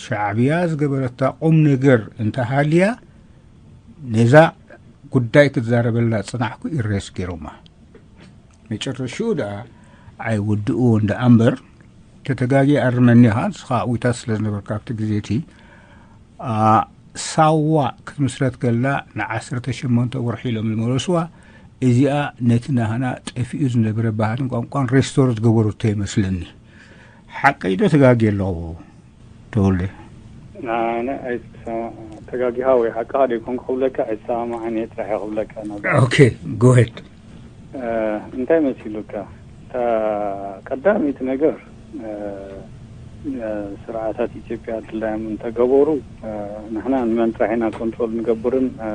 ሻዕብያ ዝገበረታ ቁም ነገር እንተሃልያ፣ ነዛ ጉዳይ ክትዛረበላ ጽናሕኩ ኢሬስ ገይሮማ። መጨረሽኡ ደኣ ኣይውድእዎ እንዳ ኣምበር፣ ተተጋጊ ኣርመኒ ኢኻ፣ ንስኻ ኣዊታት ስለ ዝነበርካ ኣብቲ ግዜ እቲ፣ ኣ፣ ሳዋ ክትምስረት ከላ ንዓሰርተ ሸሞንተ ወርሒ ኢሎም ዝመለስዋ። እዚኣ ነቲ ናህና ጠፊኡ ዝነበረ ባህልን ቋንቋን ሬስቶር ዝገበረቶ ይመስለኒ። ሓቀይ ዶ ተጋግየ ኣለኹ ተወልደ? ኣነ ኣይሰማ-፣ ተጋጊኻ ወይ ሓቅኻ ደይኮንኩ ክብለካ ኣይሰማማዕን እየ ጥራሕ እየ ክብለካ ነበር። ኦኬ፣ ጎሄድ። እ፣ እንታይ መሲሉካ? እታ ቀዳመይቲ ነገር፣ እ፣ እ፣ ስርዓታት ኢትዮጵያ ድላዮም እንተገበሩ፣ እ፣ ንሕና ንመን ጥራሕ ኢና ኮንትሮል ንገብርን፣ እ፣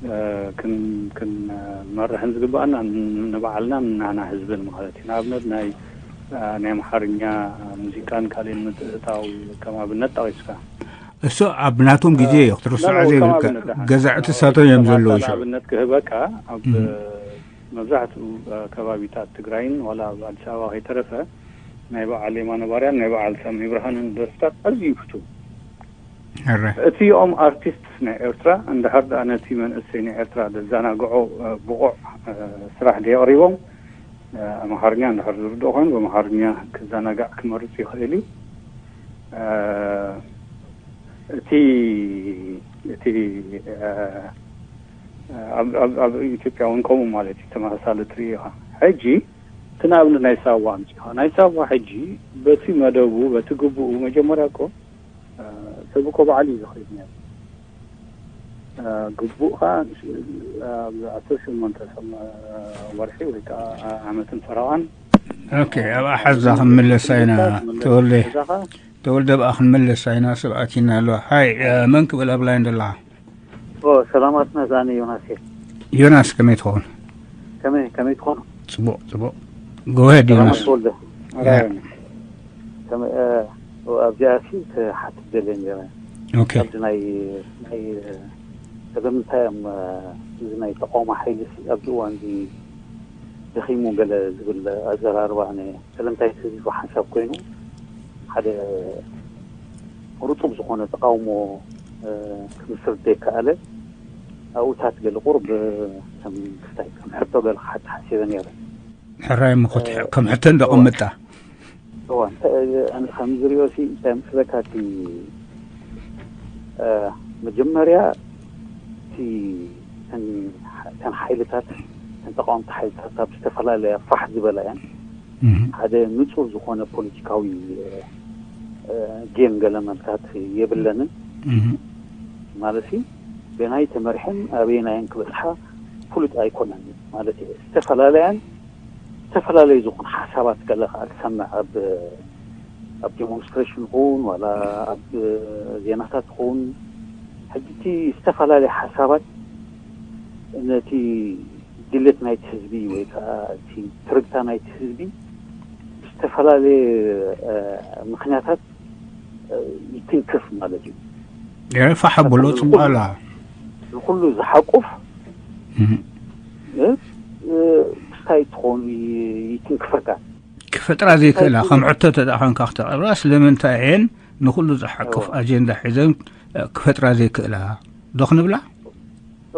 እ፣ ክን-፣ ክንመርሕን ዝግባኣና ን-፣ ንባዕልናን ንናህና ህዝብን ማለት እዩ። ንኣብነት ናይ፣ እ፣ ናይ ኣምሓርኛ ሙዚቃን ካልእን ምትእትታው ከም ኣብነት ጠቒስካ። እሱ ኣብ ናቶም ግዜ እዩ ክትርስዖ ኖ፣ ኖ፣ ዘይብልካ። ከም ኣብነት ደሓን። ገዛእቲ ሳቶም እዮም ዘለዉ። ንኣብነት ክህበካ፣ ኣብ እም። መብዛሕትኡ ከባቢታት ትግራይን ዋላ ኣብ ኣዲስ ኣበባ ከይተረፈ ናይ በዓል የማነ ባርያን ናይ በዓል ሳሚ ብርሃንን ደርፍታት ኣዝዩ ይፍቱ። ሕረ። እቲኦም ኣርቲስት ናይ ኤርትራ እንድሕር ደኣ ነቲ መንእሰይ ናይ ኤርትራ ዘዘናግዖ፣ እ፣ ብቑዕ፣ እ፣ ስራሕ ደየቕሪቦም፣ እ፣ ኣምሓርኛ እንድሕር ዝርድኦ ኮይኑ ብኣምሓርኛ ክዘናጋዕ ክመርጽ ይኽእል እዩ። እ፣ እቲ፣ እቲ፣ እ፣ ኣብ፣ ኣብ፣ ኣብ ኢትዮጵያ እውን ከምኡ ማለት እዩ፣ ተመሳሳሊ ትርኢ ኢኻ። ሕጂ እቲ ንኣብነት ናይ ሳዋ ኣምጺኻ። ናይ ሳዋ ሕጂ በቲ መደቡ፣ በቲ ግቡኡ መጀመርያ እኮ፣ እ፣ ሰብ እኮ ባዕሉ እዩ ዝኸይድ ነይሩ። እ፣ ግቡእ ኸኣ፣ እ፣ ኣብዚ ዓሰርተ ሸሞንተ ሰም-፣ እ፣ ወርሒ ወይ ከኣ ዓመትን ፈረቓን፣ ኦኬ፣ ኣብ ኣሓዛ ክንምለስ ኢና። ተወልደ፣ እዛ ኸኣ ተወልደ፣ ኣብኣ ክንምለስ ኢና። ሰብ ኣኪና ኣሎ። ሃይ፣ እ፣ መን ክብል ኣብ ላይን ዘለኻ? ኦ፣ ሰላማት መዛኒ ዮናስ እየ። ዮናስ፣ ከመይ ትኸውን? ከመይ፣ ከመይ ትኾኑ? ጽቡቕ፣ ጽቡቕ። ጎሄድ ሰላማት ዮናስ። ተወልደ። ያ። ከመይ፣ እ፣ ኣብዚኣ ሲ ክሓትት ደልየ ነይረ። ኦኬ። ኣብዚ ናይ፣ ናይ፣ እ፣ ስለምንታይ እዮም፣ እ፣ እዚ ናይ ተቃውሞ ሓይሊ ሲ ኣብዚ እዋን እዚ ደኺሙ ገለ ዝብል ኣዘራርባ ነ-፣ ስለምንታይ እቲ ህዝቢ ሓንሳብ ኮይኑ ሓደ ርጡብ ዝኾነ ተቃውሞ፣ እ፣ ክምስርት ዘይከኣለ ኣብኡታት ገለ ቁሩብ ከም ክስታይ ከም ሕቶ ገለ ክሓት ሓሲበ ነይረ። ሕራይ እሞ ክት-፣ እ፣ ከም ሕቶ እዋ። እንደቐምጣ። እዋ፣ እንተ-፣ ኣነ ከም ዝሪኦ ሲ እንታይ ምስለካ እቲ፣ እ፣ መጀመርያ እቲ እተን፣ እተን ሓይልታት፣ እተን ተቃወምቲ ሓይልታት ኣብ ዝተፈላለያ ፋሕ ዝበላ እየን። እህ። ሓደ ንጹር ዝኾነ ፖለቲካዊ፣ እ፣ እ፣ ጌም ገለ መልካት የብለንን። እህ። ማለት እዩ፣ በናይ ተመሪሐን ኣበየናየን ክበጽሓ ፍሉጥ ኣይኮነን ማለት እዩ። ዝተፈላለያን ዝተፈላለዩ ዝኾኑ ሓሳባት ገለ ከኣ ትሰምዕ ኣብ፣ ኣብ ዴሞንስትሬሽን ይኹን ዋላ ኣብ ዜናታት ይኹን። ሕጂ እቲ ዝተፈላለየ ሓሳባት ነቲ ድሌት ናይቲ ህዝቢ ወይ ከኣ እቲ ትርግታ ናይቲ ህዝቢ ብዝተፈላለየ፣ እ፣ ምኽንያታት፣ እ፣ ይትንክፍ ማለት እዩ። ኤረ ፋሕ ኣብሎ፣ ጽቡቕ ኣላ። ንኹሉ ዝሓቁፍ፣ እህ። እ፣ እ፣ ክስታይ ትኾኑ ይ-፣ ይትንክፈካ። ክፈጥራ ዘይክእላ፣ ክስታይ ከም ሕቶ ተደኣ ኾንካ ክተቕርባ፣ ስለምንታይ እየን ንኹሉ ዝሓቁፍ እወ። ኣጀንዳ ሒዘን፣ እ፣ ክፈጥራ ዘይክእላ ዶ ክንብላ?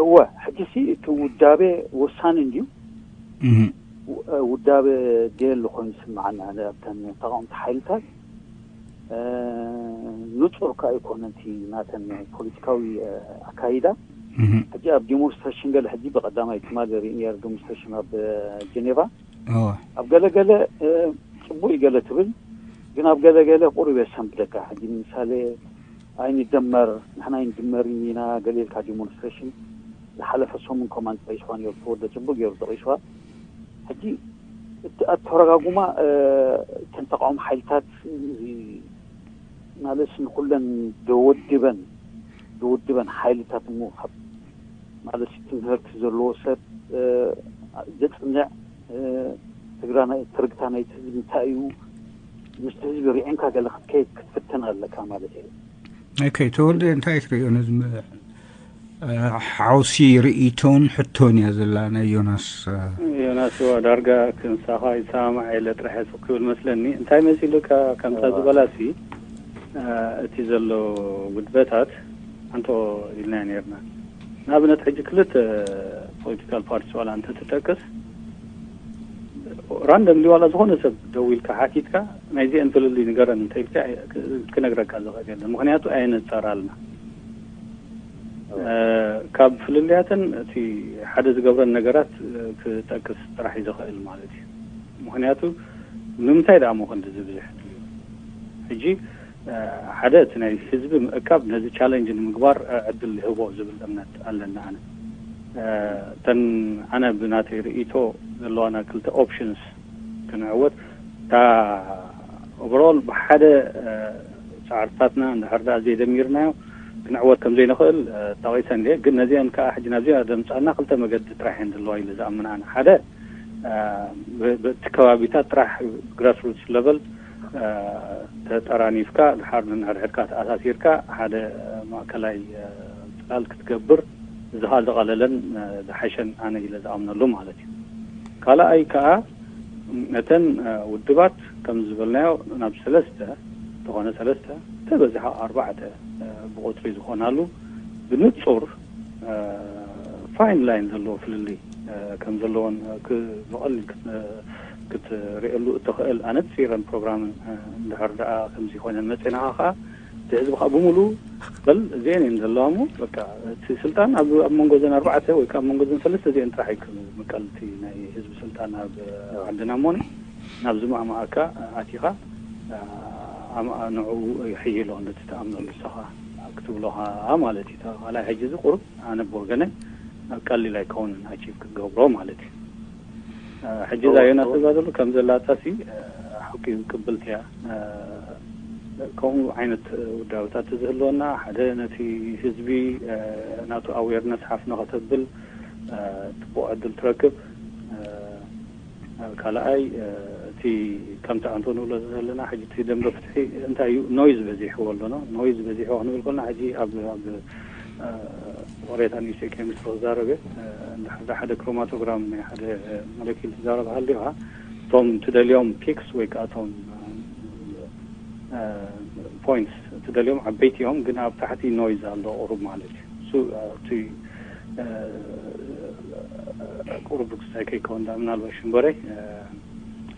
እወ፣ ሕጂ ሲ እቲ ውዳቤ ወሳኒ እንድዩ። እህ። ው-፣ እ፣ ውዳቤ ደየለ ኮይኑ ይስምዓና፣ ኣነ ኣብተን ተቃወምቲ ሓይልታት፣ እ፣ ንጹር ከኣ ኣይኮነን እቲ ናተን ፖለቲካዊ፣ እ፣ ኣካይዳ። እህ። ሕጂ ኣብ ዲሞንስትሬሽን ገለ ሕጂ ብቐዳማይ ትማሊ ርኢ ነይረ ዲሞንስትሬሽን ኣብ፣ እ፣ ጀኔቫ። እወ። ኣብ ገለ ገለ፣ እ፣ ጽቡቕ እዩ ገለ ትብል፣ ግን ኣብ ገለ ገለ ቁሩብ የሰንብደካ። ሕጂ ንምሳሌ ኣይንደመር፣ ንሕና ኣይንድመርን ኢና ገለ ኢልካ ዲሞንስትሬሽን ዝሓለፈ ሰሙን ኮማን ጠቒስዋ ነይሩ፣ ተወልደ ጽቡቕ ገይሩ ጠቒስዋ። ሕጂ እቲ ኣተረጋጉማ፣ እ፣ እተን ተቃውሞ ሓይልታት፣ እዚ ማለትስ ንኹለን ደወድበን፣ ደወድበን ሓይልታት እሞ ካብ ማለት ትምህርቲ ዘለዎ ሰብ፣ እ፣ ዘጽንዕ፣ እ፣ ትግራና-፣ ትርግታ ናይቲ ህዝቢ እንታይ እዩ፣ ምስቲ ህዝቢ ርዒምካ ገለ ክትከይድ ክትፍትን ኣለካ ማለት እዩ። ኦኬ፣ ተወልደ እንታይ ትርእዮ ነዚ ም-፣ እ፣ ሓውሲ ርእይቶን ሕቶን እያ ዘላ ናይ ዮናስ፣ እ። ዮናስ፣ እዋ፣ ዳርጋ ክንሳኻ ይሰማማዕ የለ ጥራሕ እየ ሱቕ ክብል መስለኒ። እንታይ መሲሉካ ከምታ እዋ። ዝበላሲ፣ እቲ ዘሎ ውድበታት ኣንቶ ኢልና ነርና። ንኣብነት ሕጂ ክልተ ፖለቲካል ፓርቲስ ዋላ እንተትጠቅስ፣ ራንደምሊ ዋላ ዝኾነ ሰብ ደው ኢልካ ሓቲትካ፣ ናይዚአን ፍልልይ ንገረን እንተኢልካ፣ ክነግረካ ዝኽእል የለን። ምኽንያቱ ኣየነጻራልና። ካብ ፍልልያተን እቲ ሓደ ዝገብረን ነገራት ክጠቅስ ጥራሕ እዩ ዝኽእል ማለት እዩ። ምኽንያቱ ንምንታይ ደኣ ሞ ክንዲ ዝብዝሕ ድልዩ? ሕጂ ሓደ እቲ ናይ ህዝቢ ምእካብ ነዚ ቻለንጅ ንምግባር ዕድል ይህቦ ዝብል እምነት ኣለኒ ኣነ። እተን ኣነ ብናተይ ርእይቶ ዘለዋና ክልተ ኦፕሽንስ ክንዕወት፣ እታ ኦቨርኦል ብሓደ ፃዕርታትና እንድሕር ደኣ ዘይደሚርናዮ ክንዕወት ከም ዘይንኽእል ጠቒሰ እንድየ። ግን ነዚአን ከዓ ሕጂ ናብዚኣ ደምፃና ክልተ መገዲ ጥራሕ እየን ዘለዋ ኢለ ዝኣምን ኣነ። ሓደ ብቲ ከባቢታት ጥራሕ፣ ግራስሩትስ ለቨል ተጠራኒፍካ ድሓር ነንሕድሕድካ ተኣሳሲርካ ሓደ ማእከላይ ፅላል ክትገብር፣ እዚ ከዓ ዝቐለለን ዝሓሸን ኣነ ኢለ ዝኣምነሉ ማለት እዩ። ካልኣይ ከዓ ነተን ውድባት ከም ዝበልናዮ ናብ ሰለስተ፣ ተኾነ ሰለስተ፣ ተበዚሓ ኣርባዕተ ብቁፅሪ ዝኾናሉ ብንፁር ፋይን ላይን ዘለዎ ፍልልይ ከም ዘለዎን ብቐሊል ክትርእየሉ እትኽእል ኣነፂረን ፕሮግራምን እንድሕር ደኣ ከምዚ ኮይነን መፂናኻ ከዓ እቲ ህዝቢ ከዓ ብምሉ በል እዚአን እየን ዘለዋ እሞ በቃ እቲ ስልጣን ኣብ ኣብ መንጎ ዘን ኣርባዕተ ወይ ከዓ ኣብ መንጎ ዘን ሰለስተ እዚአን ጥራሕ እዩ ክምቀል እቲ ናይ ህዝቢ ስልጣን ኣብ ዓድና እሞኒ ናብዚ ማእማኣካ ኣቲኻ ንዕኡ ይሕይሎ ነቲ ተኣምኖ ንስኻ ክትብሎ ከዓ ማለት እዩ። ካልኣይ ሕጂ እዚ ቁሩብ ኣነ ብወገነ ቀሊል ኣይከውንን ኣቺቭ ክትገብሮ ማለት እዩ። ሕጂ እዛ ዮናስ እዛ ዘሎ ከም ዘላታ ሲ ሓቂ ቅብልቲ እያ። ከምኡ ዓይነት ውዳበታት ዝህልወና ሓደ ነቲ ህዝቢ ናቱ ኣዌርነስ ሓፍ ንኸተብል ፅቡቅ ዕድል ትረክብ። ካልኣይ እቲ ከምቲ ኣንቶ ንብሎ ዘለና ሕጂ እቲ ደንበ ፍትሒ እንታይ እዩ ኖይዝ በዚሕዎ ኣሎ። ኖይዝ በዚሕዎ ክንብል ከለና ሕጂ ኣብ ኣብ ወሬታ ኒውስ ኬሚስትሪ ክዛረብ እየ። እንድሕር ሓደ ክሮማቶግራም ናይ ሓደ ሞለኪል ትዛረብ ሃልኻ እቶም ትደልዮም ፒክስ ወይ ከዓ እቶም ፖይንትስ ትደልዮም ዓበይቲ እዮም፣ ግን ኣብ ታሕቲ ኖይዝ ኣሎ ቁሩብ ማለት እዩ። እሱ እቲ ቁሩብ ርክሳይ ከይከውን ዳ ምናልባት ሽምበረይ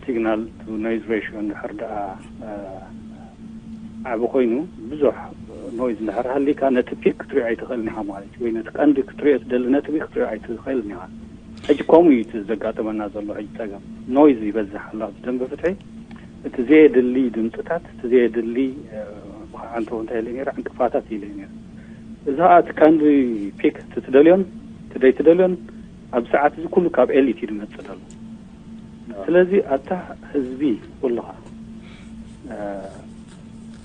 ሲግናል ቱ ኖይዝ ሬሽዮ እንድሕር ደኣ ዓቢ ኮይኑ ብዙሕ ኖይዝ እንድሕር ሃሊካ ነቲ ፒክ ክትሪኦ ኣይትኽእልን ኢኻ ማለት እዩ። ወይ ነቲ ቀንዲ ክትሪኦ ትደሊ ነጥቢ ክትሪኦ ኣይትኽእልን ኢኻ። ሕጂ ከምኡ እዩ እቲ ዘጋጠመና ዘሎ ሕጂ ጸገም። ኖይዝ ይበዝሕ ኣሎ ኣብዚ ደንበ ፍትሒ። እቲ ዘየድሊ ድምፅታት፣ እቲ ዘየድሊ ብኸዓ እንተ እንታይ ኢለ ነይረ ዕንቅፋታት ኢለ ነይረ። እዚ ከዓ እቲ ቀንዲ ፒክ እቲ ትደልዮን እቲ ደይትደልዮን ኣብ ሰዓት እዚ ኩሉ ካብ ኤሊት እዩ ዝመፅእ ዘሎ። ስለዚ ኣታ ህዝቢ ኩልኻ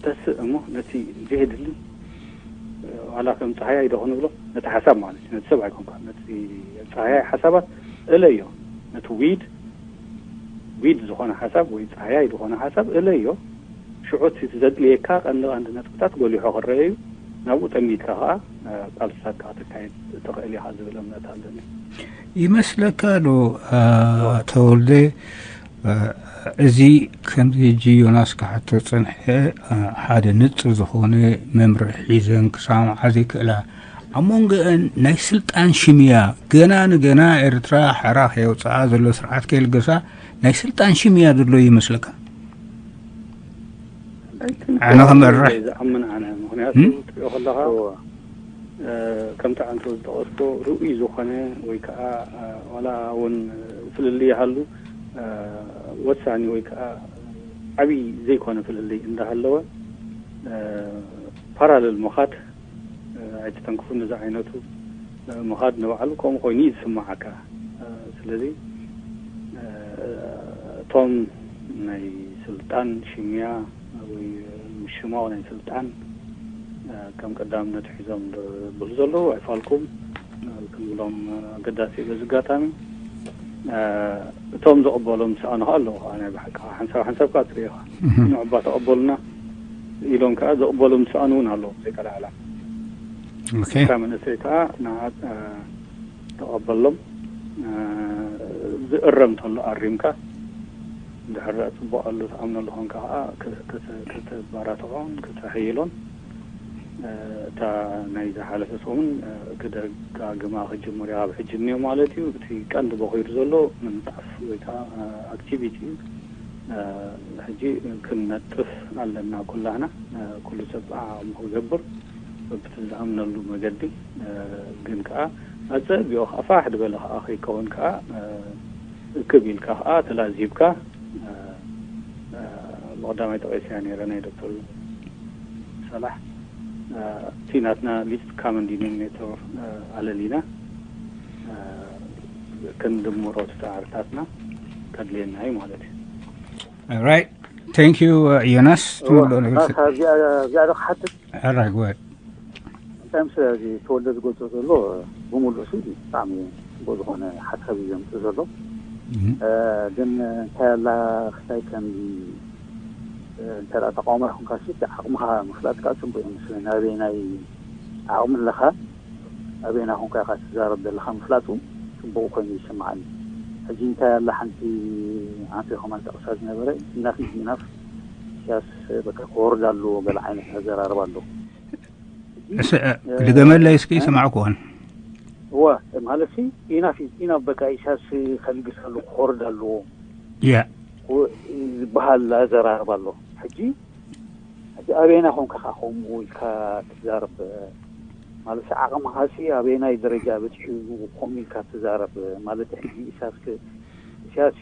ተስእ እሞ ነቲ ዘየድሊ ዋላ ከም ፀሃያይ ዶ ክንብሎ ነቲ ሓሳብ ማለት እዩ ነቲ ሰብ ኣይኮንኳን ነቲ ፀሃያይ ሓሳባት እለዮ ነቲ ዊድ ዊድ ዝኾነ ሓሳብ ወይ ፀሃያይ ዝኾነ ሓሳብ እለዮ ሽዑ እቲ ዘድልየካ ቀንዲ ቀንዲ ነጥብታት ጎሊሖ ክረአ እዩ ናብኡ ጠሚትካ ከዓ ቃልስታትካ ክትካየድ ትኽእል ኢኻ ዝብል እምነት ኣለኒ። ይመስለካ ዶ ተወልደ እዚ ከምዚ ሕጂ ዮናስ ክሓቶ ዝጸንሐ ሓደ ንጹር ዝኾነ መምርሒ ሒዘን ክሰማምዓ ዘይክእላ ኣብ መንጎአን ናይ ስልጣን ሽምያ ገና ንገና ኤርትራ ሓራ ከየውፅኣ ዘሎ ስርዓት ከየልገሳ ናይ ስልጣን ሽምያ ዘሎ ይመስለካ? ኣነ ክመርሕ ዝኣምን ኣነ ምክንያቱ ትሪኦ ከለካ ከምቲ ኣንተ ዝጠቐስኮ ርኡይ ዝኾነ ወይ ከዓ ዋላ እውን ፍልልይ ይሃሉ ወሳኒ ወይ ከዓ ዓብይ ዘይኮነ ፍልልይ እንዳሃለወ ፓራለል ምኻድ ኣይትተንክፉ ነዚ ዓይነቱ ምኻድ ንባዕሉ ከምኡ ኮይኑ እዩ ዝስማዓካ። ስለዚ እቶም ናይ ስልጣን ሽምያ ወይ ምሽማው ናይ ስልጣን ከም ቀዳምነት ሒዞም ዝብሉ ዘለዉ ኣይፋልኩም ክንብሎም ኣገዳሲ እዩ። በዚ ኣጋጣሚ እቶም ዝቕበሎም ዝሰኣኑ ከዓ ኣለዉ ከዓ ናይ ብሓቂ ከዓ ሓንሳብ ሓንሳብ ከዓ ትሪኦ ኢኻ ንዑባ ተቐበሉና ኢሎም ከዓ ዝቕበሎም ዝሰኣኑ እውን ኣለዉ ዘይቀላዕላ እካ መንእሰይ ከዓ ንዓ ተቐበሎም ዝእረም ተሎ ኣሪምካ ድሕር ጽቡቕ ኣሉ ትኣምነሉ ኾንካ ኸዓ ክተባራትዖን ክተሐይሎን እታ ናይ ዝሓለፈ ሰሙን ክደጋግማ ክጅምር እያ። ካብ ሕጂ እኒኦ ማለት እዩ። እቲ ቀንዲ በኺሩ ዘሎ ምንጣፍ ወይ ከዓ ኣክቲቪቲ እዩ። ሕጂ ክንነጥፍ ኣለና ኩላህና። ኩሉ ሰብ ዓቕሙ ክገብር በብቲ ዝኣምነሉ መገዲ። ግን ከዓ ኣጸቢኦ ከዓ ፋሕ ዝበለ ከዓ ከይከውን ከዓ እክብ ኢልካ ከዓ ተላዚብካ ብቐዳማይ ጠቒሰያ ነይረ ናይ ዶክተር ሰላሕ እቲ ናትና ሊስት ካመን ዲኖሚኔተር ኣለሊና ክንድምሮ እቲ ፃዕርታትና ከድልየና እዩ ማለት እዩ። Right. Thank you, uh, ዮናስ ትምልኦ ነገር እዚኣ ዶ ክሓትት ሕራይ ግበር። እንታይ ምስ እዚ ተወልደ ዝገልፆ ዘሎ ብምሉእ ሲ ብጣዕሚ ፅቡቅ ዝኾነ ሓሳብ እዩ ዘምፅእ ዘሎ። ግን እንታይ ኣላ ክስታይ ከም እንተ ተቃውሞ ይኹንካ ሲ ዓቕምኻ ምፍላጥካ ፅቡቅ እዩ መስለኒ። ኣበይ ናይ ዓቕሚ ኣለኻ ኣበይ ናኹንካ ኢኻ ትዛረብ ዘለኻ ምፍላጡ ፅቡቅ ኮይኑ ይስምዓኒ። ሕጂ እንታይ ኣላ ሓንቲ ኣንተ ከማን ጠቕሳ ዝነበረ ኢናፍ ኢዝ ኢናፍ ኢሳያስ በቃ ክወርድ ኣለዎ ገለ ዓይነት ኣዘራርባ ኣሎ። ድገመለይ እስኪ ሰማዕኩዎን። እወ ማለት ሲ ኢናፍ ኢዝ ኢናፍ በቃ ኢሳያስ ከልግስ ኣሎ ክወርድ ኣለዎ ያ ዝበሃል ኣዘራርባ ኣሎ። ሕጂ ሕጂ ኣበየና ኮንካ ከ ከምኡ ኢልካ ትዛረብ ማለት ዓቕምኻ ሲ ኣበየናይ ደረጃ በፂሑ ከምኡ ኢልካ ትዛረብ ማለት ሕጂ ኢሳያስ ኢሳያስ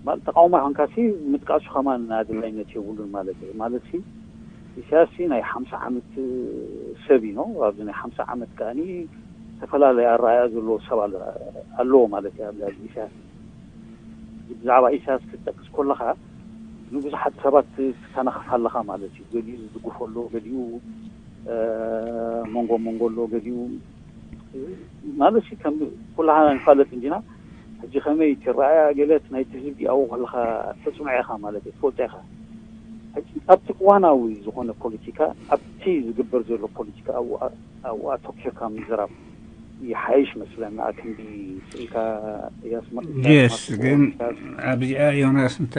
ማለት ተቃውሞ ይኮንካ ሲ ምጥቃሱ ከማን ኣድላይነት የብሉን ማለት እዩ። ማለት ሲ ኢሳያስ ሲ ናይ ሓምሳ ዓመት ሰብ እዩ ነው ኣብዚ ናይ ሓምሳ ዓመት ከኣኒ ዝተፈላለየ ኣረኣያ ዘለዎ ሰብ ኣለዎ ማለት እዩ። ኣብዚ ኢሳያስ ብዛዕባ ኢሳያስ ክትጠቅስ ከለኻ ንብዙሓት ሰባት ትተናኸፍ ኣለኻ ማለት እዩ። ገሊኡ ዝድግፎ ኣሎ፣ ገሊኡ መንጎ መንጎ ኣሎ፣ ገሊኡ ማለት ሲ ከም ኩላሃና ንፋለጥ እንዲና። ሕጂ ከመይ ትረኣያ ገለት ናይቲ ህዝቢ ኣብኡ ከለኻ ተፅንዖ ኢኻ ማለት እዩ፣ ትፈልጦ ኢኻ። ሕጂ ኣብቲ እዋናዊ ዝኾነ ፖለቲካ ኣብቲ ዝግበር ዘሎ ፖለቲካ ኣብኡ ኣብኡ ኣተኪርካ ምዝራብ ይሓይሽ መስለኒ። ኣክንዲ ስኢልካ ያስመ- ጀስ ግን ኣብዚኣ ዮናስ እንተ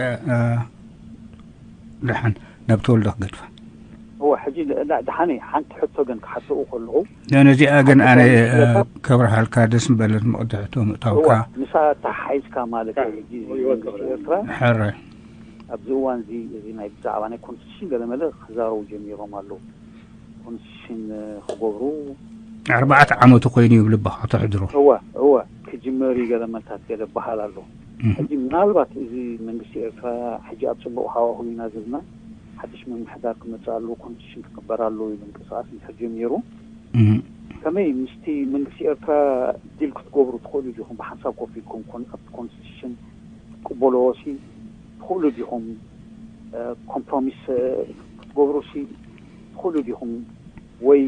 ደሓን ናብ ተወልዶ ክገድፋ እወ ሕጂ ዳ- ዳ- ደሓነይ ሓንቲ ሕቶ ግን ክሓተኡ ከለኹ ነዚኣ ግን ኣነ ከብርሃልካ ደስ ምበለት መቕዲ ሕቶ ምእታውካ እወ ምሳ ተሓሒዝካ ማለት እዩ። ሕጂ እዚ መንግስቲ ኤርትራ ሕረ ኣብዚ እዋን እዚ እዚ ናይ ብዛዕባ ናይ ኮንስቲቱሽን ገለመለ ክዛረቡ ጀሚሮም ኣለዉ። ኮንስቲቱሽን ክገብሩ ኣርባዕተ ዓመቱ ኮይኑ ይብልባ ኣቶ ሕድሮ እወ እወ ክጅመር እዩ ገለመልታት ገለ በሃል ኣሎ። ሕጂ ምናልባት እዚ መንግስቲ ኤርትራ ሕጂ ኣብ ፅቡቅ ሃዋሁ ኢና ዘለና ሓድሽ ምምሕዳር ክመፅእ ኣለዎ ኮንስቲቱሽን ክግበር ኣለዎ ኢሉ ምንቅስቃስ እንድሕር ጀሚሩ ከመይ ምስቲ መንግስቲ ኤርትራ ዲል ክትገብሩ ትኽእሉ ዲኹም ብሓንሳብ ኮፍ ኢልኩም ኮን ኣብቲ ኮንስቲቱሽን ክትቅበልዎ ሲ ትኽእሉ ዲኹም ኮምፕሮሚስ ክትገብሩ ሲ ትኽእሉ ዲኹም ወይ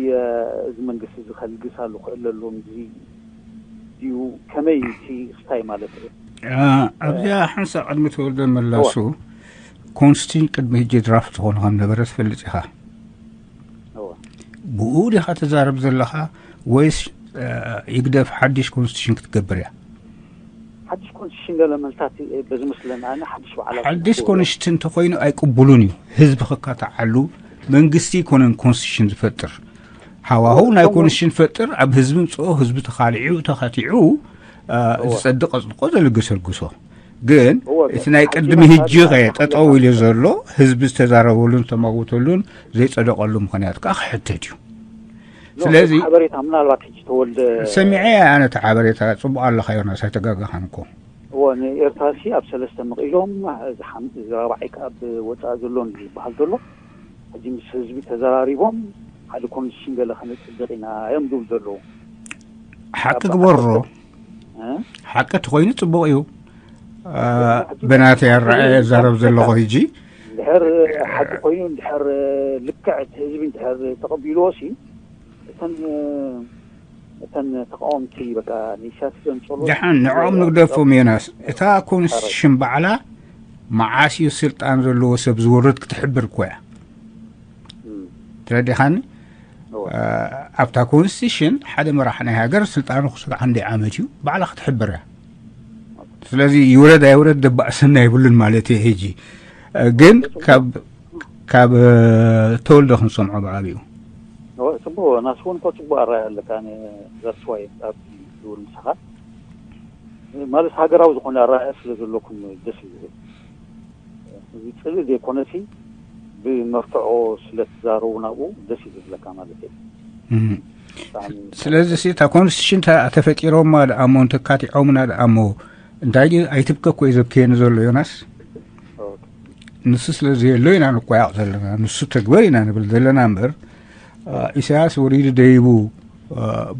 እዚ መንግስቲ እዚ ከልግስ ኣሉ ክእለ ኣለዎም እዚ ድዩ ከመይ እቲ ስታይ ማለት እዩ ኣብዚኣ ሓንሳብ ቅድሚ ተወልደ መላሱ ኮንስቲቱሽን ቅድሚ ህጂ ድራፍት ዝኾነ ከም ነበረ ትፈልጥ ኢኻ እወ ብኡ ዲኻ ተዛረብ ዘለኻ ወይስ ይግደፍ ሓድሽ ኮንስቲቱሽን ክትገብር እያ ሓድሽ ኮንስቲቱሽን ገለ መልታት በዚ መስለና ኣነ ሓድሽ በዓላት ሓድሽ ኮንስቲቱሽን እንተኮይኑ ኣይቅቡሉን እዩ ህዝቢ ክካተዓሉ መንግስቲ ይኮነን ኮንስቲቱሽን ዝፈጥር ሃዋሁ ናይ ኮንስቲቱሽን ፈጥር ኣብ ህዝቢ ምፅኦ ህዝቢ ተኻሊዑ ተኻቲዑ ዝፀድቅ ኣፅድቆ ዘልግስ ኣልግሶ ግን እቲ ናይ ቅድሚ ህጂ ጠጠው ኢሉ ዘሎ ህዝቢ ዝተዛረበሉን ዝተማውተሉን ዘይፀደቀሉ ምክንያት ከዓ ክሕተት እዩ ስለዚ ሓበሬታ ምናልባት ሕጂ ተወልደ ሰሚዐ ኣነ እቲ ሓበሬታ ፅቡቅ ኣለካ ዮናስ ኣይተጋጋኻን እኮ እዎ ንኤርትራ ሲ ኣብ ሰለስተ መቂሎም እዚ ራብዓይ ከዓ ኣብ ወፃኢ ዘሎ ዝበሃል ዘሎ ሕጂ ምስ ህዝቢ ተዘራሪቦም ሓደ ኮንስቲቱሽን ገለ ከነፅድቅ ኢና እዮም ዝብሉ ዘለዉ ሓቂ ግበሮ ሓቂ ተኮይኑ ፅቡቅ እዩ ብናተይ ኣረኣየ እዛረብ ዘለኹ ሕጂ እንድሕር ሓቂ ኮይኑ እንድሕር ልክዕ እቲ ህዝቢ እንድሕር ተቐቢልዎ ሲ እተን እተን ተቃወምቲ በቃ ንኢሳያስ ዘምፀሉ ደሓን ንዕኦም ንግደፎም ዮናስ እታ ኮንስቲቱሽን ባዕላ መዓስ እዩ ስልጣን ዘለዎ ሰብ ዝወርድ ክትሕብር እኮ እያ ትረዲኻኒ ኣብታ ኮንስቲቱሽን ሓደ መራሕ ናይ ሃገር ስልጣኑ ክስጋዕ ክንደይ ዓመት እዩ ባዕላ ክትሕብር እያ ስለዚ ይውረድ ኣይውረድ ደባእሰና የብሉን ማለት እዩ። ሕጂ ግን ካብ ካብ ተወልደ ክንሰምዖ ብዓብኡ። ጽቡቅ ናስ እውን እኮ ጽቡቅ ኣራያ ኣለካ። ዘርስዋይ ኣብ ዝብል ምሳኻ ማለት ሃገራዊ ዝኾነ ኣራያ ስለ ዘለኩም ደስ እዩ ዝብል። እዚ ጽልኢ ዘይኮነሲ ብመርትዖ ስለ ትዛረቡ ናብኡ ደስ እዩ ዝብለካ ማለት እዩ። ስለዚ ሲ እታ ኮንስቲቱሽን ተፈጢሮማ ደኣ እሞ እንተካቲዖምና ደኣ እሞ እንታይ ድዩ ኣይትብከ እኮ እዩ ዘብክየኒ ዘሎ ዮናስ። ንሱ ስለ ዘየሎ ኢና ንቆያቕ ዘለና፣ ንሱ ተግበር ኢና ንብል ዘለና እምበር ኢሳያስ ወሪዱ ደይቡ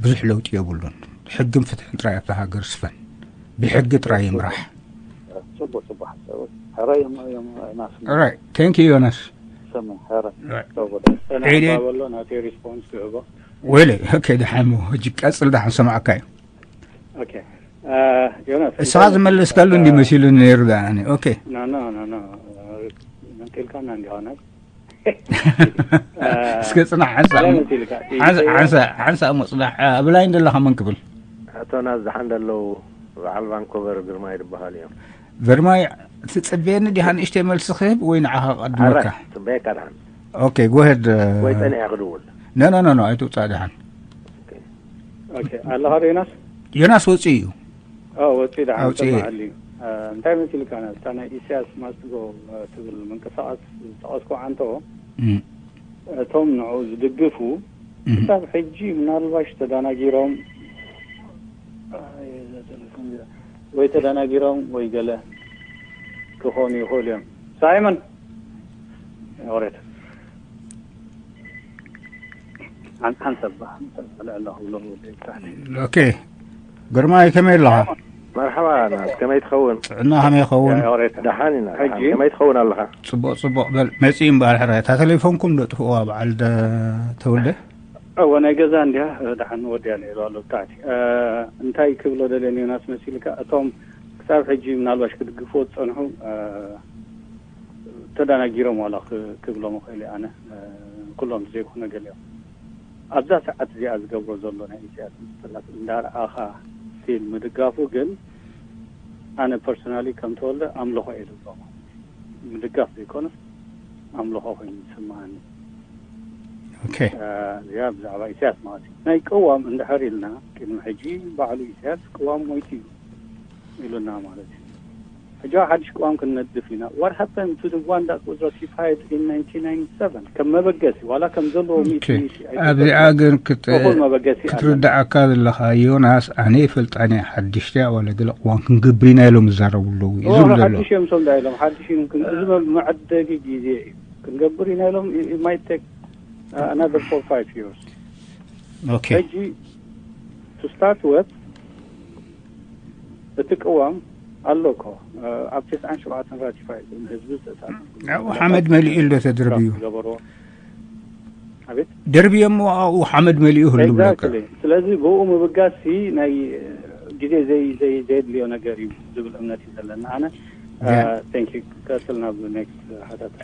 ብዙሕ ለውጢ የብሉን። ሕግን ፍትሕን ጥራይ ኣብታ ሃገር ስፈን፣ ብሕጊ ጥራይ ይምራሕ። ጽቡቅ ጽቡቅ ሓሳብ። ሕራይ እዮም እዮም ናስ ኦራይት፣ ቴንክ ዩ ዮናስ። ሰሙ ሕራይ Right. ተወደ ዒሊ- በሎ ናተይ ሪስፖንስ ክህቦ ወይለ ኦኬ፣ ደሓን ሞ ሕጂ ቀጽል፣ ደሓን ሰማዕካ እዩ። ኦኬ እ፣ ዮናስ እስኻ ዝመለስካሉ እንዲ መሲሉ ነይሩ ዳኣኒ። ኦኬ ኖ ኖ ኖ ኖ መንቲልካና እንዲሆነ እስከ ጽናሕ ሓንሳ እንታይ መሲልካ? ሓንሳ ሓንሳ ሓንሳ እሞ ጽናሕ። ኣብ ላይን ዘለኻ መን ክብል? ኣቶ ናዝ ዝሓን ዘለዉ በዓል ቫንኮቨር ግርማይ ዝበሃሉ እዮም። ግርማይ ትጽበየኒ ዲኻ ንእሽተይ መልሲ ክህብ ወይ ንዓኻ ቀድመካ? ጽበየካ ድሓን ኦኬ ጎሄድ። ወይ ጸኒዐ ክድውል። ኖ ኖ ኖ ኣይትውጻእ ድሓን። ኦኬ ኣለኻ ዶ ዮናስ? ዮናስ ወጺኡ እዩ። ኦ ወጺኡ ድሓን ኣውጺኡ። ሰማዓሊ። እ፣ እንታይ መሲልካ ና እታ ናይ ኢሳያስ ማስትጎ እ፣ ትብል ምንቅስቃስ ዝጠቐስኩ ዓንቶ እም፣ እቶም ንዑ ዝድግፉ እም። ክሳብ ሕጂ ምናልባሽ ተዳናጊሮም ወይ ተዳናጊሮም ወይ ገለ ክኾኑ ይኽእሉ እዮም። ሳይመን ወሬት ሓንሳብ ሓንሳብ ልዕሎ ክብሎ ወደ ይብታኒ ኦኬ ግርማይ ከመይ ኣለኻ? መርሓባ ናስ ከመይ ትኸውን? ጥዕና ከመይ ይኸውን? ወሬት ደሓን ኢና። ደሓን። ሕጂ? ከመይ ትኸውን ኣለኻ? ጽቡቕ ጽቡቕ። በል መጺኡ እምበኣር ሕራይ እታ ቴሌፎንኩም ዶ ጥፍእዋ በዓል ደ- ተወልደ? እወ ናይ ገዛ እንዲያ ደሓን ወዲያ ነይሩ ኣሎ ብታሕቲ። እ፣ እንታይ ክብሎ ደልየ ዮናስ መሲልካ እቶም ክሳብ ሕጂ ምናልባሽ ክድግፍዎ ዝጸንሑ እ፣ ተዳናጊሮም ዋላ ክ- ክብሎም እኽእል እየ ኣነ እ፣ ኩሎም ዘይኮነ ገሊኦም ኣብዛ ሰዓት እዚኣ ዝገብሮ ዘሎ ናይ ኢሳያስ ምስጥላት እንዳረኣኻ ስቲል ምድጋፉ ግን ኣነ ፐርሶናሊ ከም ተወልደ ኣምልኾ እየ ዝብሎ ማለት እዩ። ምድጋፍ ዘይኮነስ ኣምልኾ ኮይኑ ይስምዓኒ። ኦኬ እዚኣ ብዛዕባ ኢሳያስ ማለት እዩ። ናይ ቅዋም እንድሕር ኢልና ቅድሚ ሕጂ ባዕሉ ኢሳያስ ቅዋም ሞይቱ እዩ ኢሉና ማለት እዩ። ሕጂ ሓድሽ ቅዋም ክንነድፍ ኢና። What happened to the one that was ratified in nineteen ninety-seven? ከም መበገሲ ዋላ ከም ዘለዎ ኦኬ። ኣብዚኣ ግን ክት- ክትርዳዓካ ዘለኻ ዮናስ ኣነ ይፈልጣን እየ ሓድሽቲ ኣባለ ገለ ቅዋም ክንገብር ኢና ኢሎም ይዛረቡ ኣለዉ እዩ ዝብል ዘሎ። ሓድሽ እዮም ሶም ዳ ኢሎም ሓድሽ እዮም ክን- እዚ መ- መዐደጊ ግዜ እዩ ክንገብር ኢና ኢሎም it might take another four five years። ኦኬ ሕጂ to start with እቲ ቅዋም ኣሎ እኮ ኣብ ትስዓን ሸውዓተን ratified ህዝቢ ዝተሳተፈ ኣብኡ ሓመድ መሊኡ ኣሎ ተደርብዩ ገበርዎ ኣቤት ደርብዮሞ ኣብኡ ሓመድ መሊኡ ህሉ ብለካ Exactly። ስለዚ ብኡ ምብጋስ ሲ ናይ ግዜ ዘይ ዘይ ዘየድልዮ ነገር እዩ ዝብል እምነት እዩ ዘለና ኣነ። Yeah. Thank you። ቀጽል ናብ next ሓተታ።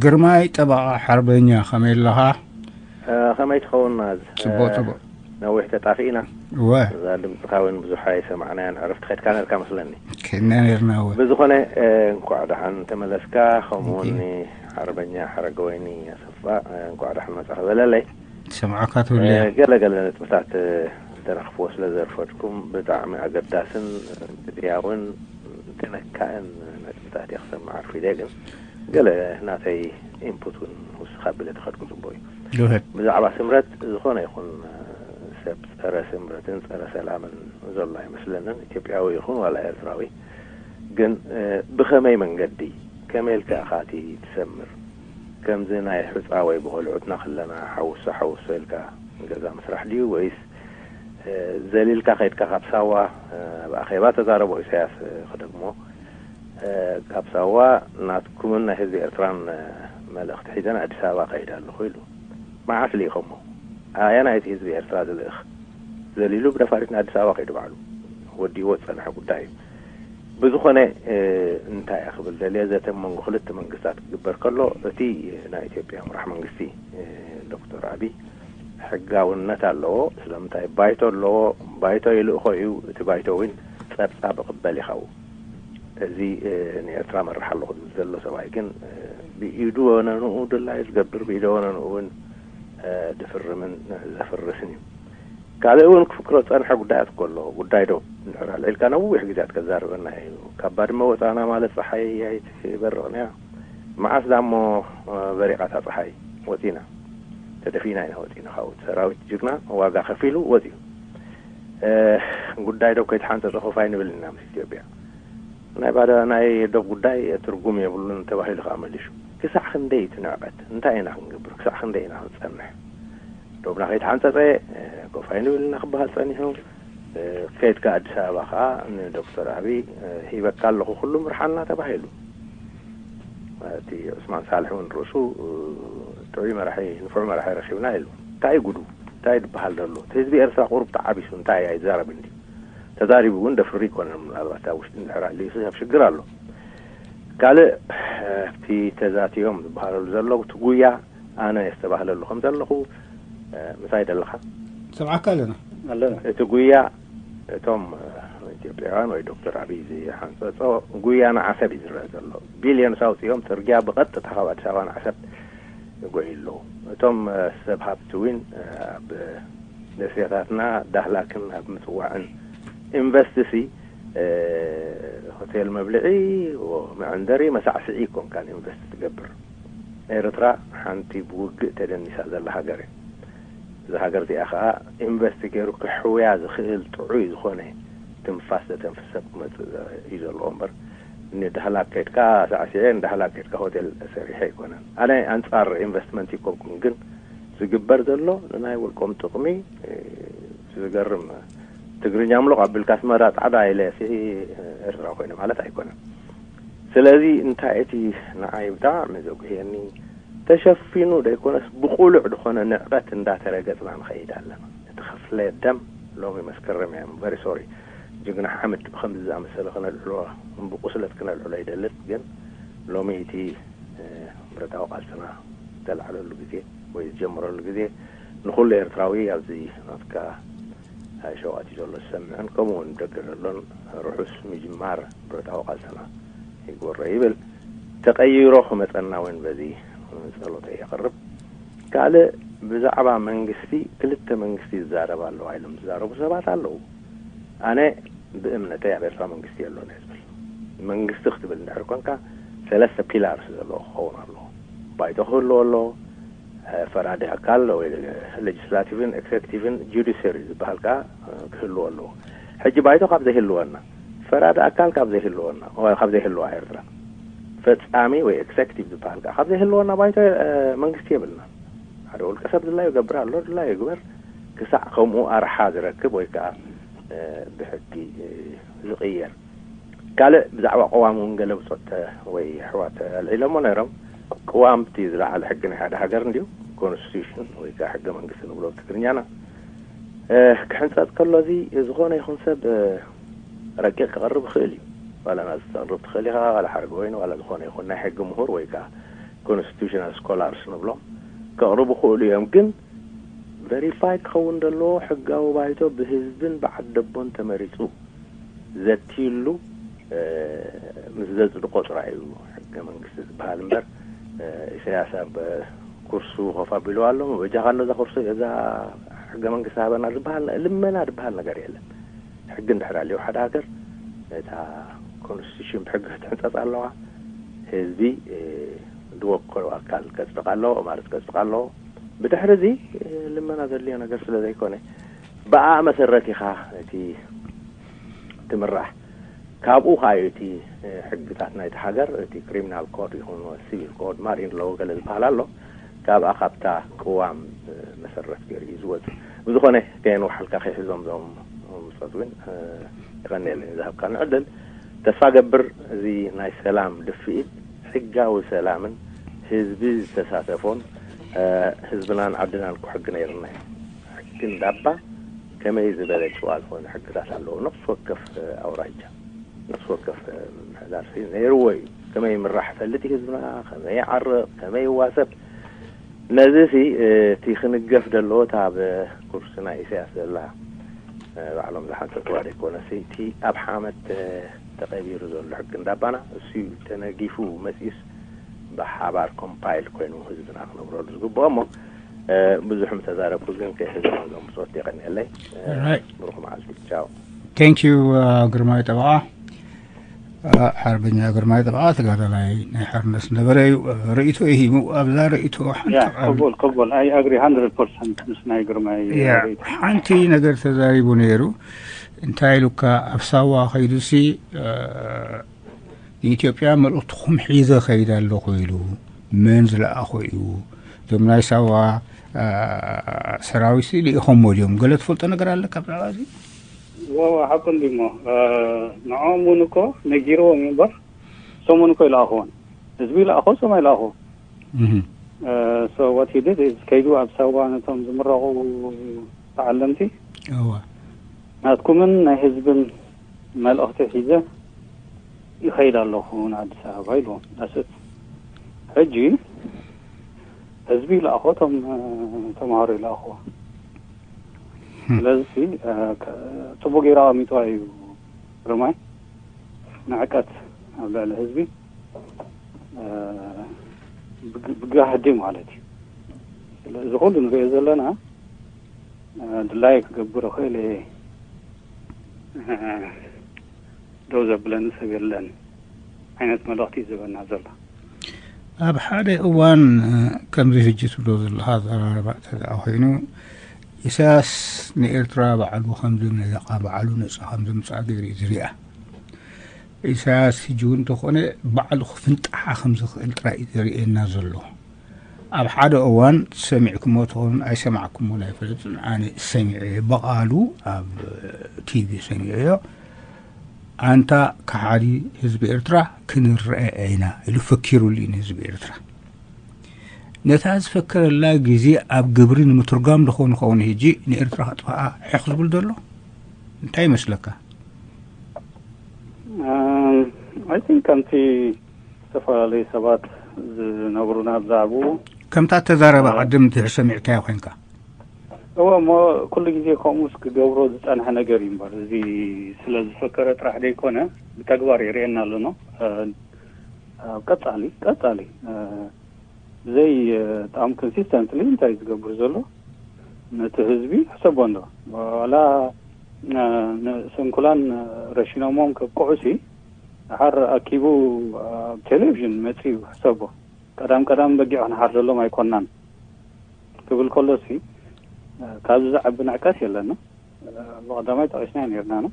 ግርማይ ጠበቓ ሓርበኛ ከመይ ኣለኻ? ከመይ ትኸውን ናዝ? ጽቡቕ ጽቡቕ። ነዊሕ ተጣፊእና። እወ እዛ ድምፅኻ እውን ብዙሕ ኣይሰማዕናያን ዕረፍቲ ከድካ ነርካ መስለኒ። ከድና ነርና እወ። ብዝኾነ እንኳዕ ደሓን ተመለስካ። ከምኡውን ሓርበኛ ሓረገወይኒ ኣሰፋ እንኳዕ ደሓን መጻኺ በለለይ። ሰምዓካ ትብልያ። ገለ ገለ ነጥብታት እንተነኽፍዎ ስለ ዘርፈድኩም ብጣዕሚ ኣገዳስን ግዝያውን ተነካእን ነጥብታት እየ ክሰምዕ ኣርፊደ፣ ግን ገለ ናተይ ኢንፑት እውን ውስኽ ኣቢለ ተኸድኩ ጽቡቕ እዩ። Go ahead። ብዛዕባ ስምረት ዝኾነ ይኹን ሰብ ጸረ ስምረትን ጸረ ሰላምን ዘሎ ኣይመስለንን፣ ኢትዮጵያዊ ይኹን ዋላ ኤርትራዊ። ግን ብኸመይ መንገዲ ከመይ ኢልካ ኢኻ እቲ ትሰምር? ከምዚ ናይ ሑጻ ወይ ብቆልዑትና ከለና ሓውሶ ሓውሶ ኢልካ ገዛ ምስራሕ ድዩ ወይስ ዘሊልካ ከይድካ ካብ ሳዋ ኣብ ኣኼባ ተዛረቦ ኢሳያስ ክደግሞ ካብ ሳዋ ናትኩምን ናይ ህዝቢ ኤርትራን መልእኽቲ ሒዘ ንኣዲስ ኣበባ ከይድ ኣለኹ ኢሉ። መዓስ ልኢኾሞ? ኣየናይ እቲ ህዝቢ ኤርትራ ዝልእኽ? ዘሊሉ ብነፋሪት ንኣዲስ ኣበባ ከይዱ ባዕሉ ወዲእዎ ዝጸንሐ ጉዳይ እዩ። ብዝኾነ እንታይ እየ ክብል ደልየ፣ ዘተ መንጎ ክልተ መንግስታት ክግበር ከሎ እቲ ናይ ኢትዮጵያ ምራሕ መንግስቲ ዶክተር ኣቢይ ሕጋውነት ኣለዎ። ስለምንታይ ባይቶ ኣለዎ። ባይቶ ይልእኾ እዩ። እቲ ባይቶ እውን ጸብጻብ ይቕበል እዩ ካብኡ። እዚ ንኤርትራ መርሕ ኣለኹ ዝብል ዘሎ ሰብኣይ ግን ብኢዱ ወነንኡ ድላይ ዝገብር፣ ብኢደ ወነንኡ እውን ድፍርምን ዘፍርስን እዩ። ካልእ እውን ክፍክሮ ዝጸንሐ ጉዳያት እኮ ኣሎ። ጉዳይ ዶ እንድሕር ኣልዒልካ ነዊሕ ግዜያት ከዛርበና እዩ። ካብ ባድመ ወጻና ማለት ጸሓይ ኣይትበርቕን እያ። መዓስ ዳሞ በሪቓታ ጸሓይ? ወጺና፣ ተደፊና ኢና ወጺና። ካብኡ ሰራዊት ጅግና ዋጋ ከፊሉ ወጺኡ። ጉዳይ ዶ ከይተሓንጸጸ ኮፍ ኣይንብል ኢና ምስ ኢትዮጵያ። ናይ ባዳ ናይ ዶብ ጉዳይ ትርጉም የብሉን ተባሂሉ ከዓ መሊሹ። ክሳዕ ክንደይ እቲ ንዕቀት? እንታይ ኢና ክንገብር? ክሳዕ ክንደይ ኢና ክንጸንሕ? ዶብና ከይተሓንጸጸ ኮፍ ኣይንብል ኢና ክበሃል ጸኒሑ። ከይድካ ኣዲስ ኣበባ ከዓ ንዶክተር ኣብይ ሂበካ ኣለኹ ኩሉ ምርሓና ተባሂሉ። እቲ ዑስማን ሳልሕ እውን ርእሱ ጥዑይ መራሒ፣ ንፉዕ መራሒ ረኺብና ኢሉ። እንታይ እዩ ጉዱ? እንታይ ዝበሃል ዘሎ? እቲ ህዝቢ ኤርትራ ቁሩብ ተዓቢሱ እንታይ ኣይዛረብን ድዩ? ተዛሪቡ እውን ደፍሪ ይኮነን። ምናልባት ኣብ ውሽጢ እንድሕር ኣልዩስ ሰብ ሽግር ኣሎ። ካልእ ኣብቲ ተዛትዮም ዝበሃለሉ ዘለዉ እቲ ጉያ ኣነ የስተባህለሉ ከም ዘለኹ ምሳይ ደለኻ? ሰብዓካ ኣለና። ኣለና። እቲ ጉያ እቶም ኢትዮጵያውያን ወይ ዶክተር ኣብይ ዝሓንፀፆ ጉያ ንዓሰብ እዩ ዝረአ ዘሎ። ቢልዮንስ ኣውፅኦም ፅርግያ ብቐጥታ ካብ ኣዲስ ኣበባ ንዓሰብ ይጎዩ ኣለዉ። እቶም ሰብ ሃብቲ እውን ኣብ ደሴታትና ዳህላክን ኣብ ምፅዋዕን ኢንቨስትሲ ሆቴል መብልዒ መዐንደሪ መሳዕስዒ ኮንካን ኢንቨስት ትገብር። ኤርትራ ሓንቲ ብውግእ ተደኒሳ ዘላ ሃገር እያ። እዛ ሃገር እዚኣ ከዓ ኢንቨስት ገይሩ ክሕውያ ዝኽእል ጥዑይ ዝኾነ ትንፋስ ዘተንፍስ ሰብ ክመፅእ እዩ ዘለዎ እምበር ንዳህላክ ከድካ ሳዕሲዐ ንዳህላክ ከድካ ሆቴል ሰሪሐ ኣይኮነን። ኣነ ኣንፃር ኢንቨስትመንት ይኮንኩን፣ ግን ዝግበር ዘሎ ንናይ ውልቆም ጥቕሚ ዝገርም ትግርኛ ምሉቕ ኣቢልካ ኣስመራ ጻዕዳ ኢለ ሲ ኤርትራ ኮይነ ማለት ኣይኮነን። ስለዚ እንታይ እቲ ንዓይ ብጣዕሚ ዘጉህየኒ ተሸፊኑ ደይኮነስ ብቁሉዕ ዝኾነ ንዕቀት እንዳተረገጽና ንኸይድ ኣለና። እቲ ክፍለ ደም ሎሚ መስከረም እያ። ቨሪ ሶሪ ጅግና ሓምድ ብከምዚ ዝኣመሰለ ክነልዕሎ ብቁስለት ክነልዕሎ ይደልን ግን ሎሚ እቲ ብረታዊ ቃልስና ዝተላዕለሉ ግዜ ወይ ዝጀምረሉ ግዜ ንኹሉ ኤርትራዊ ኣብዚ ናትካ ሸዋት እዩ ዘሎ ዝሰምዕን ከምኡ እውን ደገ ዘሎን ርሑስ ምጅማር ብረታዊ ቃልስና ይጎረ ይብል። ተቐይሮ ክመፀና እውን በዚ ጸሎተ የቕርብ። ካልእ ብዛዕባ መንግስቲ ክልተ መንግስቲ ይዛረብ ኣለዋ ኢሎም ዝዛረቡ ሰባት ኣለዉ። ኣነ ብእምነተይ ኣብ ኤርትራ መንግስቲ የሎን እየ ዝብል። መንግስቲ ክትብል እንድሕር ኮንካ ሰለስተ ፒላርስ ዘለዎ ክኸውን ኣለዎ። ባይቶ ክህልዎ ኣለዎ። ፈራዲ ኣካል ወይ ሌጅስላቲቭን ኤክዘክቲቭን ጁዲሽሪ ዝበሃል ከዓ ክህልዎ ኣለዎ። ሕጂ ባይቶ ካብ ዘይህልወና፣ ፈራዲ ኣካል ካብ ዘይህልወና፣ ወይ ካብ ዘይህልዋ ኤርትራ ፈጻሚ ወይ ኤክዘክቲቭ ዝበሃል ከዓ ካብ ዘይህልወና ባይቶ መንግስቲ የብልና። ሓደ ውልቀ ሰብ ድላዩ ይገብር ኣሎ፣ ድላዩ ይግበር። ክሳዕ ከምኡ ኣርሓ ዝረክብ ወይ ከዓ ብሕጊ ዝቕየር። ካልእ ብዛዕባ ቅዋም እውን ገለ ብጾት ወይ ኣሕዋት ኣልዒሎሞ ነይሮም። ቅዋም እቲ ዝለዓለ ሕጊ ናይ ሓደ ሃገር እንድዩ፣ ኮንስቲቱሽን ወይ ከዓ ሕገ መንግስቲ ንብሎ ብትግርኛና። ክሕንጸጽ ከሎ እዚ ዝኾነ ይኹን ሰብ ረቂቕ ክቐርብ ይኽእል እዩ። ዋላ ናዚ ክተቕርብ ትኽእል ኢኻ፣ ዋላ ሓረገ ወይኒ፣ ዋላ ዝኾነ ይኹን ናይ ሕጊ ምሁር ወይ ከዓ ኮንስቲቱሽናል ስኮላርስ ንብሎም ከቕርቡ ይኽእሉ እዮም። ግን ቨሪፋይ ክኸውን ዘለዎ ሕጋዊ ባይቶ ብህዝብን ብዓደቦን ተመሪጹ ዘትይሉ ምስ ዘጽድቆ ጥራይ እዩ ሕገ መንግስቲ ዝበሃል እምበር ኢሳያስ ኣብ ኩርሱ ኮፍ ኣቢሉ ኣሎ በጃኻ እዛ ኩርሱ እዛ ሕገ መንግስቲ ሃበና ዝበሃል ልመና ዝበሃል ነገር የለን። ሕጊ እንድሕር ኣልዩ ሓደ ሃገር እታ ኮንስቲቱሽን ብሕጊ ክትሕንፀፅ ኣለዋ። ህዝቢ ዝወከሎ ኣካል ከፅድቕ ኣለዎ ማለት ከፅድቕ ኣለዎ። ብድሕሪ እዚ ልመና ዘድልዮ ነገር ስለ ዘይኮነ ብኣ መሰረት ኢኻ እቲ ትምራሕ። ካብኡ ከዓ እዩ እቲ ሕግታት ናይቲ ሃገር እቲ ክሪሚናል ኮድ ይኹን ሲቪል ኮድ ማሪን ሎው ገለ ዝበሃል ኣሎ። ካብኣ ካብታ ቅዋም መሰረት ገይሩ እዩ ዝወፅእ። ብዝኾነ ከየንውሓልካ ከይሕዞም ዞም ምፀት እውን ይቐኒየለይ ዝሃብካኒ ዕድል። ተስፋ ገብር እዚ ናይ ሰላም ድፍኢት ሕጋዊ ሰላምን ህዝቢ ዝተሳተፎን ህዝብናን ዓድናን እኮ ሕጊ ነይርና እዩ። ሕጊ እንዳባ ከመይ ዝበለ ጭዋ ዝኾነ ሕግታት ኣለዎ። ነፍሲ ወከፍ ኣውራጃ ነፍሲ ወከፍ ምምሕዳር ነይርዎ እዩ። ከመይ ይምራሕ ፈልጥ ህዝብና፣ ከመይ ይዓርቕ፣ ከመይ ይዋሰብ። ነዚ ሲ እቲ ክንገፍ ዘለዎ እታ ኣብ ኩርሲ ናይ ኢሳያስ ዘላ ባዕሎም ዝሓንፀፅዋ ዘይኮነሲ እቲ ኣብ ሓመድ ተቐቢሩ ዘሎ ሕጊ እንዳባና እሱ እዩ ተነጊፉ መጺኡስ ብሓባር ኮምፓይል ኮይኑ ህዝብና ክነብረሉ ዝግብኦ እሞ ብዙሕ ምተዛረብኩ ግን ከይሕዝኖ ዞም ብጾት የቐንየለይ። ብሩኽ መዓልቲ። ቻው። Thank you ግርማይ ጠበቓ። ሓርበኛ ግርማይ ጠበቓ ተጋዳላይ ናይ ሓርነት ነበረ እዩ። ርእይቶ ይሂቡ ኣብዛ ርእይቶ ሓንቲ ቅቡል ቅቡል I agree hundred percent ምስ ናይ ግርማይ ሓንቲ ነገር ተዛሪቡ ነይሩ። እንታይ ኢሉካ ኣብ ሳዋ ከይዱሲ ንኢትዮጵያ መልእኽትኹም ሒዘ ከይድ ኣለኹ ኢሉ መን ዝለኣኾ እዩ? እዞም ናይ ሳዋ ሰራዊት ልኢኾሞ ድዮም? ገለ ትፈልጦ ነገር ኣለካ ብዛዕባ እዚ? ወዋ ሓቁ እንዲሞ ንዕኦም እውን እኮ ነጊርዎም እምበር እሶም እውን እኮ ይለኣኽዎን ህዝቢ ይለኣኾ እሶም ኣይለኣኽዎ so what he did is ከይዱ ኣብ ሳዋ ነቶም ዝምረቑ ተዓለምቲ እዋ ናትኩምን ናይ ህዝብን መልእኽቲ ሒዘ ይኸይድ ኣለኹ ንኣዲስ ኣበባ ኢልዎም ዳስት ሕጂ ህዝቢ ይለኣኾ ቶም ተምሃሮ ይለኣኽዎ ስለዚ ጽቡቅ ገይሩ ኣቐሚጥዋ እዩ ግርማይ ንዕቀት ኣብ ልዕሊ ህዝቢ ብጋህዲ ማለት እዩ እዚ ኩሉ ንሪኦ ዘለና ድላይ ክገብር ይኽእል እየ ደው ዘብለኒ ሰብ የለን ዓይነት መልእኽቲ እዩ ዝህበና ዘሎ ኣብ ሓደ እዋን ከምዚ ሕጂ ትብሎ ዘለኻ ኣዘራርባ እንተ ኮይኑ ኢሳያስ ንኤርትራ ባዕሉ ከም ዝነደቓ ባዕሉ ነጻ ከም ዘምጽኣ ገይሩ እዩ ዝሪኣ ኢሳያስ ሕጂ እውን እንተኾነ ባዕሉ ክፍንጣሓ ከም ዝኽእል ጥራይ እዩ ዘርእየና ዘሎ ኣብ ሓደ እዋን ሰሚዕኩሞ ትኾኑን ኣይሰማዕኩሞን ኣይፈለጥን ኣነ ሰሚዐ ብቓሉ ኣብ ቲቪ ሰሚዐዮ ኣንታ ከሓዲ ህዝቢ ኤርትራ ክንረአ ኢና ኢሉ ፈኪሩሉ እዩ ንህዝቢ ኤርትራ ነታ ዝፈከረላ ግዜ ኣብ ግብሪ ንምትርጓም ዝኾን ኸውን ሕጂ ንኤርትራ ከጥፍኣ ሕኽ ዝብል ዘሎ እንታይ ይመስለካ I think ከምቲ ዝተፈላለዩ ሰባት ዝነግሩና ብዛዕባኡ ከምታ ተዛረባ ቅድም ድሕር ሰሚዕካዮ ኮይንካ እወ እሞ ኩሉ ግዜ ከምኡስ ክገብሮ ዝፀንሐ ነገር እዩ እምበር እዚ ስለ ዝፈከረ ጥራሕ ዘይኮነ ብተግባር የርእየና ኣለኖ ቀፃሊ ቀፃሊ ብዘይ ጣም ኮንሲስተንትሊ እንታይ ዝገብር ዘሎ ነቲ ህዝቢ ሕሰቦ እንዶ ዋላ ስንኩላን ረሽኖሞም ከብቅዑሲ ድሓር ኣኪቡ ኣብ ቴሌቪዥን መፂኡ ሕሰቦ ቀዳም ቀዳም በጊዕ ክንሓርደሎም ኣይኮናን ክብል ከሎሲ ካብዚ ዝዓቢ ንዕቀት የለና ብቐዳማይ ጠቂስና ነርና ነው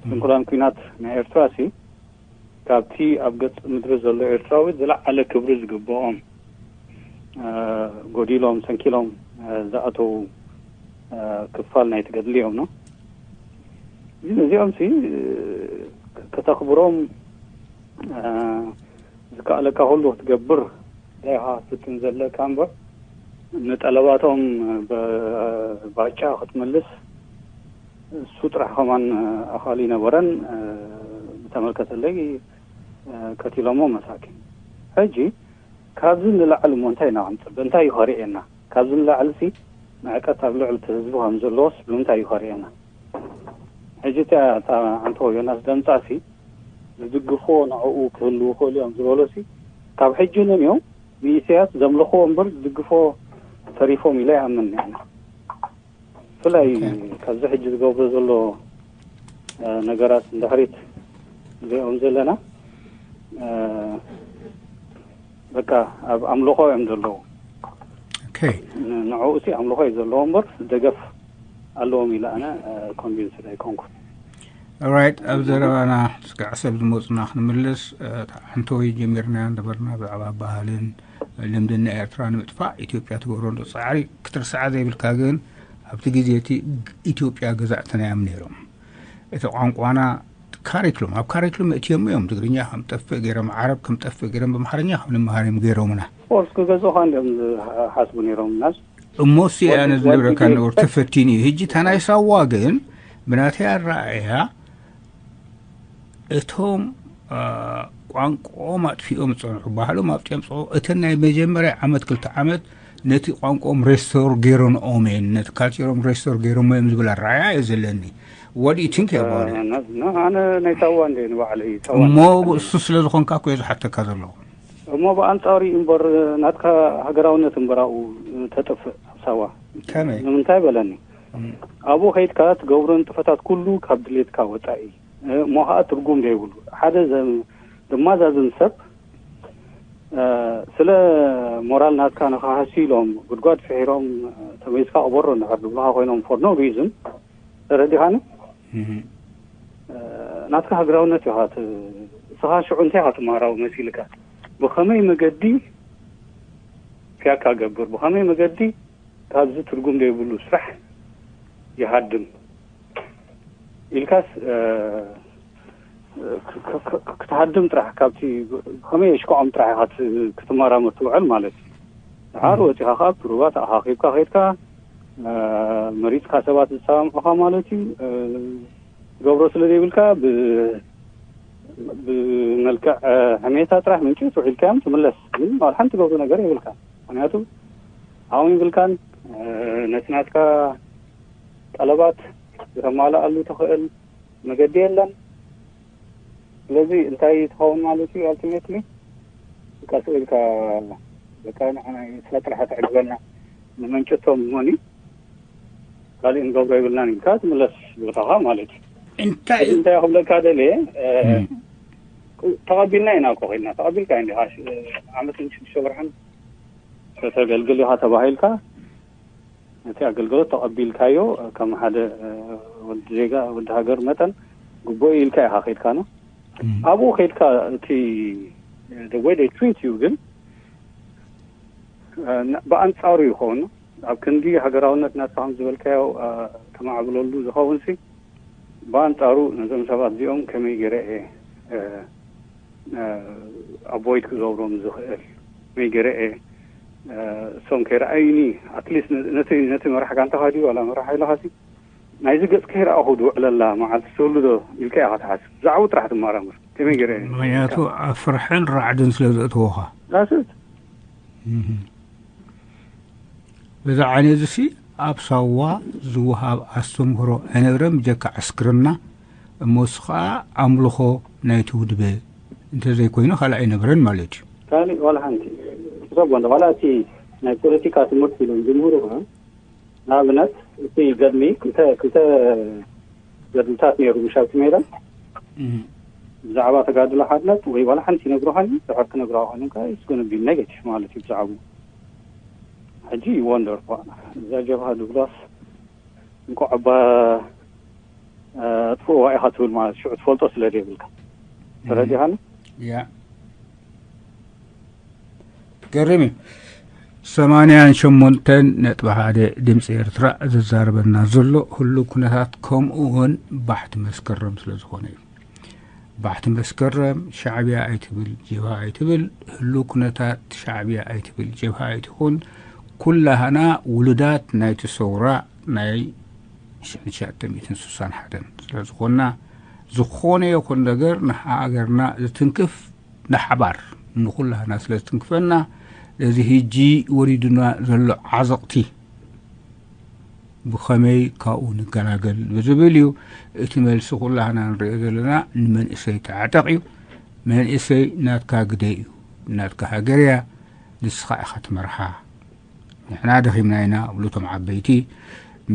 ስንኩላን ኩናት ናይ ኤርትራ ሲ ካብቲ ኣብ ገጽ ምድሪ ዘሎ ኤርትራዊ ዝለዓለ ክብሪ ዝግብኦም ጎዲሎም ሰንኪሎም ዝኣተዉ ክፋል ናይ ትገድሊ እዮም ነው ግን እዚኦም ሲ ከተኽብሮም ዝከኣለካ ሁሉ ክትገብር ኢኻ ክትፍትን ዘለካ እምበር ንጠለባቶም ባጫ ክትምልስ እሱ ጥራሕ ከማን ኣኻሊ ነበረን ብተመልከተለይ ቀቲሎሞ መሳኪን ሕጂ ካብዚ ንላዕሊ እሞ እንታይ ኢና ክንፅበ እንታይ እዩ ከርእየና ካብዚ ንላዕሊ ሲ ንዕቀት ኣብ ልዕሊ እቲ ህዝቢ ከም ዘለዎስ ብምንታይ እዩ ከርእየና ሕጂ እታ ኣንተ ዮናስ ደምፃ ሲ ዝድግፍዎ ንዕኡ ክህልው ክእሉ እዮም ዝበሎ ሲ ካብ ሕጂ ንንዮም ንኢሳያስ ዘምልኽዎ እምበር ዝድግፍዎ ተሪፎም ኢለ ይኣምን እየ ብፍላይ ካብዚ ሕጂ ዝገብሮ ዘሎ ነገራት ንድሕሪት ንሪኦም ዘለና በቃ ኣብ ኣምልኾ እዮም ዘለዉ ንዕኡ ሲ ኣምልኾ እዩ ዘለዎ እምበር ደገፍ ኣለዎም ኢለ ኣነ ኮንቪንስድ ኣይኮንኩን ራይት ኣብ ዘረባና ስጋዕ ሰብ ዝመፁና ክንምልስ ሓንተወይ ጀሚርና ነበርና ብዛዕባ ባህልን ልምድና ኤርትራ ንምጥፋእ ኢትዮጵያ ትገብሮ ዶ ፃዕሪ ክትርስዓ ዘይብልካ ግን ኣብቲ ግዜ እቲ ኢትዮጵያ ገዛእትና እዮም ነይሮም እቲ ቋንቋና ካሪክሉም ኣብ ካሪክሉም እትዮም እዮም ትግርኛ ከም ጠፍእ ገይሮም ዓረብ ከም ጠፍእ ገይሮም ብምሓርኛ ከም ንምሃር እዮም ገይሮምና ኦፍኮርስ ክገዝኡኻ እንዲኦም ዝሓስቡ ነይሮም ናስ እሞ ሲ ኣነ ዝነብረካ ነበሩ ተፈቲኑ እዩ ሕጂ እታ ናይ ሳዋ ግን ብናተይ ኣረኣእያ እቶም ቋንቋኦም ኣጥፊኦም ዝፀንሑ ባህሎም ኣውፂኦም ዝፀንሑ እተን ናይ መጀመርያ ዓመት ክልተ ዓመት ነቲ ቋንቋኦም ሬስቶር ገይሮንኦም እየን ነቲ ካልቸሮም ሬስቶር ገይሮሞ እዮም ዝብል ኣረኣያ እዩ ዘለኒ What do you think about it? ኣነ ናይ ሳዋ እንደ ንባዕለይ ሳዋ እሞ እሱ ስለ ዝኾንካ እኮ እየ ዝሓተካ ዘለኹ። እሞ ብኣንጻሩ እዩ እምበር ናትካ ሃገራውነት እምበር ኣብኡ ተጥፍእ ኣብ ሳዋ ከመይ? ንምንታይ በለኒ ኣብኡ ከይድካ ትገብሮ ንጥፈታት ኩሉ ካብ ድሌትካ ወፃኢ እሞ ከዓ ትርጉም ዘይብሉ ሓደ ዘማዛዝን ሰብ ስለ ሞራል ናትካ ንክሃሲ ኢሎም ጉድጓድ ፍሒሮም ተመይዝካ ቅበሮ እንድሕር ዝብሉካ ኮይኖም for no reason ተረዲኻኒ ናትካ ሃገራውነት ኢኻ እስኻ ሽዑ እንታይ ኢኻ ትማሃራዊ መሲልካ ብኸመይ መገዲ ፊያካ ገብር ብኸመይ መገዲ ካብዚ ትርጉም ዘይብሉ ስራሕ ይሃድም ኢልካስ ክትሃድም ጥራሕ ካብቲ ብኸመይ የሽክዖም ጥራሕ ኢኻ ክትመራመር ትውዕል ማለት እዩ። ድሓር ወፂኻ ከዓ ብሩባት ኣኻኺብካ ከድካ መሪፅካ ሰባት ዝሰማምዑኻ ማለት እዩ። ትገብሮ ስለ ዘይብልካ ብመልክዕ ሕሜታ ጥራሕ ምንጭ ውዒልካዮም ትምለስ። ግን ዋላ ሓንቲ ትገብሮ ነገር የብልካ። ምክንያቱ ዓቕሚ ይብልካን ነቲ ናትካ ጠለባት ከተማልኣሉ ትኽእል መገዲ የለን። ስለዚ እንታይ ትኸውን ማለት እዩ? Ultimately ቀስ ኢልካ በቃ ንዓና ንሳ ጥራሕ ተዕግበና ንመንጨቶም እሞኒ ካሊእ ንገብሮ የብልናን ኢልካ ትምለስ ቦታኻ ማለት እዩ። እንታይ እንታይ ክብለካ ደልየ ተቐቢልና ኢና እኮ ኮይና ተቐቢልካ እንዲኻ ዓመትን ሽዱሽተ ወርሕን ከተገልግል ኢኻ ተባሂልካ ነቲ ኣገልግሎት ተቐቢልካዮ ከም ሓደ ወዲ ዜጋ ወዲ ሃገር መጠን ግቡእ ኢልካ ኢኻ ከድካ ነው ኣብኡ ከድካ እቲ the way they treat you ግን ብኣንፃሩ ይኸውን ኣብ ክንዲ ሃገራውነት ናትካ ከም ዝበልካዮ ተማዕብለሉ ዝኸውን ሲ ብኣንፃሩ ነዞም ሰባት እዚኦም ከመይ ገይረ እየ avoid ክገብሮም ዝኽእል ከመይ ገይረ እየ እሶም ከይረኣዩኒ at least ነቲ መራሕ ጋንታ ካዲ ዋላ መራሕ ኢልካ ሲ ናይዚ ገጽ ከይረኣኹ ድውዕለላ መዓልቲ ትህሉ ዶ ኢልካ ኢኻ ትሓስብ ብዛዕባኡ ጥራሕ ትመራመር ከመይ ገይረ እየ ምክንያቱ ኣብ ፍርሕን ራዕድን ስለ ዘእተወኻ that's it Mhm. በዚ ዓይነት እዚ ኣብ ሳዋ ዝወሃብ ኣስተምህሮ ኣይነበረን ብጀካ ዕስክርና እሞ እሱ ከዓ ኣምልኾ ናይቲ ውድበ እንተዘይኮይኑ ካልእ ኣይነበረን ማለት እዩ። ካልእ ዋላ ሓንቲ ሰብ ወንዳ ዋላ እቲ ናይ ፖለቲካ ትምህርቲ ኢሎም ዝምህሩ ንኣብነት እቲ ገድሊ ክልተ ክልተ ገድልታት ነይሩ ምሽ ኣብቲ ሜዳ ብዛዕባ ተጋድሎ ሓድነት ወይ ዋላ ሓንቲ ይነግሩኻን ድሕር ክነግሩኻ ኮይኖም ከዓ it's gonna be negative ማለት እዩ ብዛዕባኡ ሕጂ you wonder እዛ ጀብሃ ዱግላስ እንኳዕ እባ ኣጥፍእዋ ኢኻ ትብል ማለት ሽዑ ትፈልጦ ስለ ዘይብልካ ተረዲኻኒ ያ ገርም እዩ ሰማንያን ሸሞንተን ነጥቢ ሓደ ድምፂ ኤርትራ ዘዛርበና ዘሎ ህሉ ኩነታት ከምኡ እውን ባሕቲ መስከረም ስለ ዝኾነ እዩ ባሕቲ መስከረም ሻዕብያ ኣይትብል ጀብሃ ኣይትብል ህሉ ኩነታት ሻዕብያ ኣይትብል ጀብሃ ኣይትኹን ኩላህና ውሉዳት ናይቲ ሰውራ ናይ ሽሕን ትሽዓተ ሚእትን ስሳን ሓደን ስለ ዝኾንና ዝኾነ ይኹን ነገር ንሃገርና ዝትንክፍ ንሓባር ንኹላህና ስለ ዝትንክፈና እዚ ህጂ ወሪዱና ዘሎ ዓዘቕቲ ብኸመይ ካብኡ ንገላገል ብዝብል እዩ እቲ መልሲ ኩላህና ንሪኦ ዘለና ንመንእሰይ ተዓጠቕ እዩ መንእሰይ ናትካ ግደ እዩ ናትካ ሃገር እያ ንስኻ ኢኻ ትመርሓ ንሕና ደኺምና ኢና ብሉ እቶም ዓበይቲ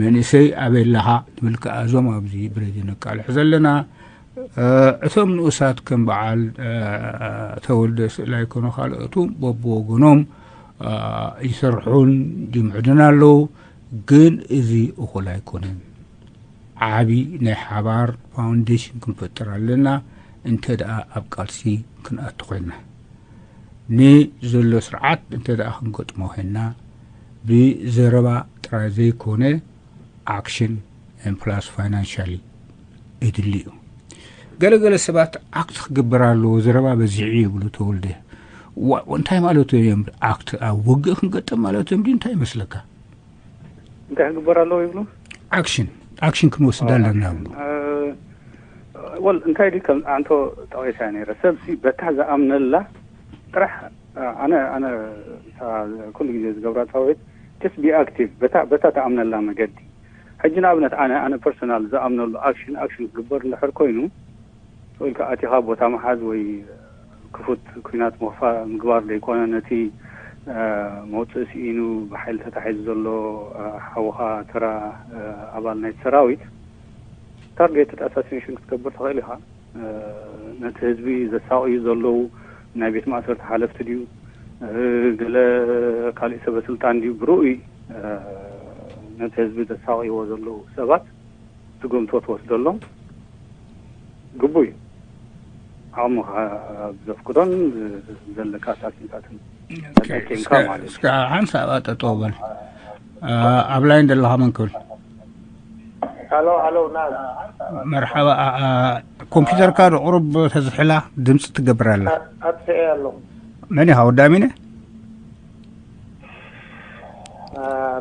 መንእሰይ ኣበይ ኣለኻ ንብል ከኣ እዞም ኣብዚ ብሬድዮ ነቃልሕ ዘለና እቶም ንኡሳት ከም በዓል ተወልደ ስእላይ ኮነ ካልኦቱ በብወገኖም ይሰርሑን ይምዕዱን ኣለዉ ግን እዚ እኹል ኣይኮነን ዓቢ ናይ ሓባር ፋውንዴሽን ክንፈጥር ኣለና እንተ ደኣ ኣብ ቃልሲ ክንኣቱ ኮይና ንዘሎ ስርዓት እንተ ደኣ ክንገጥሞ ኮይና ብዘረባ ጥራይ ዘይኮነ action plus financially የድሊ እዩ። ገለገለ ሰባት ኣክት ክግበር ኣለዎ ዘረባ በዚዑ ይብሉ ተወልደ እንታይ ማለት እዮም ኣክት ኣብ ውግእ ክንገጥም ማለት እዮም እንታይ ይመስለካ? እንታይ ክግበር ኣለዎ ይብሉ? ኣክሽን ኣክሽን ክንወስድ ኣለና ይብሉ። ወል እንታይ ዲ ከም ኣንቶ ጠቂሳ ነይረ ሰብሲ በታ ዝኣምነላ ጥራሕ ኣነ ኣነ ኩሉ ግዜ ዝገብራ ፃውዒት just be active በታ በታ ተኣምነላ መገዲ ሕጂ ንኣብነት ኣነ ኣነ ፐርሶናል ዝኣምነሉ ኣክሽን ኣክሽን ክግበር እንድሕር ኮይኑ፣ ኢልካ ኣቲኻ ቦታ ምሓዝ ወይ ክፉት ኩናት ምኽፋ ምግባር ዘይኮነ፣ ነቲ መውፅእ ስኢኑ ብሓይሊ ተታሒዙ ዘሎ ሓውኻ፣ ተራ ኣባል ናይቲ ሰራዊት፣ ታርጌትድ ኣሳሲኔሽን ክትገብር ትኽእል ኢኻ። ነቲ ህዝቢ ዘሳቕዩ ዘለዉ ናይ ቤት ማእሰርቲ ሓለፍቲ ድዩ፣ ገለ ካሊእ ሰበ ስልጣን ድዩ፣ ብርኡይ ነቲ ህዝቢ ዘሳቕይዎ ዘለዉ ሰባት ትግምቶ ትወስደሎም ግቡእ እዩ። ዓቕምኻ ብዘፍቅዶን ዘለካ ሳክሲታትን ተጠቂምካ ማለት እዩ። እስከ ሓንሳብ ጠጠው በል። ኣብ ላይን ዘለኻ መን ክብል? ሃሎ ሃሎ፣ ና መርሓባ። ኮምፒውተርካ ዶ ቁሩብ ተዝሕላ፣ ድምፂ ትገብር ኣላ። ኣጥፍኤ ኣለኹ። መን ኢኻ? ወዲ ኣሚነ?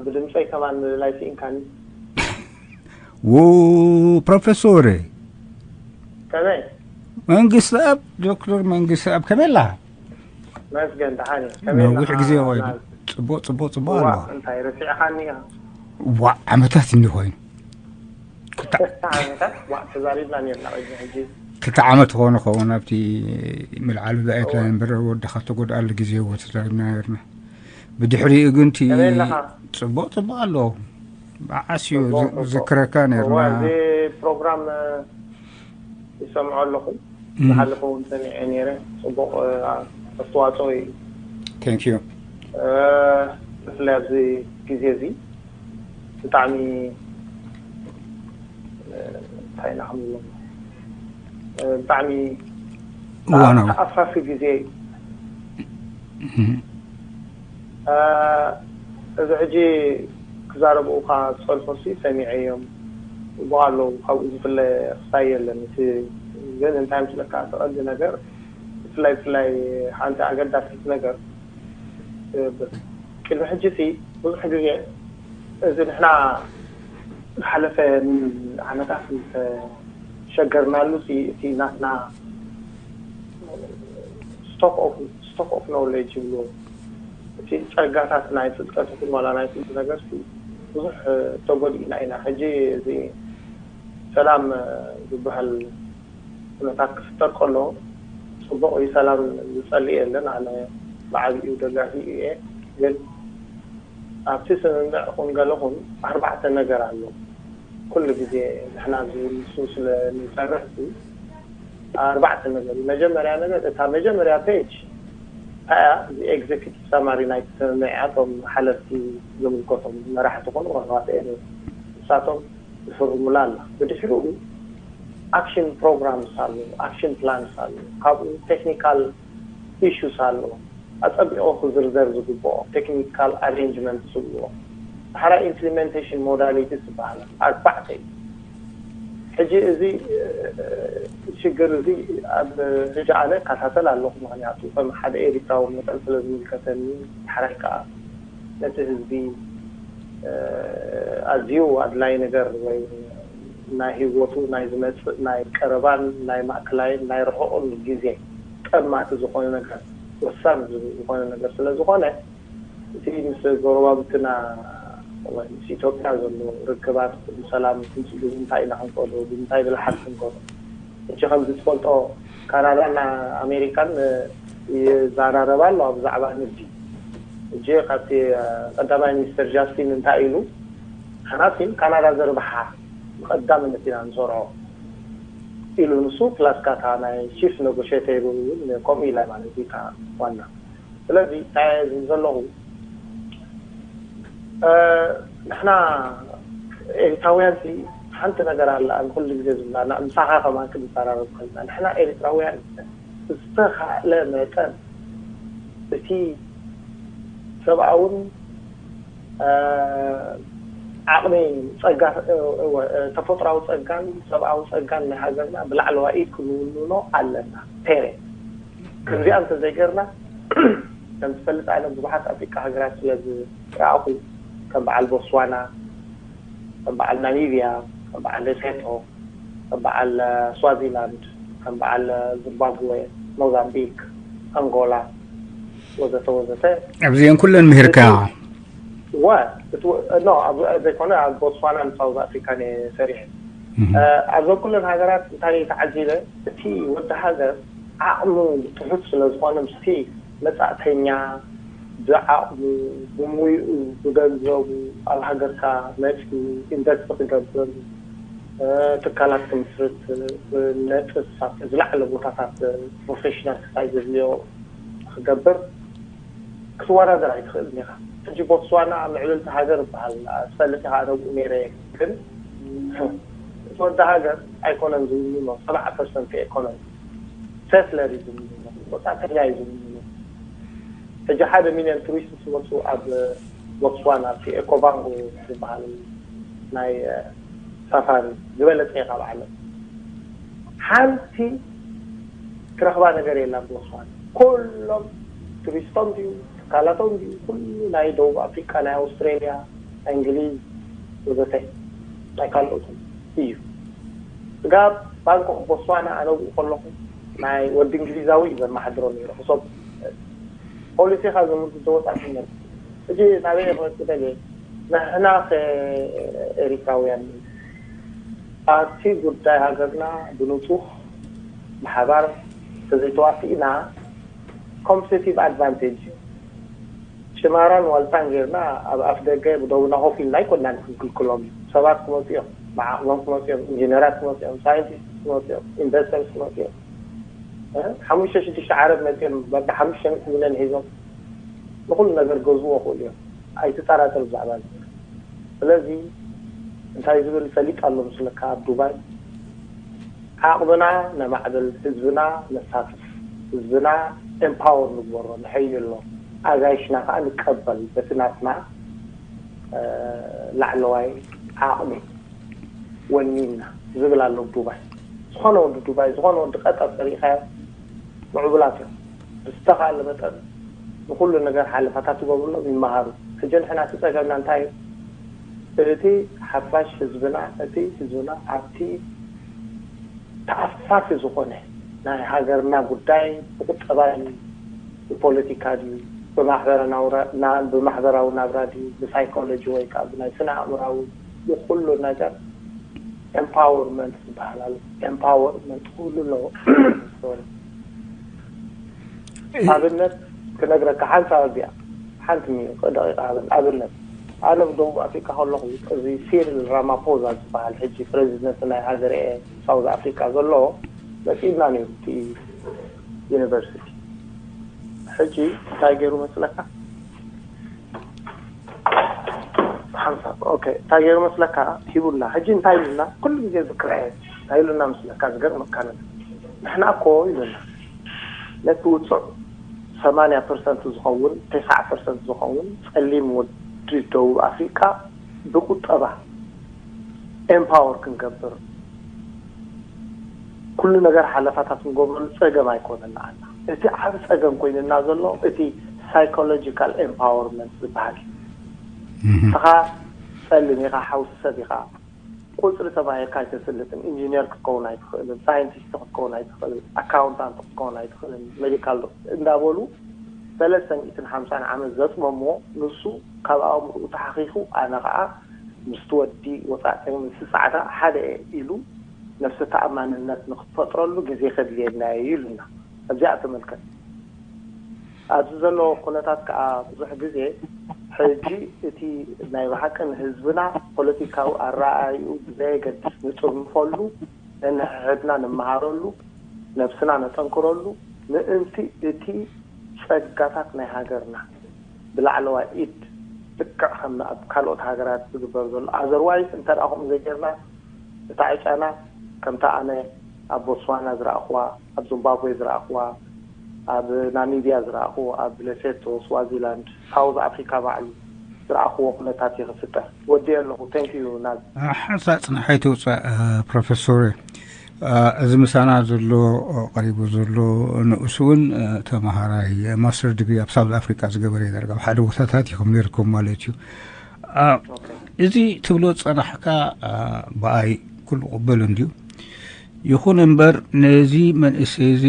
ብድምፀይ ከማን ምልላይ ስኢንካኒ። ው ፕሮፌሶር ከመይ መንግስቲ ኣብ ዶክተር መንግስቲ ኣብ ከመይ ኣላ? መስገን ደሓን እየ። ከመይ ነዊሕ ኣለኻ? ግዜ ወይ ናዝ- ጽቡቅ ጽቡቅ ጽቡቅ ዋ ኣለዋ። እንታይ ረሲዕኻኒ ኢኻ? ዋ ዓመታት እንዲ ኮይኑ ክልተ ክልተ ዓመታት ዋ ተዛሪብና ነርና ቅድሚ ሕጂ። ክልተ ዓመት ክኸውን ኣብቲ ምልዓሉ ዳየት ላይ እምበር ወድኻ ተጎድኣሉ ግዜ እዎ ተዛሪብና ነርና። ብድሕሪኡ ግን እቲ ከመይ ኣለኻ? ጽቡቅ ጽቡቅ ኣሎ። ብዓስ እዩ ጽቡቅ፣ ዝ- ጽቡቅ። ዝክረካ ነርና። እዋ፣ እዚ ፕሮግራም ይሰምዖ ኣለኹ። ዝሓለፈ እውን ሰሚዐ ነይረ። ጽቡቕ ኣስተዋፅኦ እዩ። Thank you። ብፍላይ ኣብዚ ግዜ እዚ ብጣዕሚ እንታይ ኢና ክንብሎ፣ ብጣዕሚ እዋናዊ። ተኣፋፊ ግዜ እዩ። እዚ ሕጂ ክዛረብኡካ ዝጸንሑ ሲ ሰሚዐዮም። ይብኡ ኣለዉ፣ ካብኡ ዝፍለ ክሳይ የለን። እቲ ግን እንታይ ምስለካ፣ እቲ ቀንዲ ነገር ብፍላይ ብፍላይ ሓንቲ ኣገዳሲት ነገር ቅድሚ ሕጂ ሲ ብዙሕ ግዜ እዚ ንሕና ዝሓለፈ ዓመታት ዝተሸገርናሉ ሲ እቲ ናትና stock of knowledge ይብሉ፣ እቲ ጸጋታት ናይ ፍልጠት ይኹን ዋላ ናይ ፍልጥ ነገር ሲ ብዙሕ ተጎዲእና ኢና። ሕጂ እዚ ሰላም ዝበሃል ኩነታት ክፍጠር ከሎ ጽቡቕ እዩ። ሰላም ዝጸልእ የለን። ኣነ ብዓቢኡ ደጋፊ እየ። ግን ኣብቲ ስምምዕ ኹን ገለ ኹን ኣርባዕተ ነገር ኣሎ። ኩሉ ግዜ ንሕና ኣብዚ ንሱ ስለ ንሰርሕ ሲ ኣርባዕተ ነገር እዩ። መጀመርያ ነገር እታ መጀመርያ ፔጅ እንታይ እያ? እዚ ኤግዜኪቲቭ ሳማሪ ናይቲ ስምምዕ እያ። እቶም ሓለፍቲ ዝምልከቶም መራሕቲ ኹን ዋላ whatever ንሳቶም ዝፍርሙላ ኣላ። ብድሕሪኡ ኣክሽን ፕሮግራምስ ኣሎ፣ ኣክሽን ፕላንስ ኣሎ፣ ካብኡ ቴክኒካል ኢሹስ ኣሎ። ኣጸቢቑ ክዝርዘር ዝግብኦ ቴክኒካል ኣሬንጅመንት ዝብልዎ። ዳሕራይ ኢምፕሊመንቴሽን ሞዳሊቲስ ዝበሃል ኣርባዕተ እዩ። ሕጂ እዚ ሽግር እዚ ኣብ ሕጂ ኣነ እከታተል ኣለኹ፣ ምኽንያቱ ከም ሓደ ኤሪትራዊ መጠን ስለ ዝምልከተኒ። ዳሕራይ ከኣ ነቲ ህዝቢ ኣዝዩ ኣድላይ ነገር ወይ ናይ ህይወቱ ናይ ዝመጽእ ናይ ቀረባን ናይ ማእከላይን ናይ ርሑቕን ግዜ ጠማቲ ዝኾነ ነገር፣ ወሳኒ ዝኾነ ነገር ስለ ዝኾነ፣ እቲ ምስ ጎረባብትና ወይ ምስ ኢትዮጵያ ዘሎ ርክባት ብሰላም ክንጽጉ እንታይ ኢና ክንከዶ፣ ብምንታይ ብልሓት ክንከዶ? ሕጂ ከምዚ ትፈልጦ ካናዳን ኣሜሪካን ይዘራረባ ኣለዋ ብዛዕባ ንግዲ። ሕጂ ካብቲ ቀዳማይ ሚኒስትር ጃስቲን እንታይ ኢሉ፣ ንሕና ሲ ንካናዳ ዘርብሓ ብቐዳምነት ኢና ንሰርዖ ኢሉ ንሱ፣ ፕላስ ካታ ናይ ቺፍ ነጎሽተር እውን ከምኡ ኢላ ማለት እዩ፣ እታ ዋና። ስለዚ እንታይ ዝብል ዘለኹ፣ ንሕና ኤሪትራውያን ሲ ሓንቲ ነገር ኣላ፣ ንኩሉ ግዜ ዝብላ፣ ምሳኻ ከማን ክንዘራረብ ከለና፣ ንሕና ኤሪትራውያን ብዝተኻእለ መጠን እቲ ሰብኣውን ዓቕሚ ጸጋ፣ ተፈጥራዊ ጸጋን ሰብኣዊ ጸጋን ናይ ሃገርና ብላዕለዋ ኢድ ክንውንኖ ኣለና። ፔሬ። ከምዚኣ እንተዘይገርና፣ ከም ትፈልጥ ኣነ ብዙሓት ኣፍሪቃ ሃገራት ስለ ዝረኣኹ፣ ከም በዓል ቦትስዋና፣ ከም በዓል ናሚብያ፣ ከም በዓል ሌሴቶ፣ ከም በዓል ስዋዚላንድ፣ ከም በዓል ዚምባብወ፣ ሞዛምቢክ፣ ኣንጎላ፣ ወዘተ ወዘተ። ኣብዚአን ኩለን ምሂርካ። ዋ እቲ ኖ ኣብ ዘይኮነ ኣብ ቦትስዋናን ሳውዝ ኣፍሪካን እየ ሰሪሐ። ኣብዞም ኩለን ሃገራት እንታይ ተዓዚበ፣ እቲ ወዲ ሃገር ዓቕሙ ትሑት ስለ ዝኾነ ምስቲ መጻእተኛ ብዓቕሙ ብሙይኡ ብገንዘቡ ኣብ ሃገርካ መጺኡ ኢንቨስት ክገብር፣ ትካላት ክምስርት፣ ነጥፍ ኣብቲ ዝለዓለ ቦታታት ፕሮፌሽናል ክሳይ ዘድልዮ ክገብር ክትወዳደር ኣይትኽእልን ኢኻ። ሕጂ ቦትስዋና ምዕብልቲ ሃገር ይበሃል። ትፈልጥ ኢኻ፣ ኣነ ኣብኡ ነይረ እየ። ግን እቲ ወዲ ሃገር ኣይኮነን ዝውንኖ፣ ሰብዓ ፐርሰንት ኢኮኖሚ ሴትለር እዩ ዝውንኖ፣ ወጻእተኛ እዩ ዝውንኖ። ሕጂ ሓደ ሚልዮን ቱሪስት ዝመፁ ኣብ ቦትስዋና ኣብቲ ኤኮባንጎ ዝበሃል ናይ ሳፋሪ ዝበለፀ እዩ ካብ ዓለም። ሓንቲ ክረኽባ ነገር የላን ብወስዋን። ኩሎም ቱሪስቶም ድዩ ትካላቶም ድዩ ኩሉ ናይ ደቡብ ኣፍሪቃ፣ ናይ ኣውስትሬልያ፣ ናይ እንግሊዝ ወዘተ ናይ ካልኦት እዩ። ስጋብ ባንኮክ ቦትስዋና ኣነ ኣብኡ ከለኹ ናይ ወዲ እንግሊዛዊ እዩ ዘመሓድሮ ነይሩ። ክሶብ ፖሊሲኻ ዘምርቱ ተወፃእኩ ነርኩ። እጂ ናበይ ክመፅእ ደልየ? ንሕና ከ ኤሪትራውያን ኣብቲ ጉዳይ ሃገርና ብንፁህ ብሓባር ተዘይተዋፊእና ኮምፒቲቲቭ ኣድቫንቴጅ እዩ። ጭማራን ዋልታን ጌርና ኣብ ኣፍ ደገ ብደውና ኮፍ ኢልና ኣይኮናን ክንክልክሎም እዩ። ሰባት ክመፁ እዮም፣ መዓኽዞም ክመፁ እዮም፣ ኢንጂነራት ክመፁ እዮም፣ ሳይንቲስት ክመፁ እዮም፣ ኢንቨስተርስ ክመፁ እዮም። ሓሙሽተ ሽዱሽተ ዓረብ መፅኦም በቢ ሓሙሽተ ሚእቲ ሚልዮን ሒዞም ንኩሉ ነገር ገዝዎ ክእሉ እዮም። ኣይትጠራጠር ብዛዕባ እዚ። ስለዚ እንታይ ዝብል ፈሊጥ ኣሎ ምስለካ ኣብ ዱባይ ዓቕምና ነማዕብል፣ ህዝብና ነሳትፍ፣ ህዝብና ኤምፓወር ንግበሮ፣ ንሐይሎ፣ ኣጋይሽና ከዓ ንቀበል በቲ ናትና ላዕለዋይ ዓቕሚ ወኒንና ዝብል ኣሎ ዱባይ። ዝኾነ ወዲ ዱባይ፣ ዝኾነ ወዲ ቀጠር ተሪኢኻዮ ምዕቡላት እዮም። ብዝተኻለ መጠን ንኹሉ ነገር ሓለፋታት ትገብርሎም ይመሃሩ። ሕጂ ንሕና እቲ ጸገምና እንታይ እዩ? እቲ ሓፋሽ ህዝብና፣ እቲ ህዝብና ኣብቲ ተኣፋፊ ዝኾነ ናይ ሃገርና ጉዳይ ብቁጠባ ድዩ፣ ብፖለቲካ ድዩ፣ ብማሕበራዊ ናብራ ድዩ፣ ብሳይኮሎጂ ወይ ከዓ ብናይ ስነ ኣእምራዊ ብኩሉ ነገር ኤምፓወርመንት ዝበሃል ኣሎ። ኤምፓወርመንት ኩሉ ኣለዎ። ኣብነት ክነግረካ ሓንሳብ ኣቢያ ሓንቲ ደቂቃ ኣብነት ኣነ ብደቡብ ኣፍሪካ ከለኹ እዚ ሲሪል ራማፖዛ ዝበሃል ሕጂ ፕሬዚደንት ናይ ሃገር ሳውዝ ኣፍሪካ ዘሎ መፂእና ነይሩ እቲ ዩኒቨርሲቲ። ሕጂ እንታይ ገይሩ መስለካ? ሓንሳብ ኦኬ እንታይ ገይሩ መስለካ? ሂቡና። ሕጂ እንታይ ኢሉና? ኩሉ ግዜ ዝክርዐ እንታይ ኢሉና መስለካ? ዝገርመካ ነገር ንሕና እኮ ኢሉና ነቲ ውፁዕ ሰማንያ ፐርሰንት ዝኸውን ተስዓ ፐርሰንት ዝኸውን ፀሊም ወዲ ደቡብ ኣፍሪቃ ብቁጠባ ኤምፓወር ክንገብር ኩሉ ነገር ሓለፋታት ክንገብረሉ ፀገም ኣይኮነን ንዓና። እቲ ዓብ ፀገም ኮይንና ዘሎ እቲ ሳይኮሎጂካል ኤምፓወርመንት ዝበሃል እዩ። ንስኻ ፀልም ኢኻ፣ ሓውሲ ሰብ ኢኻ፣ ቁፅሪ ተባሂልካ ኣይተስልጥን። ኢንጂነር ክትከውን ኣይትኽእልን፣ ሳይንቲስት ክትከውን ኣይትኽእልን፣ ኣካውንታንት ክትከውን ኣይትኽእልን፣ ሜዲካል ዶ እንዳበሉ ሰለስተ ሚእትን ሓምሳን ዓመት ዘፅመሞ ንሱ ካብ ኣእምርኡ ተሓኺኹ ኣነ ከዓ ምስቲ ወዲ ወፃእተኛ ምስቲ ፃዕዳ ሓደ እየ ኢሉ ነብሰ ተኣማንነት ንክትፈጥረሉ ግዜ ከድልየና እዩ ኢሉና። ኣብዚኣ ተመልከት። ኣብዚ ዘሎ ኩነታት ከዓ ብዙሕ ግዜ ሕጂ እቲ ናይ ብሓቂ ንህዝብና ፖለቲካዊ ኣረኣእይኡ ብዘየገድስ ንጥርንፈሉ፣ ነንሕድሕድና ንመሃረሉ፣ ነብስና ነጠንክረሉ ምእንቲ እቲ ጸጋታት ናይ ሃገርና ብላዕለዋይ ኢድ ልክዕ ከም ኣብ ካልኦት ሃገራት ዝግበር ዘሎ ኣዘርዋይስ እንተ ደኣ ከምኡ ዘይገርና እታ ዕጫና ከምታ ኣነ ኣብ ቦትስዋና ዝረኣኽዋ፣ ኣብ ዚምባብዌ ዝረኣኽዋ፣ ኣብ ናሚብያ ዝረኣኽዎ፣ ኣብ ሌሴቶ፣ ስዋዚላንድ፣ ሳውዝ ኣፍሪካ ባዕሉ ዝረኣኽዎ ኩነታት እዩ ክፍጠር። ወዲ ኣለኹ። Thank you ናዝ። ሓንሳ ጽንሓይ ትውጻእ ፕሮፌሶር። እዚ ምሳና ዘሎ ቀሪቡ ዘሎ ንኡስ እውን ተመሃራይ ማስተር ዲግሪ ኣብ ሳውዝ ኣፍሪካ ዝገበረ እዩ። ዳርጋ ኣብ ሓደ ቦታታት ኢኹም ነርኩም ማለት እዩ። እዚ ትብሎ ጸናሕካ ብኣይ ኩሉ ቅበሎ እንድዩ። ይኹን እምበር ነዚ መንእሰይ እዚ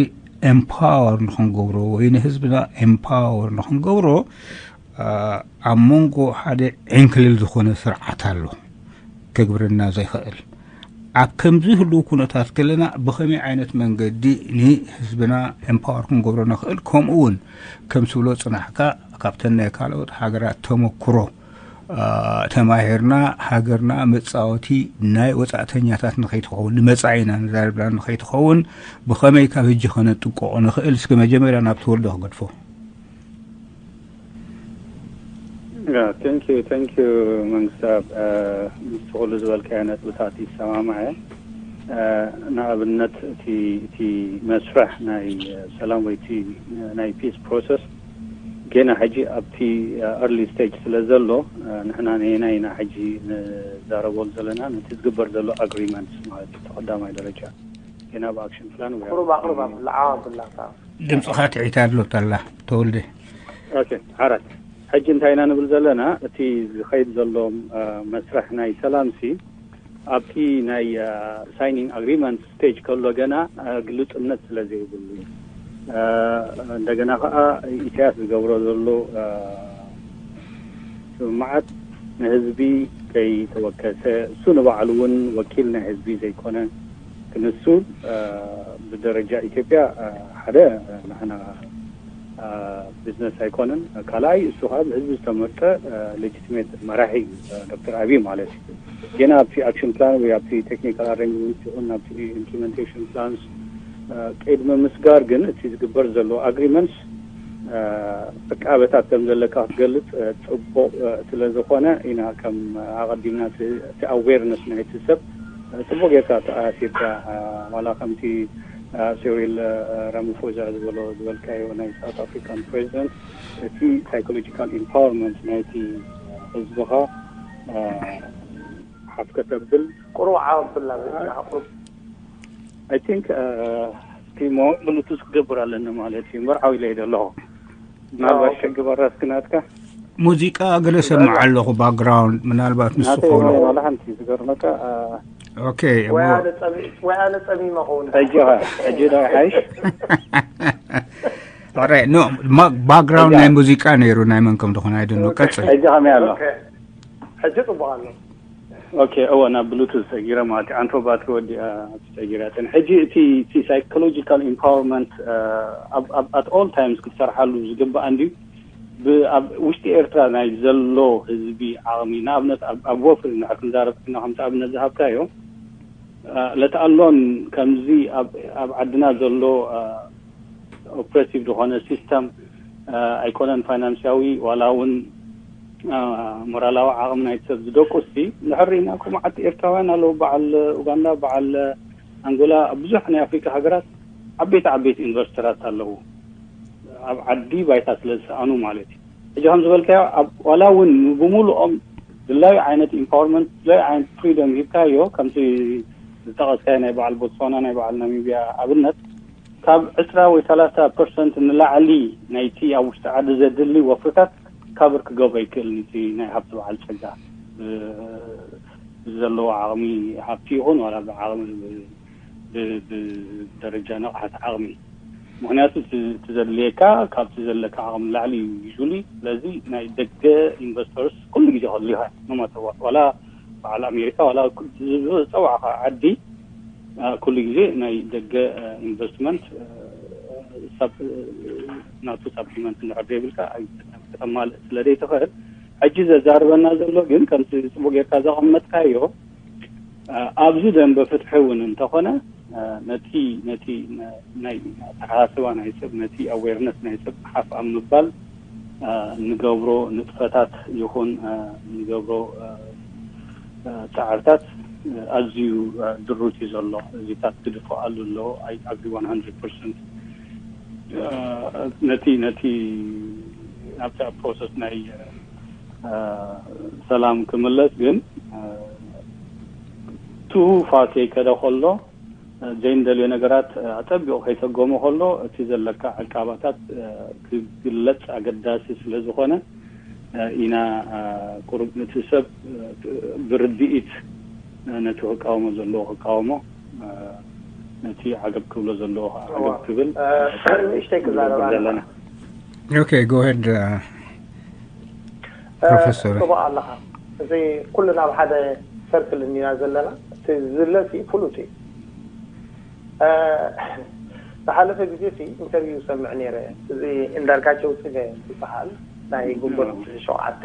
ኤምፓወር ንኽንገብሮ ወይ ንህዝብና ኤምፓወር ንኽንገብሮ ኣብ መንጎ ሓደ ዕንክልል ዝኾነ ስርዓት ኣሎ፣ ከግብረና ዘይኽእል። ኣብ ከምዚ ህልው ኩነታት ከለና ብኸመይ ዓይነት መንገዲ ንህዝብና ኤምፓወር ክንገብሮ ንኽእል፣ ከምኡ እውን ከም ትብሎ ጽናሕካ ካብተን ናይ ካልኦት ሃገራት ተመክሮ ተማሂርና ሃገርና መጻወቲ ናይ ወጻእተኛታት ንኸይትኸውን፣ ንመጻኢና ንዛረብና ንኸይትኸውን ብኸመይ ካብ ህጂ ከነጥቅቖ ንኽእል? እስኪ መጀመርያ ናብ ተወልደ ክገድፎ። Thank you, thank you መንግስታብ። ምስ ኩሉ ዝበልካዮ ነጥብታት ይሰማማዕ። ንኣብነት እቲ እቲ መስርሕ ናይ ሰላም ወይ እቲ ናይ ፒስ ፕሮሰስ ገና ሕጂ ኣብቲ early stage ስለ ዘሎ፣ ንሕና ነየናይ ኢና ሕጂ ንዛረበሉ ዘለና? ነቲ ዝግበር ዘሎ ኣግሪመንት ማለት እዩ። ቀዳማይ ደረጃ ገና ኣብ ኣክሽን ፕላን ወይ ኣብ ቁሩብ ኣቕርብ ኣብላ ዓው ኣብላ። ድምፅኻ ትዒት ኣሎ ተላ ተወልደ። ኦኬ፣ ሓራት ሕጂ እንታይ ኢና ንብል ዘለና? እቲ ዝኸይድ ዘሎ መስርሕ ናይ ሰላም ሲ ኣብቲ ናይ ሳይኒንግ ኣግሪመንት ስቴጅ ከሎ ገና ግልፅነት ስለ ዘይብሉ፣ እንደገና ከዓ ኢሳያስ ዝገብሮ ዘሎ ስምምዓት ንህዝቢ ከይተወከሰ፣ እሱ ንባዕሉ እውን ወኪል ናይ ህዝቢ ዘይኮነ፣ ክንሱ ብደረጃ ኢትዮጵያ ሓደ ንሕና ቢዝነስ ኣይኮነን። ካልኣይ እሱ ከዓ ብህዝቢ ዝተመርጠ ሌጂቲሜት መራሒ እዩ፣ ዶክተር ኣብይ ማለት እዩ። ግን ኣብቲ ኣክሽን ፕላን ወይ ኣብቲ ቴክኒካል ኣሬንጅመንት ይኹን ኣብቲ ኢምፕሊመንቴሽን ፕላንስ ቅድሚ ምስጋር ግን እቲ ዝግበር ዘሎ ኣግሪመንትስ ዕቃበታት ከም ዘለካ ክትገልፅ ፅቡቕ ስለ ዝኾነ ኢና ከም ኣቐዲምና እቲ ኣዌርነስ ናይቲ ሰብ ፅቡቕ ጌርካ ተኣሲርካ ዋላ ከምቲ ሲሪል ራማፎዛ ዝበሎ ዝበልካዮ ናይ ሳውት ኣፍሪካን ፕሬዚደንት እቲ ሳይኮሎጂካል ኢምፓወርመንት ናይቲ ህዝብኻ ሓፍ ከተብል ቁሩብ ዓው ኣብላ በጃኻ ቁሩብ I think እስኪ ሞ ብሉቱዝ ክገብር ኣለኒ ማለት እዩ። መርዓዊ ኢለ እየ ዘለኹ። ምናልባት ሕጊ በራ እስኪ ናትካ ሙዚቃ ገለ ሰምዕ ኣለኹ ባክግራውንድ ምናልባት ንሱ ናተይ ክኾኑ። ዋላ ሓንቲ ዝገርመካ። ኦኬ ወይ ኣነ ጸሚ- ወይ ኣነ ጸሚመ ኸውን ሕጂ ኸ ሕጂ ዶ ሓይሽ? ኦራይት ኖ ባክግራውንድ ናይ ሙዚቃ ነይሩ ናይ መን ከም ዝኾነ ኣይደኖ ቀጽል። ሕጂ ከመይ ኣሎ? ኦኬ። ሕጂ ጽቡቕ ኣሎ። ኦኬ እወ ናብ ብሉቱዝ ሰጊረ ማለት እዩ። ኣንቶ ባትሪ ወዲኣ ኣብቲ ሰጊራ እተን ሕጂ እቲ እቲ ሳይኮሎጂካል ኢምፓወርመንት at all times ክትሰርሓሉ ዝግባእ እንድዩ። ኣብ ውሽጢ ኤርትራ ናይ ዘሎ ህዝቢ ዓቕሚ ንኣብነት ኣብ ወፍሪ እንድሕር ክንዛረብ ኮይና ከምቲ ኣብነት ዝሃብካዮ ለተኣሎን ከምዚ ኣብ ዓድና ዘሎ ኦፕሬሲቭ ዝኾነ ሲስተም ኣይኮነን ፋይናንስያዊ ዋላ እውን ሞራላዊ ዓቕሚ ናይቲ ሰብ ዝደቁስ ሲ ንሕር ኢና እኮ መዓት ኤርትራውያን ኣለዉ በዓል ኡጋንዳ በዓል ኣንጎላ ኣብ ብዙሕ ናይ ኣፍሪካ ሃገራት ዓበይቲ ዓበይቲ ኢንቨስተራት ኣለዉ ኣብ ዓዲ ባይታ ስለ ዝሰኣኑ ማለት እዩ ሕጂ ከም ዝበልካዮ ዋላ እውን ብምሉኦም ድላዩ ዓይነት ኢምፓወርመንት ድላዩ ዓይነት ፍሪደም ሂብካዮ ከምቲ ዝጠቐስካዮ ናይ በዓል ቦትስዋና ናይ በዓል ናሚብያ ኣብነት ካብ ዕስራ ወይ ሰላሳ ፐርሰንት ንላዕሊ ናይቲ ኣብ ውሽጢ ዓዲ ዘድሊ ወፍርታት ካቨር ክገብሮ ኣይክእልን እቲ ናይ ሃብቲ በዓል ፀጋ ብዘለዎ ዓቕሚ ሃብቲ ይኹን ዋላ ብዓቕሚ ብደረጃ ንቕሓት ዓቕሚ ምክንያቱ እቲ ዘድልየካ ካብቲ ዘለካ ዓቕሚ ላዕሊ እዩ ዩሊ ስለዚ ናይ ደገ ኢንቨስተርስ ኩሉ ግዜ ከድልዩካ ኖማተዋ ዋላ በዓል ኣሜሪካ ዋላ ዝፀዋዕካ ዓዲ ኩሉ ግዜ ናይ ደገ ኢንቨስትመንት ናቱ ሳፕሊመንት እንድሕር ዘይብልካ ከተማልእ ስለ ዘይትኽእል ሕጂ ዘዛርበና ዘሎ ግን ከምቲ ፅቡቅ ጌርካ ዘቐመጥካዮ ኣብዚ ደንበ ፍትሒ እውን እንተኾነ ነቲ ነቲ ናይ ኣተሓሳስባ ናይ ሰብ ነቲ ኣዌርነስ ናይ ሰብ ሓፍ ኣብ ምባል ንገብሮ ንጥፈታት ይኹን ንገብሮ ፃዕርታት ኣዝዩ ድሩት እዩ ዘሎ። እዚታት ክድፍኣሉ ኣለዎ። I agree one hundred percent። ነቲ ነቲ ናብቲ ፕሮሰስ ናይ ሰላም ክምለስ ግን ቱ ፋር ከይከደ ከሎ ዘይንደልዮ ነገራት ኣጸቢቑ ከይሰጎሞ ከሎ እቲ ዘለካ ዕቃባታት ክግለጽ ኣገዳሲ ስለ ዝኾነ ኢና ቁሩብ ነቲ ሰብ ብርድኢት ነቲ ክቃወሞ ዘለዎ ክቃወሞ ነቲ ዓገብ ክብሎ ዘለዎ ከዓ ዓገብ ክብል ንእሽተይ ክዛረብ ኣለና። Okay, go ahead. ፕሮፌሰር። ጽቡቕ ኣለኻ። እዚ ኩልና ኣብ ሓደ ሰርክል እንዲና ዘለና። እቲ ዝለሲ ፍሉጥ እዩ። ዝሓለፈ ግዜ ሲ ኢንተርቪው ሰምዕ ነይረ። እዚ እንዳርጋቸው ጽገ ዝበሃል ናይ ግንቦት ሸውዓተ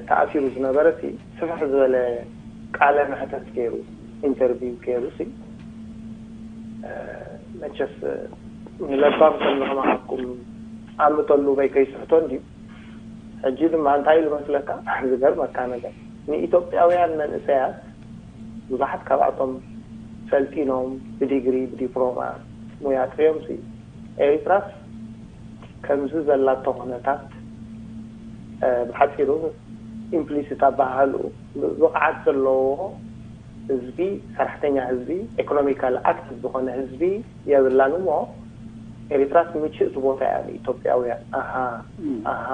ተኣሲሩ ዝነበረ ሲ ስፍሕ ዝበለ ቃለ መሕተት ገይሩ፣ ኢንተርቪው ገይሩ ሲ መቸስ ንለባም ከም ንኽመሃኩም ኣምተሉ በይ ከይስሕቶ እንዲዩ። ሕጂ ድማ እንታይ ኢሉ መስለካ? ዝገርመካ ነገር ንኢትዮጵያውያን መንእሰያት ብዙሓት ካብኣቶም ሰልጢኖም ብዲግሪ ብዲፕሎማ ሙያ ጥሪዮም ሲ ኤሪትራስ ከምዚ ዘላቶ ኩነታት ብሓፂሩ ኢምፕሊሲት ኣባሃሉ ብቕዓት ዘለዎ ህዝቢ፣ ሰራሕተኛ ህዝቢ፣ ኤኮኖሚካል ኣክቲቭ ዝኾነ ህዝቢ የብላን እሞ ኤሪትራስ ምችእቲ ቦታ እያ ንኢትዮጵያውያን። ኣሃ ኣሃ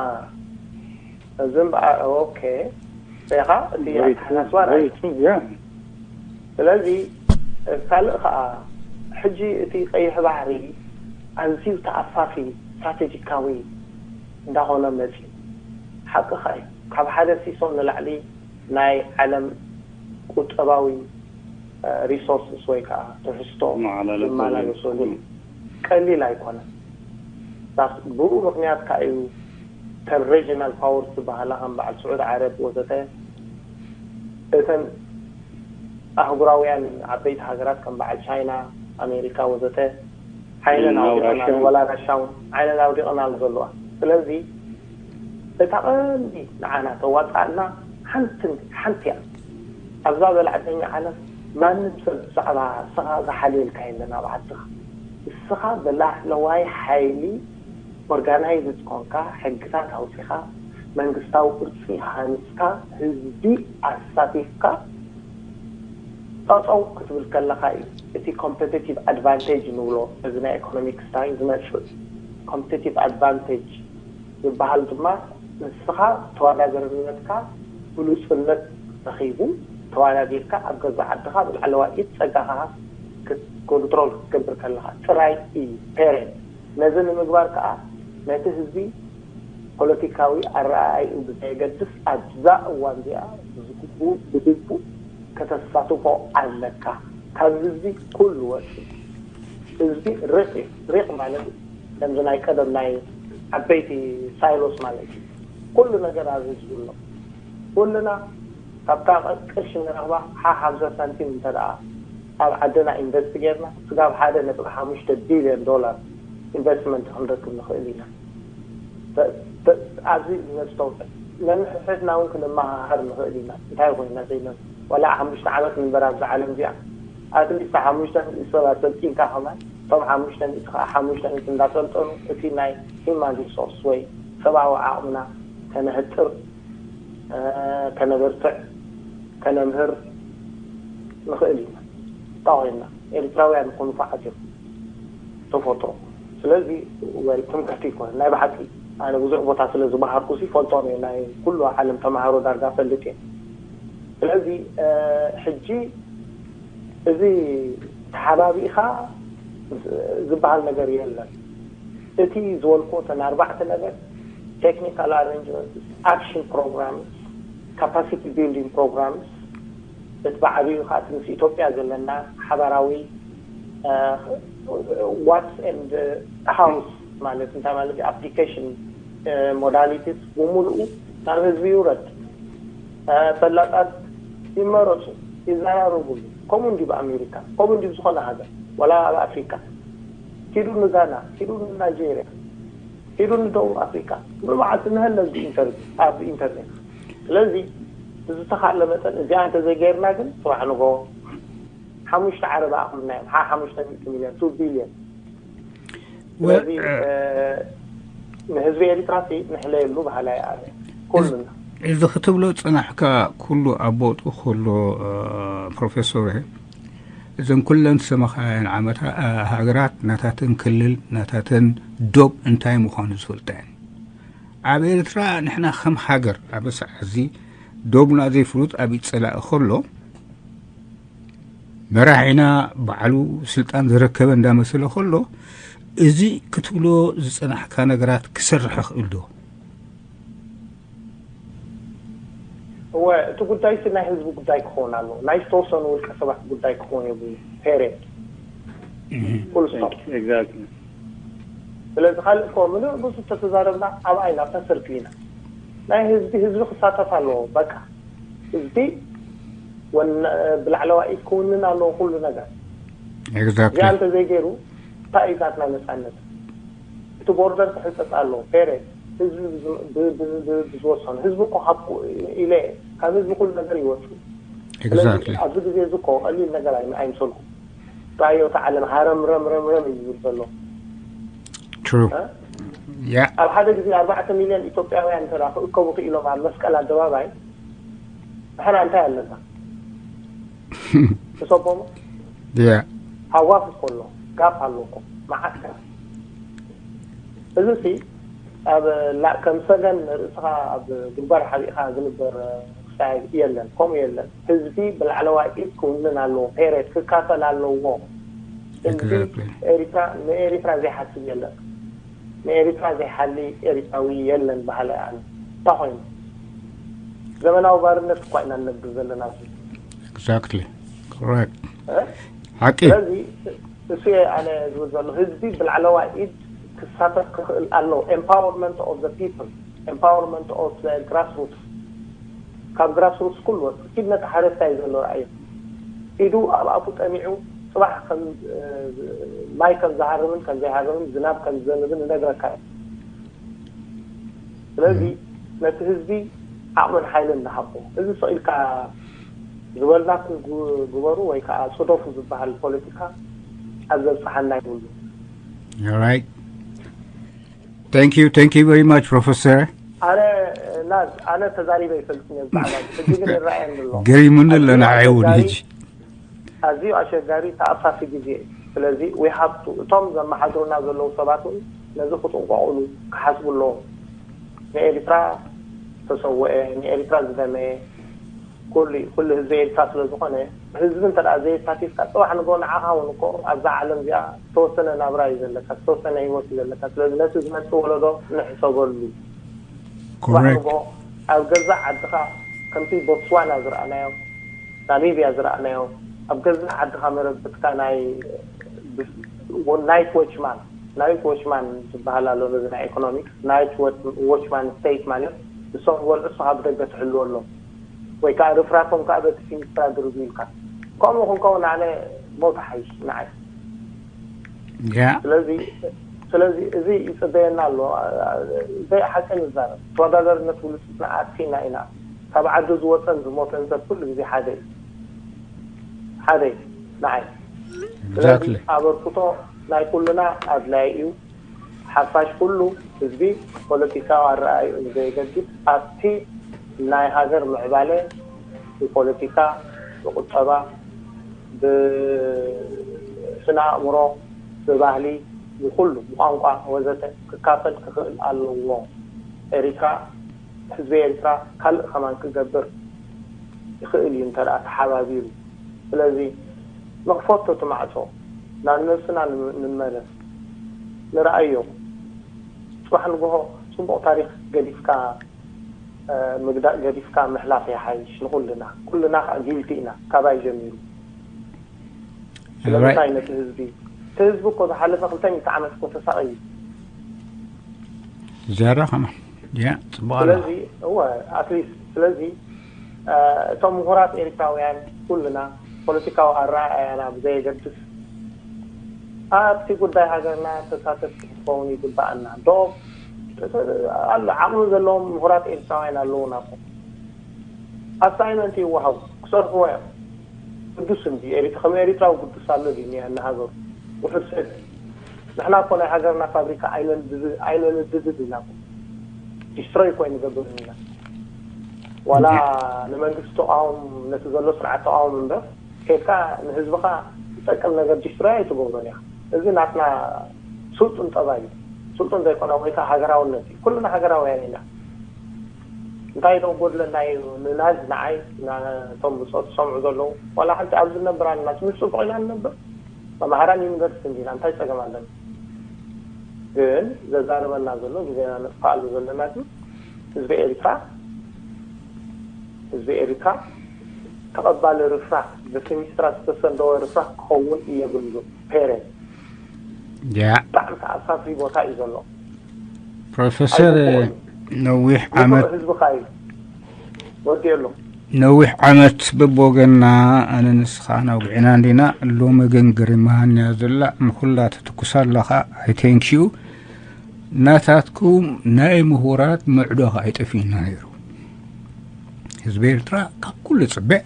እዚ እምበኣር ኦኬ ኢኻ እቲ ኣተሓሳስባ ራእዩ። ስለዚ ካልእ ከዓ ሕጂ እቲ ቀይሕ ባሕሪ ኣዝዩ ተኣፋፊ ስትራቴጂካዊ እንዳኾነ መፅዩ። ሓቅኻ እዩ። ካብ ሓደ ሲሶ ንላዕሊ ናይ ዓለም ቁጠባዊ ሪሶርስስ ወይ ከዓ ትሕዝቶ ዝመላለሰሉ ቀሊል ኣይኮነን። ብኡ ምክንያት ከዓ እዩ ከም ሬጂናል ፓወርስ ዝበሃላ ከም በዓል ስዑድ ዓረብ ወዘተ እተን ኣህጉራውያን ዓበይቲ ሃገራት ከም በዓል ቻይና፣ ኣሜሪካ ወዘተ ዓይነን ኣውዲቕናሉ፣ ወላ ራሻ እውን ዓይነን ኣውዲቕናሉ ዘለዋ። ስለዚ እታ ቀንዲ ንዓና ተዋፅኣና ሓንቲ ሓንቲ እያ። ኣብዛ በላዕተኛ ዓለም ማንም ሰብ ብዛዕባ ንስኻ ዝሓልየልካ የለን ኣብ ዓድኻ። ንስኻ ብላዕለዋይ ሓይሊ ኦርጋናይዝድ ኮንካ ሕግታት ኣውፂኻ መንግስታዊ ቅርፂ ሃንፅካ ህዝቢ ኣሳቲፍካ ጠጠው ክትብል ከለኻ እዩ እቲ ኮምፔቲቲቭ ኣድቫንቴጅ ንብሎ እዚ ናይ ኢኮኖሚክስ ታይም ዝመፅእ ኮምፔቲቲቭ ኣድቫንቴጅ ዝበሃል ድማ ንስኻ ተወዳደርነትካ ብሉፅነት ረኺቡ ተወዳዲርካ ኣብ ገዛ ዓድኻ ብላዕለዋይ ኢድ ፀጋኻ ኮንትሮል ክትገብር ከለኻ ጥራይ እዩ ፔሬድ። ነዚ ንምግባር ከዓ ነቲ ህዝቢ ፖለቲካዊ ኣረኣእይኡ ብዘየገድስ ኣብዛ እዋን እዚኣ ብዝግቡእ ብልቡ ከተሳትፎ ኣለካ። ካብ ህዝቢ ኩሉ ወፂ ህዝቢ ሪቕ እዩ። ሪቕ ማለት ከምዚ ናይ ቀደም ናይ ዓበይቲ ሳይሎስ ማለት እዩ። ኩሉ ነገር ኣብ ህዝቢ ኣሎ። ኩልና ካብታ ቅርሺ ንረኽባ ሓ ሓምሳ ሳንቲም እንተ ደኣ ኣብ ዓድና ኢንቨስት ጌርና ስጋብ ሓደ ነጥቢ ሓሙሽተ ቢልዮን ዶላር ኢንቨስትመንት ክንረክብ ንኽእል ኢና። ኣብዚ ነስተውዕል ነንሕሕትና እውን ክንመሃሃር ንኽእል ኢና። እንታይ ኮይና ዘይነ ዋላ ሓሙሽተ ዓመት ንንበር ኣብዚ ዓለም እዚኣ ኣትሊስት ሓሙሽተ ሚእቲ ሰባት ሰልጢንካ ከማን እቶም ሓሙሽተ ሚእቲ ከዓ ሓሙሽተ ሚእቲ እንዳሰልጠኑ እቲ ናይ ሂማን ሪሶርስ ወይ ሰብኣዊ ዓቕምና ከነህጥር ከነበርትዕ ከነምህር ንኽእል ኢና። እንታይ ኮይና ኤርትራውያን እኮ ንፉዓት እዮም ተፈጥሮ። ስለዚ ወል ትምክሕቲ ይኮነ ናይ ብሓቂ ኣነ ብዙሕ ቦታ ስለ ዝበሃርኩ ሲ ፈልጦም እየ ናይ ኩሉ ዓለም ተማሃሮ ዳርጋ ፈልጥ እየ። ስለዚ ሕጂ እዚ ተሓባቢእኻ ዝበሃል ነገር የለን። እቲ ዝበልኩ እተን ኣርባዕተ ነገር ቴክኒካል ኣረንጅመንት፣ ኣክሽን ፕሮግራምስ፣ ካፓሲቲ ቢልዲንግ ፕሮግራምስ፣ እቲ ብዓብዩ ከዓ እቲ ምስ ኢትዮጵያ ዘለና ሓባራዊ ዋትስ ኤንድ ሃውስ ማለት እንታይ ማለት እዩ ኣፕሊኬሽን ሞዳሊቲስ ብምሉኡ ናብ ህዝቢ ይውረድ። ፈላጣት ይመረፁ ይዘራረቡሉ። ከምኡ እንዲ ብኣሜሪካ ከምኡ እንዲ ዝኾነ ሃገር ወላ ኣብ ኣፍሪካ ኪዱ ንጋና ኪዱ ንናይጄርያ ኪዱ ንደቡብ ኣፍሪካ ብመዓልቲ ንህለዝ ብኢንተርቪ ኣብ ኢንተርኔት። ስለዚ ብዝተኻእለ መጠን እዚኣ እንተዘይገይርና ግን ፅባሕ ንጎ ሓሙሽተ ዓረብ ኣቕምና እዮም ሓ ሓሙሽተ ሚእቲ ሚልዮን ቱ ቢልዮን። ስለዚ ንህዝቢ ኤሪትራ ሲ ንሕለየሉ ባህላ ይኣለ ኩሉና። እዚ ክትብሎ ፅናሕካ ኩሉ ኣብ ቦትኡ ከሎ ፕሮፌሶር እዘን ኩለን ዝሰመኻየን ዓመታ ሃገራት ናታተን ክልል ናታተን ዶብ እንታይ ምዃኑ ዝፈልጣ እየን። ኣብ ኤርትራ ንሕና ከም ሃገር ኣብ ሰዓት እዚ ዶብና ዘይፍሉጥ ኣብ ኢድ ጸላኢ ከሎ መራሒና ባዕሉ ስልጣን ዝረከበ እንዳመሰለ ከሎ እዚ ክትብሎ ዝጸናሕካ ነገራት ክሰርሕ ይኽእል ዶ? እወ፣ እቲ ጉዳይ እቲ ናይ ህዝቢ ጉዳይ ክኸውን ኣለዎ። ናይ ዝተወሰኑ ውልቀ ሰባት ጉዳይ ክኸውን የብሉ። ፔሬድ። ፉል ስቶፕ። Exactly. ስለዚ ካልእ እኮ ምሉእ ብዙ ተተዛረብና ኣብ ኣይና ተስርክ ኢና። ናይ ህዝቢ ህዝቢ ክሳተፍ ኣለዎ። በቃ ህዝቢ ወን ብላዕለዋ ኢድ ክውንን ኣለዎ ኩሉ ነገር። እዚኣ Exactly. እንተዘይገይሩ እንታይ እዩ ናትና ነፃነት? እቲ ቦርደር ክሕንፀፅ ኣለዎ። ፔሬድ። ህዝቢ ብዝ- ብ- ብ- ብ- ብዝወሰኑ ህዝቢ እኮ ካብ ኢለ ካብ ህዝቢ ኩሉ ነገር ይወፅእ። ስለዚ Exactly. ኣብዚ ግዜ እዚ እኮ ቀሊል ነገር ኣይ- ኣይምሰልኩም። ራዮ እቲ ዓለም ሃረም ረም ረም ረም እዩ ዝብል ዘሎ። True. እ? Yeah. ኣብ ሓደ ግዜ ኣርባዕተ ሚልዮን ኢትዮጵያውያን እንተ ክእከቡ ክኢሎም ኣብ መስቀል ኣደባባይ ንሕና እንታይ ኣለና? ትሰቦሞ Yeah. ሃዋፍ እኮ ኣሎ፣ ጋፕ ኣሎ እኮ መዓት ጋፕ። እዚ ሲ ኣብ ላ- ከም ሰገን ርእስኻ ኣብ ጉድጓድ ሓቢእኻ ዝንበር ክሳይ የለን፣ ከምኡ የለን። ህዝቢ ብላዕለዋይ ኢድ ክውንን ኣለዎ፣ ፔሬድ ክካፈል ኣለዎ። ህዝቢ Exactly. ኤሪትራ ንኤሪትራ ዘይሓስብ የለን። ንኤሪትራ ዘይሓሊ ኤሪትራዊ የለን በሃላይ ኣነ። እንታይ ኮይኑ? ዘመናዊ ባርነት እኳ ኢና ንነብር ዘለና ኣብዚ። Exactly. Correct. እ? ሓቂ። ስለዚ እሱ እየ ኣነ ዝብል ዘሎ ህዝቢ ብላዕለዋይ ኢድ ክሳተፍ ክኽእል ኣለዎ። Empowerment of the people, empowerment of the grassroots። ካብ ግራስሩትስ ኩሉ ወፅእ ኪድ ነቲ ሓረስታይ ዘሎ ረኣዮ። ኢዱ ኣብ ኣፉ ጠሚዑ ፅባሕ ከም እ፣ ማይ ከም ዝሃርምን ከም ዘይሃርምን ዝናብ ከም ዝዘንብን ዝነግረካ እዩ። ስለዚ ነቲ ህዝቢ ዓቕምን ሓይልን ንሃቦ። እዚ ስቕ ኢልካ ዝበልናኩም ግ- ግበሩ ወይ ከዓ ፅደፉ ዝበሃል ፖለቲካ ኣብ ዘብፅሓና ይብሉ። All right. Thank you. Thank you very much, Professor. ኣነ ናዝ ኣነ ተዛሪበ ይፈልጥ እየ ብዛዕባ እዚ። ሕጂ ግን ይረኣየኒ ኣሎ። ገሪሙኒ ኣሎ ኣዝዩ ንዓይ እውን ኣሸጋሪ- ሕጂ። ኣዝዩ ኣሸጋሪ ተኣፋፊ ግዜ እዩ። ስለዚ we have to እቶም ዘመሓድሩና ዘለዉ ሰባት እውን ነዚ ክጥንቀቑሉ ክሓስቡ ኣለዎም። ንኤርትራ ዝተሰወአ ንኤርትራ ዝደመየ ኩሉ ኩሉ ህዝቢ ኤርትራ ስለ ዝኾነ ህዝቢ እንተ ደኣ ዘየሳቲፍካ ፅባሕ ንጎ ንዓኻ እውን እኮ ኣብዛ ዓለም እዚኣ ዝተወሰነ ናብራ እዩ ዘለካ ዝተወሰነ ህይወት እዩ ዘለካ። ስለዚ ነቲ ዝመፅእ ወለዶ ንሕሰበሉ። Correct. ንጎ ኣብ ገዛእ ዓድኻ ከምቲ ቦትስዋና ዝረኣናዮ ናሚብያ ዝረኣናዮ ኣብ ገዛእ ዓድኻ መረበትካ ናይ ናይት ዎችማን ናይት ዎችማን ዝበሃል ኣሎ ነዚ ናይ ኢኮኖሚክስ ናይት ዎችማን ስቴት ማለት ንሶም ዝበልዑ ንስኻ ብደገ ትሕልወሎም ወይ ከዓ ርፍራፎም ከዓ በቲ ፊኒስትራ ድርጉ ኢልካ ከምኡ ክንከውን ኣነ ሞት ሓይሽ ንዓይ። Yeah. ስለዚ ስለዚ እዚ ይፅበየና ኣሎ። ዘይ ሓቂ ንዛረብ ተወዳዳርነት ብሉፅትና ኣጥፊእና ኢና። ካብ ዓዱ ዝወፀን ዝሞተን ሰብ ኩሉ ግዜ ሓደ እዩ ሓደ እዩ ንዓይ። ስለዚ Exactly. ኣበርክቶ ናይ ኩሉና ኣድላይ እዩ። ሓፋሽ ኩሉ ህዝቢ ፖለቲካዊ ኣረኣይኡ ብዘየገድስ ኣብቲ ናይ ሃገር ምዕባለ ብፖለቲካ ብቁጠባ ብስነ ኣእምሮ ብባህሊ ብኩሉ ብቋንቋ ወዘተ ክካፈል ክኽእል ኣለዎ። ኤሪትራ ህዝቢ ኤሪትራ ካልእ ከማን ክገብር ይኽእል እዩ እንተ ተሓባቢሩ። ስለዚ ንኽፈቶ እቲ ማዕጾ ናብ ነብስና ንመለስ ንረኣዮ። ጽባሕ ንግሆ ጽቡቕ ታሪኽ ገዲፍካ ምግዳእ ገዲፍካ ምሕላፍ ይሓይሽ ንኹልና። ኩልና ከዓ ጊልቲ ኢና ካባይ ጀሚሩ። ስለምንታይ ነቲ ህዝቢ እቲ ህዝቢ እኮ ዝሓለፈ ክልተ ሚእቲ ዓመት እኮ ተሳቒዩ። ዝያዳ ከማን ያ ጽቡቕ ኣሎ። ስለዚ እወ ኣትሊስት ስለዚ እቶም ምሁራት ኤርትራውያን ኩልና ፖለቲካዊ ኣረኣእያና ብዘየገድስ ኣብቲ ጉዳይ ሃገርና ተሳተፍቲ ክትኸውን ይግባኣና። ዶ ኣሎ ዓቕሚ ዘለዎም ምሁራት ኤርትራውያን ኣለዉና እኮ። ኣሳይመንት ይወሃቡ ክሰርሕዎ እዮም። ግዱስ እንዲ ኤሪትራ ከም ኤሪትራዊ ግዱስ ኣሎ ድዩ ንሃገሩ ውሑድ ሰብ ንሕና እኮ ናይ ሃገርና ፋብሪካ ኣይነንድድድ ኢና እኮ ዲስትሮይ እኮ ኣይንገብርን ኢና ዋላ ንመንግስቲ ተቃወም ነቲ ዘሎ ስርዓት ተቃወም እምበር ከድካ ንህዝብካ ዝጠቅም ነገር ዲስትሮይ ኣይትገብሮን ኢኻ እዚ ናትና ስልጡን ጠባይ እዩ ስልጡን ዘይኮነ ወይ ከዓ ሃገራውነት እዩ ኩልና ሃገራውያን ኢና እንታይ ዶ ጎድለና እዩ ንናዝ ንዓይ እቶም ብፆት ዝሰምዑ ዘለዉ ዋላ ሓንቲ ኣብዚ ንነብር ኣለና ምስ ፅቡቅ ኢና ንነብር መምሃራን ዩኒቨርሲቲ እንዲና እንታይ ፀገም ኣለና ግን ዘዛርበና ዘሎ ግዜና ነጥፋኣሉ ዘለና ግን ህዝቢ ኤርትራ ህዝቢ ኤሪትራ ተቐባሊ ርፍራፍ፣ በቲ ሚኒስትራት ዝተሰንደወ ርፍራፍ ክኸውን የብሉ። ፔሬድ። ያ ብጣዕሚ ተኣሳፍሪ ቦታ እዩ ዘሎ። ፕሮፌሰር፣ ነዊሕ ዓመት ህዝብኻ እዩ ወዲየሉ። ነዊሕ ዓመት በብወገንና ኣነ ንስኻ ናውግዕና እንዲና። ሎሚ ግን ግርማሃንያ ዘላ ንኩላ ትትኩሳ ኣለኻ። ኣይ ቴንክ ዩ። ናታትኩም ናይ ምሁራት ምዕዶ ኸዓ ኣይጠፊእና ነይሩ። ህዝቢ ኤርትራ ካብ ኩሉ ጽበዕ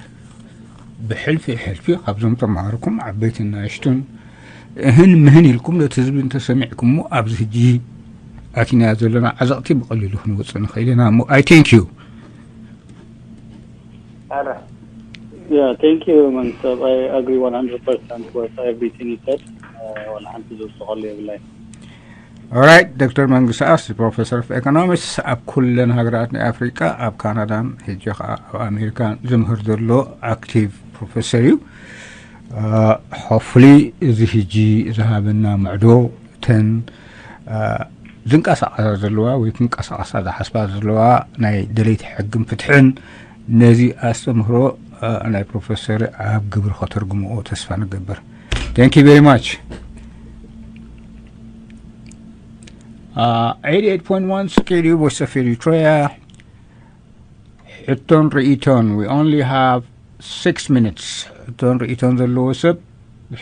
ብሕልፊ ሕልፊ ካብዞም ተማሃርኩም ዓበይትን ናእሽቱን እህን ምህን ኢልኩም ነቲ ህዝቢ እንተሰሚዕኩሞ ኣብዚ ሕጂ ኣቲና ዘለና ዓዘቕቲ ብቐሊሉ ክንወፅእ ንኽእል ኢና እሞ። I thank you። ኣረ Yeah, thank you, Mansab. I agree one hundred percent with everything you said. Uh, one hundred percent. Alright, ዶክተር መንግስቲ ኣስ ፕሮፌሰር ኦፍ ኤኮኖሚክስ ኣብ ኩለን ሃገራት ናይ ኣፍሪቃ፣ ኣብ ካናዳን ሕጂ ከዓ ኣብ ኣሜሪካን ዝምህር ዘሎ ኣክቲቭ ፕሮፌሰር እዩ። ሆፍሊ እዚ ሕጂ ዝሃበና ምዕዶ እተን ዝንቀሳቐሳ ዘለዋ ወይ ክንቀሳቐሳ ዝሓስባ ዘለዋ ናይ ደለይቲ ሕግን ፍትሕን ነዚ ኣስተምህሮ ናይ ፕሮፌሰር ኣብ ግብሪ ከተርጉምኦ ተስፋ ንገብር። Thank you very much. Uh, eighty-eight point one Security Voice of Eritrea. ሕቶን ርእቶን፣ we only have six minutes። ሕቶን ርእቶን ዘለዎ ሰብ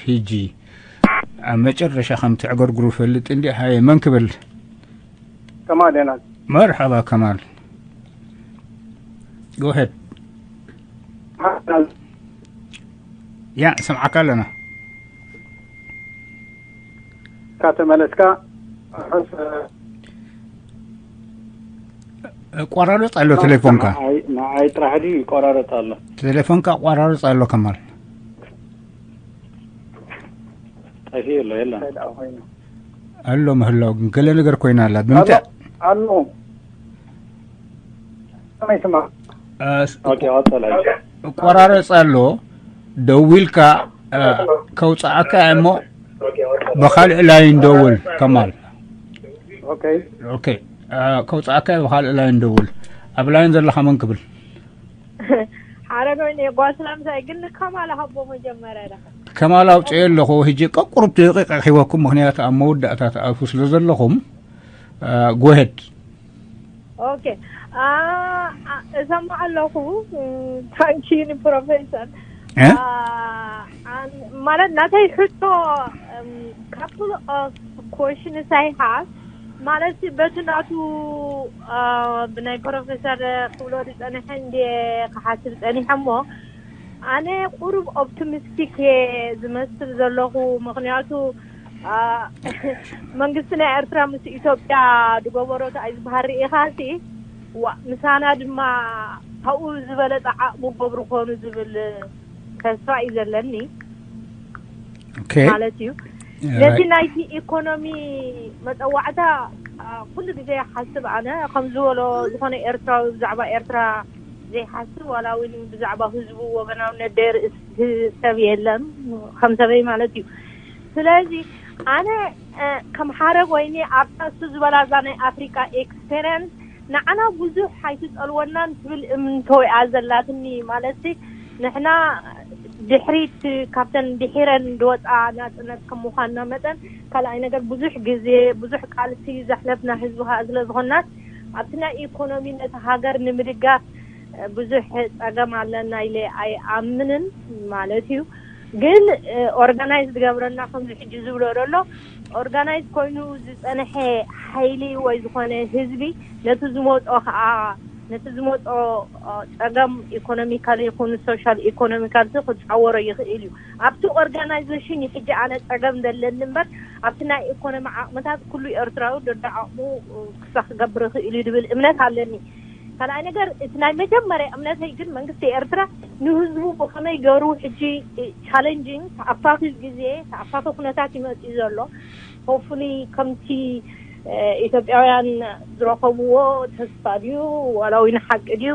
ሕጂ ኣብ መጨረሻ ከም ትዕገርግሩ ፈልጥ እንዲ። ሃየ፣ መን ክብል? ከማል ኢና። መርሓባ ከማል፣ go ahead። ያ፣ ሰምዓካ ኣለና። ካተመለስካ ቆራረጽ ኣሎ ቴሌፎንካ። ንዓይ ጥራሕ ድዩ ይቆራረጽ ኣሎ? ቴሌፎንካ ቆራረጽ ኣሎ ከማል። ጠፊኡ ኣሎ የለን። ኣሎ ምህላው ግን ገለ ነገር ኮይና ኣላ ብምንታይ? ኣሎ። ከመይ ስማ? እ፣ ኦኬ፣ ቀጸለ። ቆራረጽ ኣሎ። ደዊልካ እ፣ ከውጽኣካ እሞ ብኻልእ ላይን ደውል ከማል። ኦኬ። ኦኬ፣ እ፣ ከውጽኣካ ብኻልእ ላይን ደውል። ኣብ ላይን ዘለኻ መን ክብል? ሓረገወይኒ ጓል ሰላምታይ ግን ከማል ሃቦ መጀመርያ ኢኻ። ከማል ኣውፅኤ ኣለኹ። ሕጂ ቀቁሩብ ደቂቃ ክህበኩም፣ ምክንያቱ ኣብ መወዳእታ ትኣልፉ ስለ ዘለኹም። ጎሄድ። ኦኬ። እሰማዕ ኣለኹ። ታንኪ ንፕሮፌሰር። ማለት ናተይ ሕቶ ካፕል ኦፍ ኮሽንስ ኣይ ሃቭ ማለት በቲ ናቱ ብናይ ፕሮፌሰር ክብሎ ዝፀንሐ እንደ ክሓስብ ፀኒሐ እሞ ኣነ ቁሩብ ኦፕቲሚስቲክ እየ ዝመስል ዘለኹ። ምክንያቱ መንግስቲ ናይ ኤርትራ ምስ ኢትዮጵያ ዝገበሮ እንታይ ዝበሃል ርኢኻሲ ዋ ምሳና ድማ ካብኡ ዝበለፀ ዓቕሚ ገብሩ ኮኑ ዝብል ተስፋ እዩ ዘለኒ ኦኬ። ማለት እዩ። ነቲ ናይቲ ኢኮኖሚ መፀዋዕታ ኩሉ ግዜ ይሓስብ ኣነ ከም ዝበሎ ዝኾነ ኤርትራዊ ብዛዕባ ኤርትራ ዘይሓስብ ዋላ እውን ብዛዕባ ህዝቡ ወገናውነት ደርእስ ሰብ የለን ከም ሰበይ ማለት እዩ። ስለዚ ኣነ ከም ሓደ ኮይኒ ኣብታ እሱ ዝበላ እዛ ናይ ኣፍሪቃ ኤክስፔሪንስ ንዓና ብዙሕ ኣይትፀልወናን ትብል እምንቶ እያ ዘላትኒ። ማለት ንሕና ድሕሪት ካብተን ድሒረን ዝወፃ ናፅነት ከም ምኳንና መጠን ካልኣይ ነገር ብዙሕ ግዜ ብዙሕ ቃልሲ ዘሕለፍና ህዝቢ ከዓ ስለዝኮናት ኣብቲ ናይ ኢኮኖሚ ነቲ ሃገር ንምድጋፍ ብዙሕ ፀገም ኣለና ኢለ ኣይኣምንን ማለት እዩ። ግን ኦርጋናይዝ ዝገብረና ከምዚ ሕጂ ዝብሎ ዘሎ ኦርጋናይዝ ኮይኑ ዝፀንሐ ሓይሊ ወይ ዝኾነ ህዝቢ ነቲ ዝመፆ ከዓ ነቲ ዝመፆ ፀገም ኢኮኖሚካል ይኹን ሶሻል ኢኮኖሚካል ክፃወሮ ይኽእል እዩ። ኣብቲ ኦርጋናይዜሽን ሕጂ ኣነ ፀገም ዘለኒ እምበር ኣብቲ ናይ ኢኮኖሚ ዓቕምታት ኩሉ ኤርትራዊ ደደ ዓቕሙ ክሳ ክገብር ይኽእል እዩ ዝብል እምነት ኣለኒ። ካልኣይ ነገር እቲ ናይ መጀመርያ እምነተይ ግን መንግስቲ ኤርትራ ንህዝቡ ብኸመይ ገሩ ሕጂ ቻለንጂንግ ተኣፋፊ ግዜ ተኣፋፊ ኩነታት ይመፅእ ዘሎ ሆፉሊ ከምቲ ኢትዮጵያውያን ዝረኸብዎ ተስፋ ድዩ ዋላ ወይ ንሓቂ ድዩ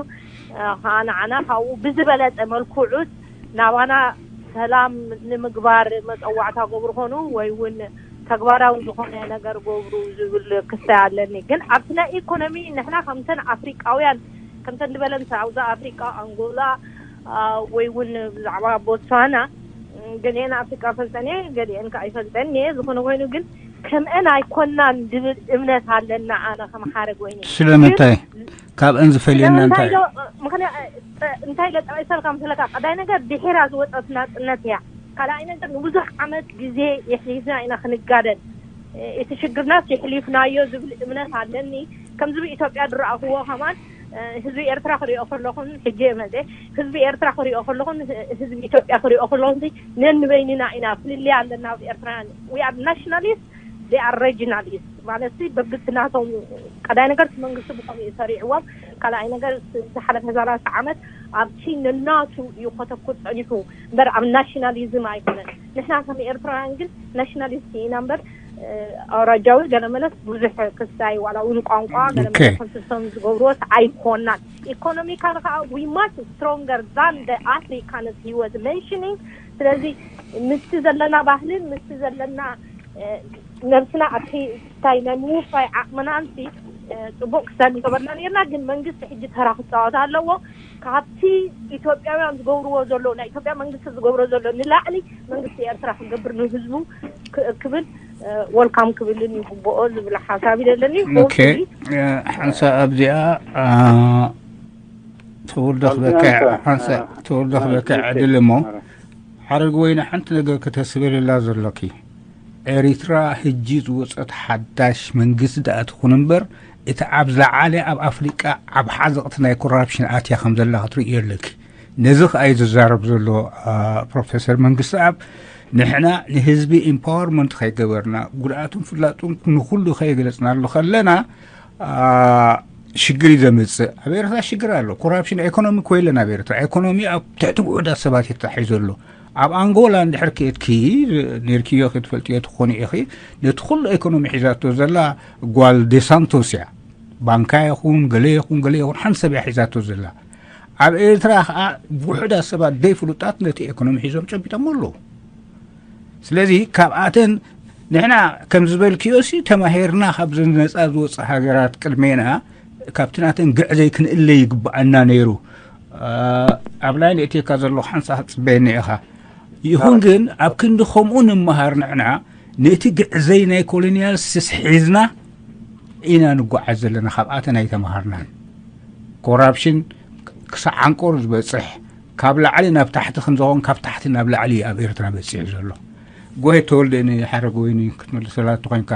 ከዓ ንዓና ካብኡ ብዝበለፀ መልክዑት ናባና ሰላም ንምግባር መፀዋዕታ ገብሩ ኮኑ ወይ እውን ተግባራዊ ዝኾነ ነገር ገብሩ ዝብል ክስታይ ኣለኒ። ግን ኣብቲ ናይ ኢኮኖሚ ንሕና ከምተን ኣፍሪቃውያን ከምተን ዝበለን ሳውዝ ኣፍሪቃ፣ ኣንጎላ፣ አ፣ ወይ እውን ብዛዕባ ቦትስዋና፣ ም፣ ገሊአን ኣፍሪቃ ፈልጠን እየ፣ ገሊአን ከኣ ኣይፈልጠን እየ። ዝኾነ ኮይኑ ግን ከምአን ኣይኮናን ዝብል እምነት ኣለና። ኣነ ከም ሓረግ ወይኒ ስለምንታይ? ግን ካብአን ዝፈልየና ስለምንታይ እንታይ? ዶ? ምኽንያ-፣ እንታይ ኢለ ጠቒሰልካ ምስለካ፣ ቀዳይ ነገር ድሒራ ዝወፀት ናፅነት እያ። ካልኣይ ነገር ንብዙሕ ዓመት ግዜ የሕሊፍና ኢና ክንጋደል። እቲ ሽግርናስ የሕሊፍናዮ ዝብል እምነት ኣለኒ። ከምዚ ብኢትዮጵያ ዝረኣኽዎ ከማን፣ እ፣ ህዝቢ ኤርትራ ክሪኦ ከለኹን፣ ሕጂ እየ መጽእ፣ ህዝቢ ኤርትራ ክሪኦ ከለኹን፣ ህ-፣ ህዝቢ ኢትዮጵያ ክሪኦ ከለኹን፣ ነንበይንና ኢና ፍልልይ ኣለና። ኣብ ኤርትራውያን፣ we are nationalist, they are regionalist። ማለት ሲ በብቲ ናቶም፣ ቀዳይ ነገር እቲ መንግስቲ ብኸምኡ እዩ ሰሪዕዎም። ካልኣይ ነገር ዝሓለፈ ሰላሳ ዓመት ኣብቲ ነናቱ እዩ ከተኩር ጸኒሑ እምበር ኣብ ናሽናሊዝም ኣይኮነን። ንሕና ከም ኤርትራውያን ግን ናሽናሊስት ኢና እምበር፣ እ፣ ኣውራጃዊ ገለ መለስ ብዙሕ ክስታይ ዋላ እውን ቋንቋ ገለ ኦኬ። መለስ ከምቲ ዝሰም ዝገብርዎስ ኣይኮናን። ኢኮኖሚካል ከዓ we much stronger than the Africans he was mentioning። ስለዚ ምስቲ ዘለና ባህልን ምስቲ ዘለና፣ እ፣ ነብስና ኣብቲ እንታይ ናይ ምውፋይ ዓቕምና እንሲ፣ እ፣ ጽቡቕ ክሳብ ዝገበርና ነርና። ግን መንግስቲ ሕጂ ተራ ክጻወት ኣለዎ። ካብቲ ኢትዮጵያውያን ዝገብርዎ ዘሎ፣ ናይ ኢትዮጵያ መንግስቲ ዝገብሮ ዘሎ ንላዕሊ መንግስቲ ኤርትራ ክገብር ንህዝቡ ክእክብን፣ እ፣ ወልካም ክብልን ይግብኦ ዝብል ሓሳብ ይደለኒ። ኦኬ። ሆፕፉሊ፣ እ፣ ሓንሳእ ኣብዚኣ፣ እ፣ ተወልደ ሳልቲ ክበካ፣ ሓንሳእ፣ ሓንሳእ እ፣ ተወልደ እ፣ ክበካ እ፣ ዕድል እሞ፣ እ፣ ሓረግ ወይኒ ሓንቲ ነገር ከተስብልላ ዘሎኪ። ኤሪትራ ሕጂ ዝወጸት ሓዳሽ መንግስቲ ደኣ ትኹን እምበር፣ እቲ ኣብ ዝለዓለ ኣብ ኣፍሪቃ ኣብ ሓዘቕቲ ናይ ኮራፕሽን ኣትያ ከም ዘላ ክትርእዮ ኣለኪ። ነዚ ከኣ እዩ ዝዛረብ ዘሎ፣ አ፣ ፕሮፌሰር መንግስተኣብ። ንሕና ንህዝቢ ኢምፓወርመንት ከይገበርና፣ ጉድኣቱን ፍላጡን ንኹሉ ከየገለጽናሉ ከለና፣ አ፣ ሽግር እዩ ዘምጽእ። ኣብ ኤርትራ ሽግር ኣሎ። ኮራፕሽን ኢኮኖሚ እኮ የለን ኣብ ኤርትራ። ኢኮኖሚ ኣብ ትሕቲ ውሑዳት ሰባት እዩ ተታሒዙ ዘሎ። ኣብ ኣንጎላ እንድሕር ከየድኪ፣ ነርክዮ ክትፈልጥዮ ትኾኒ ኢኺ፣ ነቲ ኩሉ ኢኮኖሚ ሒዛቶ ዘላ ጓል ዴሳንቶስ እያ። ባንካ ይኹን፣ ገለ ይኹን፣ ገለ ይኹን፣ ሓንቲ ሰብ እያ ሒዛቶ ዘላ። ኣብ ኤርትራ ኸኣ ውሑዳት ሰባት ዘይፍሉጣት ነቲ ኢኮኖሚ ሒዞም ጨቢጦም ኣለዉ። ስለዚ ካብኣተን ንሕና ከም ዝበልክዮ ሲ ተማሂርና ካብዘን ነጻ ዝወጻ ሃገራት ቅድሜና ካብቲ ናተን ግዕዘይ ክንእለ ይግብኣና ነይሩ። አ፣ ኣብ ላይ ንእቴካ ዘለኹ ሓንሳእ ክትጽበየኒ ኢኻ። ይኹን ግን ኣብ ክንዲ ከምኡ ንምሃር ንሕና ነቲ ግዕዘይ ናይ ኮሎኒያል ስስ ሒዝና ኢና ንጓዓዝ ዘለና፣ ካብኣተን ኣይተምሃርናን። ኮራፕሽን ክሳዕ ዓንቆር ዝበጽሕ፣ ካብ ላዕሊ ናብ ታሕቲ ከም ዝኾን፣ ካብ ታሕቲ ናብ ላዕሊ እዩ ኣብ ኤርትራ በጺሑ ዘሎ። ጎሄ ተወልደ ንሓረግ ወይኒ ክትመልሰላ እንተኾይንካ፣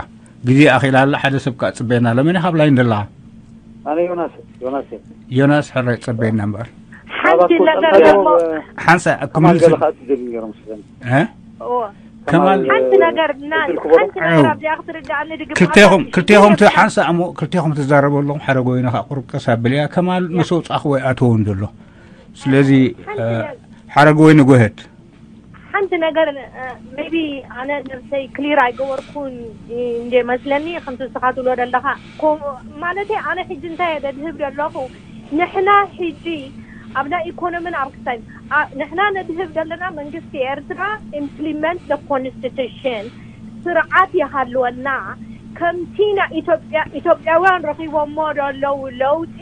ግዜ ኣኺላ ኣላ፣ ሓደ ሰብ ከኣ ጽበየና ኣሎ። መን ኢኻ ኣብ ላይን ዘለኻ? ኣነ ዮናስ፣ ዮናስ እየ። ዮናስ፣ ሕራይ ጸበየና እምበኣር። ሓንቲ ካባኮ ነገር ጸንታዮ፣ ደሞ እ፣ ሓንሳ ከማል ክምልስ ገለ ከኣ ትደልዩ ነይሮም መስለኒ። እ? እዎ። ከማል ከማል፣ ሓንቲ እ፣ ነገር እና፣ ዕድል ክበሮ። ሓንቲ ነገር ኣው። ኣብዚኣ ክትርዳእኒ ድግም ክልቴኹም፣ ሓንቲ ክልቴኹም ት-፣ ነገር ሓንሳ እሞ፣ ክልቴኹም ትዛረቡ ኣለኹም፣ ሓረግ ወይኒ ከኣ ቁሩብ ቀስ ኣብልያ። ከማል ያ። ምስ ኣውጻእኽዎ ይኣተዎ እንድሎ። ስለዚ፣ ሓንቲ እ፣ ነገር። ሓረግ ወይኒ ጎሄድ። ሓንቲ ነገር፣ እ፣ ሜቢ ኣነ ነብሰይ ክሊር ኣይገበርኩን እንደ መስለኒ፣ ከምቲ ንስኻ ትብሎ ዘለኻ። ኮ-፣ ማለተይ ኣነ ሕጂ እንታይ እየ ደድህብ ዘለኹ፣ ንሕና ሕጂ ኣብ ናይ ኢኮኖሚን ኣብ ክሳይ፣ ኣ-፣ ንሕና ነድህብ ዘለና መንግስቲ ኤርትራ ኢምፕሊመንት ደ ኮንስቲቱሽን ስርዓት ይሃልወና፣ ከምቲ ናይ ኢትዮጵያ፣ ኢትዮጵያውያን ረኺቦሞ ዘለዉ ለውጢ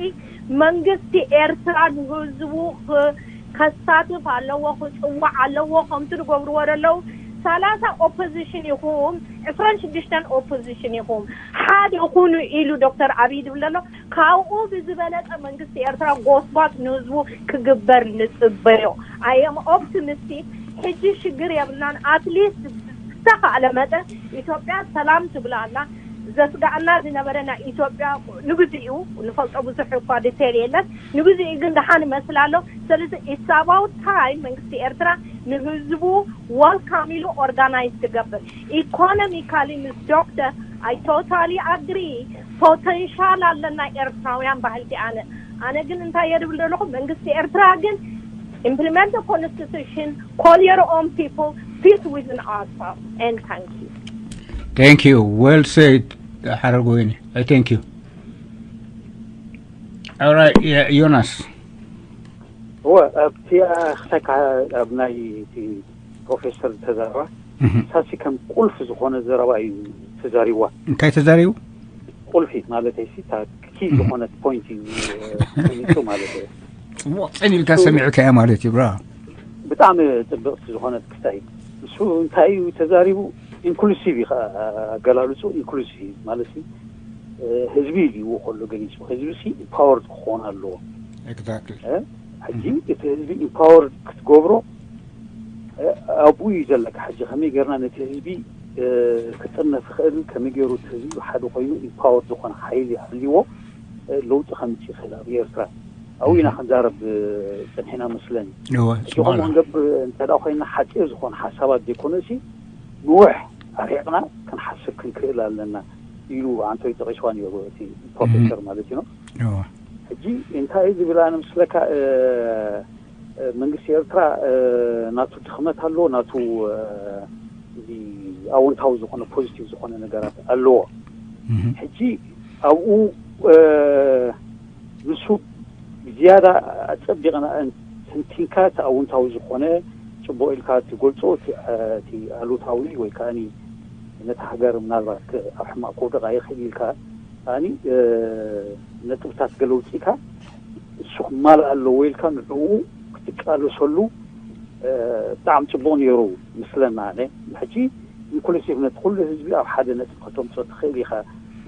መንግስቲ ኤርትራ ንህዝቡ ክ-፣ ከሳትፍ ኣለዎ፣ ክጽዋዕ ኣለዎ። ከምቲ ዝገብርዎ ዘለዉ ሰላሳ ኦፖዚሽን ኢኹም፣ ዕስራን ሽዱሽተን ኦፖዚሽን ኢኹም፣ ሓደ ኩኑ ኢሉ ዶክተር ኣብይ ዝብል ዘሎ። ካብኡ ብዝበለጸ መንግስቲ ኤርትራ ጎስጓስ ንህዝቡ ክግበር ንጽበዮ። I am optimistic። ሕጂ ሽግር የብልናን። ኣትሊስት ዝተኻእለ መጠን ኢትዮጵያ ሰላም ትብላ ኣላ። ዘስጋእና ዝነበረ ናይ ኢትዮጵያ ንግዜኡ ንፈልጦ ብዙሕ እኳ ዲቴል የለን። ንግዜኡ ግን ደሓን ይመስል ኣሎ። ስለዚ it's about time መንግስቲ ኤርትራ ንህዝቡ ወልካም ኢሉ ኦርጋናይዝ ትገብር። ኢኮኖሚካሊ ምስ ዶክተር I totally agree። ፖተንሻል ኣለና ኤርትራውያን ባህልቲ ኣነ፣ ኣነ ግን እንታይ እየ ድብል ዘለኹ፣ መንግስቲ ኤርትራ ግን implement the constitution, call your own people, peace within ourselves, and thank you. Thank you. Well said, ሓረግ ወይኒ። I thank you. All right, yeah, ዮናስ። እወ፣ ኣብቲ፣ ኣ፣ ክሳይ ከ-፣ ኣብ ናይ እቲ ፕሮፌሰር ተዛረባ፣ እህ። ሳሲ ከም ቁልፊ ዝኾነ ዘረባ እዩ ተዛሪብዋ። እንታይ ተዛሪቡ? ቁልፊ ማለተይ ሲ፣ እታ ኪ ዝኾነት ፖይንት እዩ ተቐሚጡ ማለት እዩ። ጽቡቕ ጸኒልካ ሰሚዕካያ ማለት እዩ ብራ። ብጣዕሚ ጽብቕቲ ዝኾነት ክስታይ እዩ። እሱ እንታይ እዩ ተዛሪቡ? ኢንክሉሲቭ እዩ ከኣ ኣገላልጹ፣ ኢንክሉሲቭ ማለት እዩ። ህዝቢ ኢልዎ ከሎ ገሊጹ፣ ህዝቢ ሲ ኢምፓወርድ ክኾን ኣለዎ። ኤግዛክትሊ። ሕጂ እቲ ህዝቢ ኢምፓወርድ ክትገብሮ ኣብኡ እዩ ዘለካ። ሕጂ ከመይ ጌርና ነቲ ህዝቢ ክጥርነፍ ይኽእል፣ ከመይ ገይሩ እቲ ህዝቢ ሓደ ኮይኑ ኢምፓወርድ ዝኾነ ሓይሊ ሃልይዎ ለውጢ ከምፅእ ይኽእል ኣብ ኤርትራ። ኣብኡ ኢና ክንዛረብ ፀኒሕና መስለኒ። ሕጂ ከምኡ ክንገብር እንተ ኮይና ሓፂር ዝኾነ ሓሳባት ዘይኮነሲ ንውሕ ኣርሒቕና ክንሓስብ ክንክእል ኣለና ኢሉ ኣንቶይ ጠቂስዋ ነይሩ እቲ ፕሮፌሰር ማለት እዩ። ሕጂ እንታይ ዝብል ኣነ ምስለካ መንግስቲ ኤርትራ ናቱ ድኽመት ኣለዎ፣ ናቱ እዚ ኣወንታዊ ዝኾነ ፖዚቲቭ ዝኾነ ነገራት ኣለዎ። ሕጂ ኣብኡ ንሱ ዝያዳ ኣጸቢቕና ተንቲንካ እቲ ኣወንታዊ ዝኾነ ጽቡቕ ኢልካ ትገልጾ፣ እቲ ኣሉታዊ ወይ ከዓ ነታ ሃገር ምናልባት ኣብ ሕማቕ ከውድቓ ይኽእል ኢልካ ከኣ ነጥብታት ገለ ውፅኢካ እሱ ክማልእ ኣለዎ ኢልካ ንዕኡ ክትቃለሰሉ ብጣዕሚ ፅቡቕ ነይሩ ምስለና። ሕጂ ኢንክሉሲቭ ነቲ ኩሉ ህዝቢ ኣብ ሓደ ነጥቢ ከተምፅኦ ትኽእል ኢኻ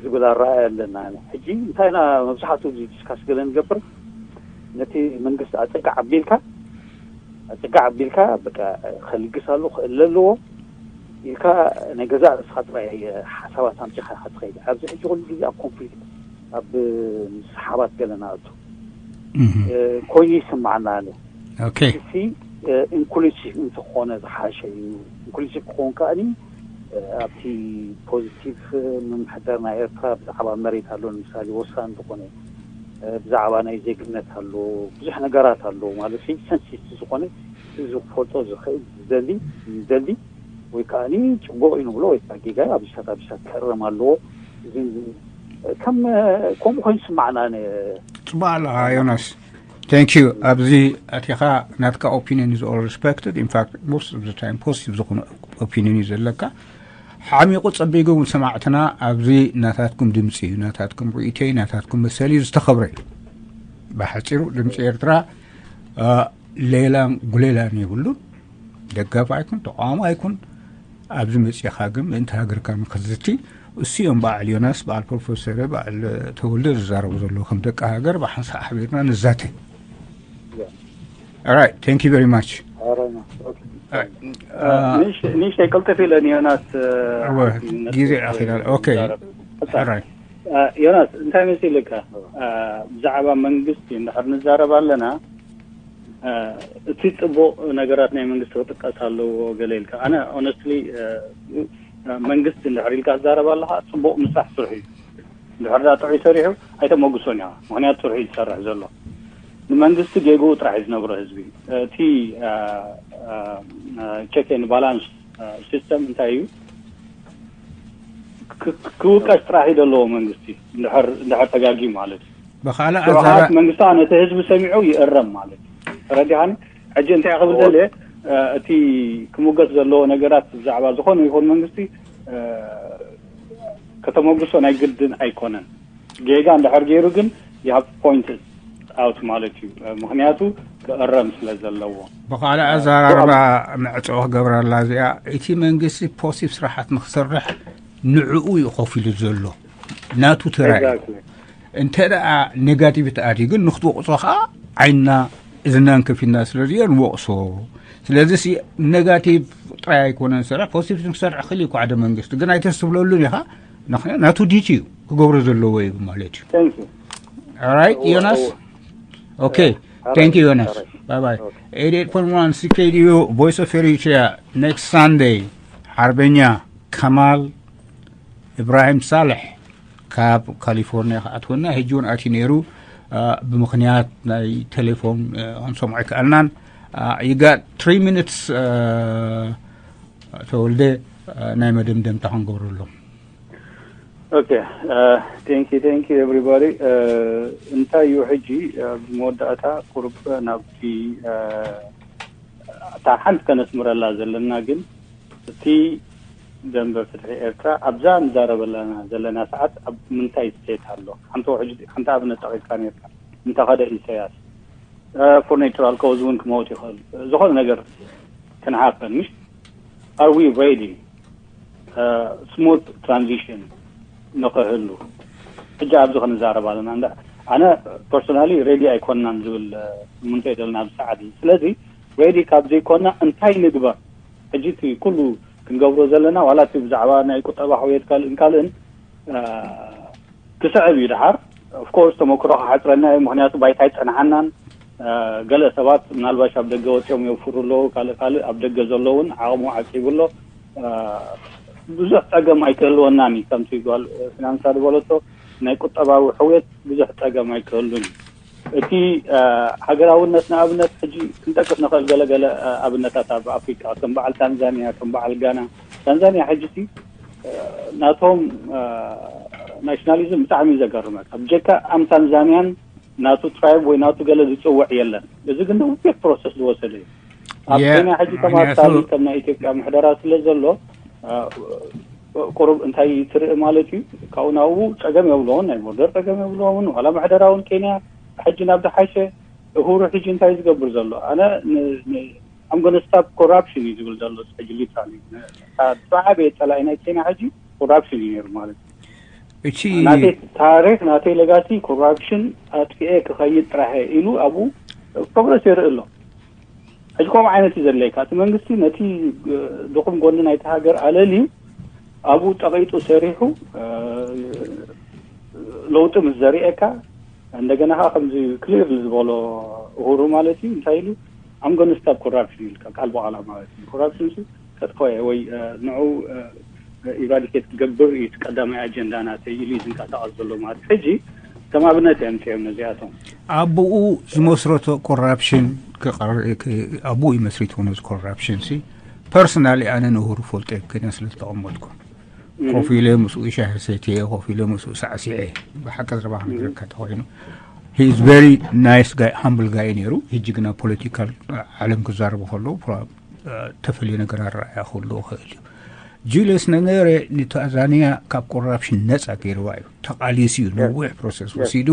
ዝብል ኣረኣያ ኣለና። ሕጂ እንታይ ኢና መብዛሕትኡ እዚ ዲስካስ ገለ ንገብር፣ ነቲ መንግስቲ ኣፀጋዕ ኣቢልካ ኣፀጋዕ ኣቢልካ በቃ ከልግስ ኣለዎ ክእለ ኣለዎ ኢልካ ናይ ገዛእ ርእስኻ ጥራይ ሓሳባት ኣምፂኻ ኢኻ ትኸይድ። ኣብዚ ሕጂ ኩሉ ግዜ ኣብ ኮንፍሊክት ኣብ ምስሓባት ገለ ንኣቱ ኮይኑ ይስማዓና። ኣነ ኦኬ እቲ ኢንክሉሲቭ እንተኾነ ዝሓሸ እዩ። ኢንክሉሲቭ ክኸውን ከኣኒ ኣብቲ ፖዚቲቭ ምምሕዳር ናይ ኤርትራ ብዛዕባ መሬት ኣሎ ንምሳሌ ወሳኒ ዝኾነ ብዛዕባ ናይ ዜግነት ኣሎ ብዙሕ ነገራት ኣሎ ማለት እዩ። ሰንሲቲቭ ዝኾነ ህዝቢ ክፈልጦ ዝኽእል ዝደሊ ዝደሊ ወይ ከዓ ፅቡቕ እዩ ንብሎ ወይ ከዓ ጌጋ ኣብሻት ኣብሻት ክእረም ኣለዎ። እዚ ከም ከምኡ ኮይኑ ስማዕና። ፅቡቅ ኣለካ ዮናስ። Thank you። ኣብዚ ኣቲኻ ናትካ ኦፒኒየን is all respected። In fact most of the time positive ዝኾነ ኦፒኒየን እዩ ዘለካ። ሓሚቑ ጸቢቑ እውን ሰማዕትና ኣብዚ ናታትኩም ድምፂ እዩ፣ ናታትኩም ርእይቶ እዩ፣ ናታትኩም መሰል እዩ፣ ዝተኸብረ እዩ። ብሓፂሩ ድምፂ ኤርትራ ሌላን ጉሌላን የብሉን። ደጋፊ ኣይኩን ተቃዋሚ ኣይኩን ኣብዚ መፂኻ ግን ምእንቲ ሃገርካ ንክትዝቲ እሱ እዮም በዓል ዮናስ፣ በዓል ፕሮፌሰር፣ በዓል ተወልደ ዝዛረቡ ዘለዉ። ከም ደቂ ሃገር ብሓንሳእ ሓቢርና ንዛተ። Alright, thank you very much. ንእሽተይ ቅልጥፍ ኢለን ዮናስ። ግዜ ኣኺና። ኦኬ። ዮናስ እንታይ መሲልካ፣ ብዛዕባ መንግስቲ እንድሕር ንዛረብ ኣለና እቲ ፅቡቕ ነገራት ናይ መንግስቲ ክጥቀስ ኣለዎ ገለ ኢልካ። ኣነ ኦነስትሊ መንግስቲ እንድሕር ኢልካ ትዛረብ ኣለካ፣ ፅቡቕ ምስራሕ ስርሑ እዩ። እንድሕር ዳ ጥዑይ ሰሪሑ ኣይተመጉሶን ኢኻ፣ ምክንያቱ ስርሑ እዩ ዝሰርሕ ዘሎ። ንመንግስቲ ጌግኡ ጥራሕ እዩ ዝነግሮ ህዝቢ። እቲ ቼክ ኤንድ ባላንስ ሲስተም እንታይ እዩ? ክውቀስ ጥራሕ እዩ ዘለዎ መንግስቲ እንድሕር ተጋጊ ማለት እዩ። ብካልእ ኣዛራ መንግስቲ ነቲ ህዝቢ ሰሚዑ ይእረም ማለት እዩ። ተረዲኻኒ? ሕጂ እንታይ ክብል ደልየ፣ እቲ ክምገስ ዘለዎ ነገራት ብዛዕባ ዝኾነ ይኹን መንግስቲ ከተመጉሶ ናይ ግድን ኣይኮነን። ጌጋ እንድሕር ገይሩ ግን you have to point out ማለት እዩ። ምክንያቱ ክእረም ስለ ዘለዎ። ብካልእ ኣዘራርባ ምዕፅኦ ክገብረላ እዚኣ፣ እቲ መንግስቲ ፖሲቲቭ ስራሓት ንክሰርሕ ንዕኡ እዩ ኮፍ ኢሉ ዘሎ፣ ናቱ ተራ እዩ። እንተ ደኣ ኔጋቲቭ ተኣትዩ ግን ንክትወቕሶ ከዓ ዓይንና እዝናን ከፊትና ስለ ዝዮ ንወቕሶ። ስለዚ ሲ ኔጋቲቭ ጥራይ ኣይኮነን ዝሰርሕ፣ ፖዚቲቭ ክሰርሕ ክእል እዩ ሓደ መንግስቲ፣ ግን ኣይተስትብለሉን ኢኻ። ምኽንያቱ ናቱ ዲቲ እዩ ክገብሮ ዘለዎ እዩ ማለት እዩ። Thank you. Alright ዮናስ። ኦኬ thank you ዮናስ። Bye bye። Eighty eight point one C K D U Voice of Eritrea next Sunday ሓርበኛ ከማል ኢብራሂም ሳልሕ ካብ ካሊፎርኒያ ክኣትወና ሕጂ እውን ኣትዩ ነይሩ። ብምኽንያት ናይ ቴሌፎን ክንሰምዖ ኣይከኣልናን። You got three minutes ተወልደ፣ ናይ መደምደምታ ክንገብረሎም። Okay, thank you, thank you everybody። እንታይ እዩ ሕጂ ኣብ መወዳእታ ቁሩብ ናብቲ እታ ሓንቲ ከነስምረላ ዘለና ግን እቲ ደንበ ፍትሒ ኤርትራ ኣብዛ ንዛረበለና ዘለና ሰዓት ኣብ ምንታይ ስቴት ኣሎ? ሓንቲ ውሕጅ ሓንቲ ኣብነት ጠቒስካ ነርካ፣ እንተኸደ ኢሳያስ for natural cause እውን ክመውት ይኽእል። ዝኾነ ነገር ክንሓፈን ምሽ are we ready smooth transition ንኽህሉ? ሕጂ ኣብዚ ክንዛረብ ኣለና። እንዳ ኣነ personally ready ኣይኮንናን ዝብል እምንቶ የደልና ኣብዚ ሰዓት እዚ። ስለዚ ready ካብ ዘይኮና እንታይ ንግበር? ሕጂ እቲ ኩሉ ክንገብሮ ዘለና ዋላ እቲ ብዛዕባ ናይ ቁጠባ ሕውየት ካልእን ካልእን ክስዕብ እዩ። ድሓር of course ተመክሮ ክሓፅረና እዩ፣ ምክንያቱ ባይታ ኣይፀንሓናን። ገለ ሰባት ምናልባሽ ኣብ ደገ ወፂኦም የውፍሩ ኣለዉ፣ ካልእ ካልእ ኣብ ደገ ዘሎ እውን ዓቕሙ ዓቂቡ ኣሎ። ብዙሕ ፀገም ኣይክህልወናን እዩ። ከምቲ ጓል ፊናንሳ ዝበለቶ ናይ ቁጠባዊ ሕውየት ብዙሕ ፀገም ኣይክህሉን እዩ። እቲ ሃገራውነት ንኣብነት ሕጂ ክንጠቅስ ንኽእል ገለገለ ኣብነታት ኣብ ኣፍሪቃ ከም በዓል ታንዛንያ፣ ከም በዓል ጋና። ታንዛንያ ሕጂ እቲ ናቶም ናሽናሊዝም ብጣዕሚ እዩ ዘገርመካ። ብጀካ ኣም ታንዛንያን ናቱ ትራይብ ወይ ናቱ ገለ ዝፅውዕ የለን። እዚ ግን ነዊሕ ፕሮሰስ ዝወሰደ እዩ። ኣብ ኬንያ ሕጂ ተማሳሊ ከም ናይ ኢትዮጵያ ምሕደራ ስለ ዘሎ ቁሩብ እንታይ ትርኢ ማለት እዩ፣ ካብኡ ናብኡ ፀገም የብልዎን፣ ናይ ቦርደር ፀገም የብልዎምን። ዋላ ምሕደራ እውን ኬንያ ሕጂ ናብ ዝሓሸ። እሁሩ ሕጂ እንታይ ዝገብር ዘሎ? ኣነ I'm gonna stop corruption እዩ ዝብል ዘሎ ሕጂ ሊትራሊ። ዝዓበየ ፀላኢ ናይ ኬንያ ሕጂ ኮራፕሽን እዩ ነይሩ ማለት እዩ። እቲ ናተይ ታሪክ ናተይ ለጋሲ ኮራፕሽን ኣጥፊኤ ክኸይድ ጥራሕ ኢሉ ኣብኡ ፕሮግረስ የርኢ ኣሎ። ሕጂ ከምኡ ዓይነት እዩ ዘድለየካ። እቲ መንግስቲ ነቲ ድኹም ጎኒ ናይቲ ሃገር ኣለልዩ ኣብኡ ጠቒጡ ሰሪሑ ለውጢ ምስ ዘርእየካ እንደገና ከዓ ከምዚ ክሊር ዝበሎ እሁሩ ማለት እዩ እንታይ ኢሉ I'm gonna stop corruption ኢልካ ቃል ብቓላ ማለት እዩ። ኮራፕሽን ሲ ከጥፈየ ወይ ንዑ ኢራዲኬት ክገብር እዩ ቀዳማይ ኣጀንዳ ናተይ ኢሉ እዩ ዝንቀሳቐስ ዘሎ ማለት ሕጂ ከም ኣብነት እዮም ፅኦም ነዚኣቶም። ኣቦኡ ዝመስረቶ ኮራፕሽን ኣቦኡ ይመስሪትዎ ነዚ ኮራፕሽን ሲ ፐርሰናሊ ኣነ ንእሁሩ ፈልጦ ከነ ስለ ዝተቐመጥኩ ኮፍ ኢለ ምስኡ ሻሂ ሰትየ ኮፍ ኢለ ምስኡ ሳዕሲዐ ብሓቂ ዝረባ ክነግረካ ተኮይኑ he is very nice guy humble guy ነይሩ። ሕጂ ግና ፖለቲካል ዓለም ክዛረቡ ከለዉ ተፈልየ ነገር ኣረኣያ ክህልዎ ይኽእል እዩ። ጁልየስ ነነሬ ንታንዛንያ ካብ ኮራፕሽን ነፃ ገይርዋ እዩ። ተቓሊሱ እዩ። ነዊሕ ፕሮሰስ ወሲዱ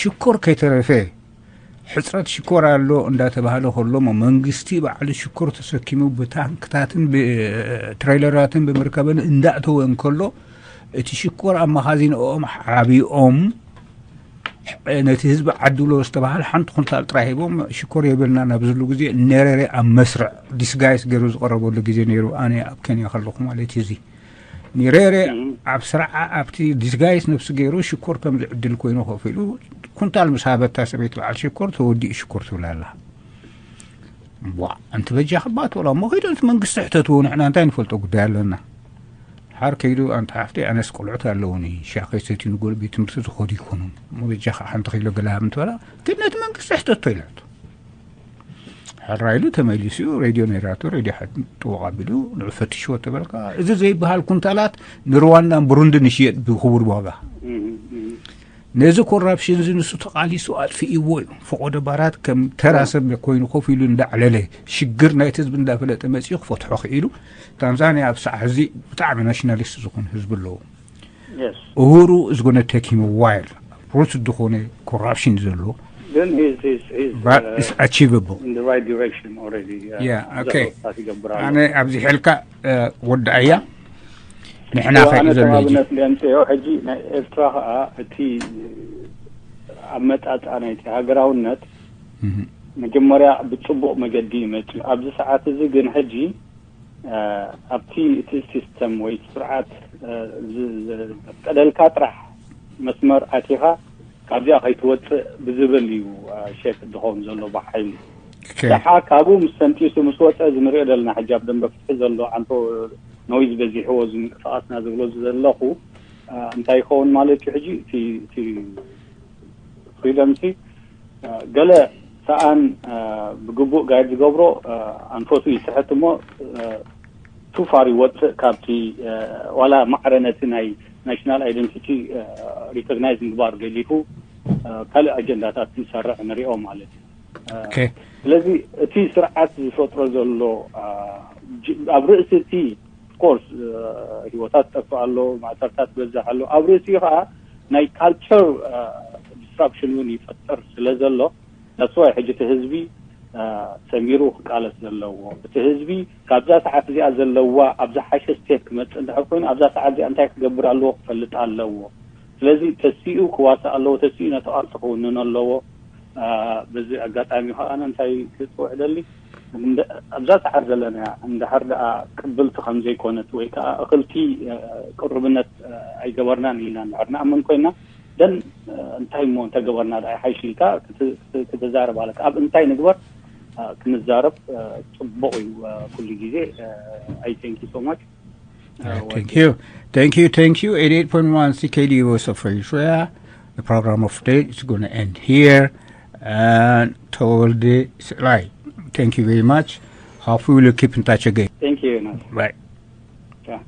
ሽኮር ከይተረፈ ሕፅረት ሽኮር ኣሎ እንዳተባህለ ከሎ መንግስቲ ባዕሉ ሽኮር ተሰኪሙ ብታንክታትን ብትሬለራትን ብምርከበን እንዳእተወ እንከሎ እቲ ሽኮር ኣብ መኻዚንኦም ሓቢኦም ነቲ ህዝቢ ዓድሎ ዝተባሃለ ሓንቲ ኩንታል ጥራይ ሂቦም ሽኮር የብልና ናብ ዝብሉ ግዜ ነረሬ ኣብ መስርዕ ዲስጋይስ ገይሩ ዝቐረበሉ ግዜ ነይሩ። ኣነ ኣብ ኬንያ ከለኹ ማለት እዩ። እዚ ኒሬሬ ኣብ ስርዓ ኣብቲ ዲስጋይስ ነብሱ ገይሩ ሽኮር ከም ዝዕድል ኮይኑ ኮፍ ኢሉ ኩንታል ምስ ሃበታ ሰበይቲ በዓል ሽኮር ተወዲኡ ሽኮር ትብላ ኣላ። ዋ ኣንቲ በጃ ክባ ትብላ እሞ ከይዱ እቲ መንግስቲ ሕተትዎ ንሕና እንታይ ንፈልጦ ጉዳይ ኣለና። ሓር ከይዱ ኣንቲ ሓፍተይ ኣነስ ቆልዑት ኣለውኒ ሻኸይ ሰትዩ ንጎል ቤት ትምህርቲ ዝኸዱ ይኮኑ እሞ በጃኻ ሓንቲ ኪሎ ገለ ሃብ እንትበላ ግን ነቲ መንግስቲ ሕተቶ ኢላቶ። ሕራ ኢሉ ተመሊሱ ሬድዮ ነይራቶ ሬድዮ ጥወቕ ኣቢሉ ንዑ ፈትሽዎ ተበልካ። እዚ ዘይበሃል ኩንታላት ንሩዋንዳን ብሩንድን ይሽየጥ ብክቡር ዋጋ። ነዚ ኮራፕሽን እዚ ንሱ ተቓሊሱ ኣጥፊእዎ እዩ። ፈቆዶ ባራት ከም ተራ ሰብ ኮይኑ ኮፍ ኢሉ እንዳዕለለ ሽግር ናይቲ ህዝቢ እንዳፈለጠ መፂኡ ክፈትሖ ክኢሉ። ታንዛንያ ኣብ ሰዓት እዚ ብጣዕሚ ናሽናሊስት ዝኾነ ህዝቢ ኣለዎ። እሁሩ is gonna take him a while ሩት ዝኾነ ኮራፕሽን ዘሎ ግን he's, he's, he's, but uh, it's achievable in the right direction already. Yeah, okay. ኣነ ኣብዚ ሐልካ ወዳእያ ንሕና ከይዱ ዘሎ ሕጂ ኣብነት ሊኣምፅኦ ሕጂ ናይ ኤርትራ ከዓ እቲ ኣመፃፃ ናይቲ ሃገራውነት መጀመርያ ብፅቡቕ መገዲ ይመፅእ ኣብዚ ሰዓት እዚ ግን ሕጂ ኣብቲ እቲ ሲስተም ወይ ስርዓት ቀደልካ ጥራሕ መስመር ኣቲኻ ካብዚኣ ከይትወፅእ ብዝብል እዩ ሸክ ዝኸውን ዘሎ ብሓይሊ ደሓ ካብኡ ምስ ሰንጢሱ ምስ ወፀ እዚ ንሪኦ ዘለና ሕጂ ኣብ ደንበ ፍትሒ ዘሎ ኣንቶ ኖይዝ በዚሕዎ እዚ ምንቅስቃስና ዝብሎ ዘለኹ እንታይ ይኸውን ማለት እዩ ሕጂ እቲ ፍሪደም ሲ ገለ ሰኣን ብግቡእ ጋይድ ዝገብሮ ኣንፈቱ ይስሕት እሞ ቱ ፋር ይወፅእ ካብቲ ዋላ ማዕረ ነቲ ናይ ናሽናል ኣይደንቲቲ ሪኮግናይዝ ምግባር ገሊፉ ካልእ ኣጀንዳታት ይሰርዕ ንሪኦ ማለት እዩ። ስለዚ እቲ ስርዓት ዝፈጥሮ ዘሎ ኣብ ርእሲ እቲ ኮርስ ህይወታት ጠፍእ ኣሎ፣ ማእሰርታት በዝሕ ኣሎ። ኣብ ርእሲኡ ከዓ ናይ ካልቸር ዲስራፕሽን እውን ይፈጥር ስለ ዘሎ that's why ሕጂ እቲ ህዝቢ ሰሚሩ ክቃለስ ዘለዎ፣ እቲ ህዝቢ ካብዛ ሰዓት እዚኣ ዘለዋ ኣብ ዝሓሸ ስቴት ክመፅእ እንድሕር ኮይኑ ኣብዛ ሰዓት እዚኣ እንታይ ክገብር ኣለዎ ክፈልጥ ኣለዎ። ስለዚ ተሲኡ ክዋሳእ ኣለዎ፣ ተሲኡ ነቲ ቃልሲ ክውንን ኣለዎ። በዚ ኣጋጣሚ ከዓ እንታይ ክፅውዕ ደሊ ኣብዛ ሰዓት ዘለና እንድሕር ደኣ ቅብልቲ ከም ዘይኮነት ወይ ከዓ እኽልቲ ቅሩብነት ኣይገበርናን ኢልና እንድሕር ንኣምን ኮይና ደን እንታይ እሞ እንተገበርና ደኣ ይሓይሽ ኢልካ ክትዛረብ ኣለካ። ኣብ እንታይ ንግበር ክንዛረብ ፅቡቕ እዩ ኩሉ ግዜ። I thank you so much. Thank you. Thank you, thank you. eighty-eight point one C K D U voice of Eritrea. The program of today is going to end here. And Tolde Selai, thank you very much. Hopefully we'll keep in touch again. Thank you. Right. Yeah.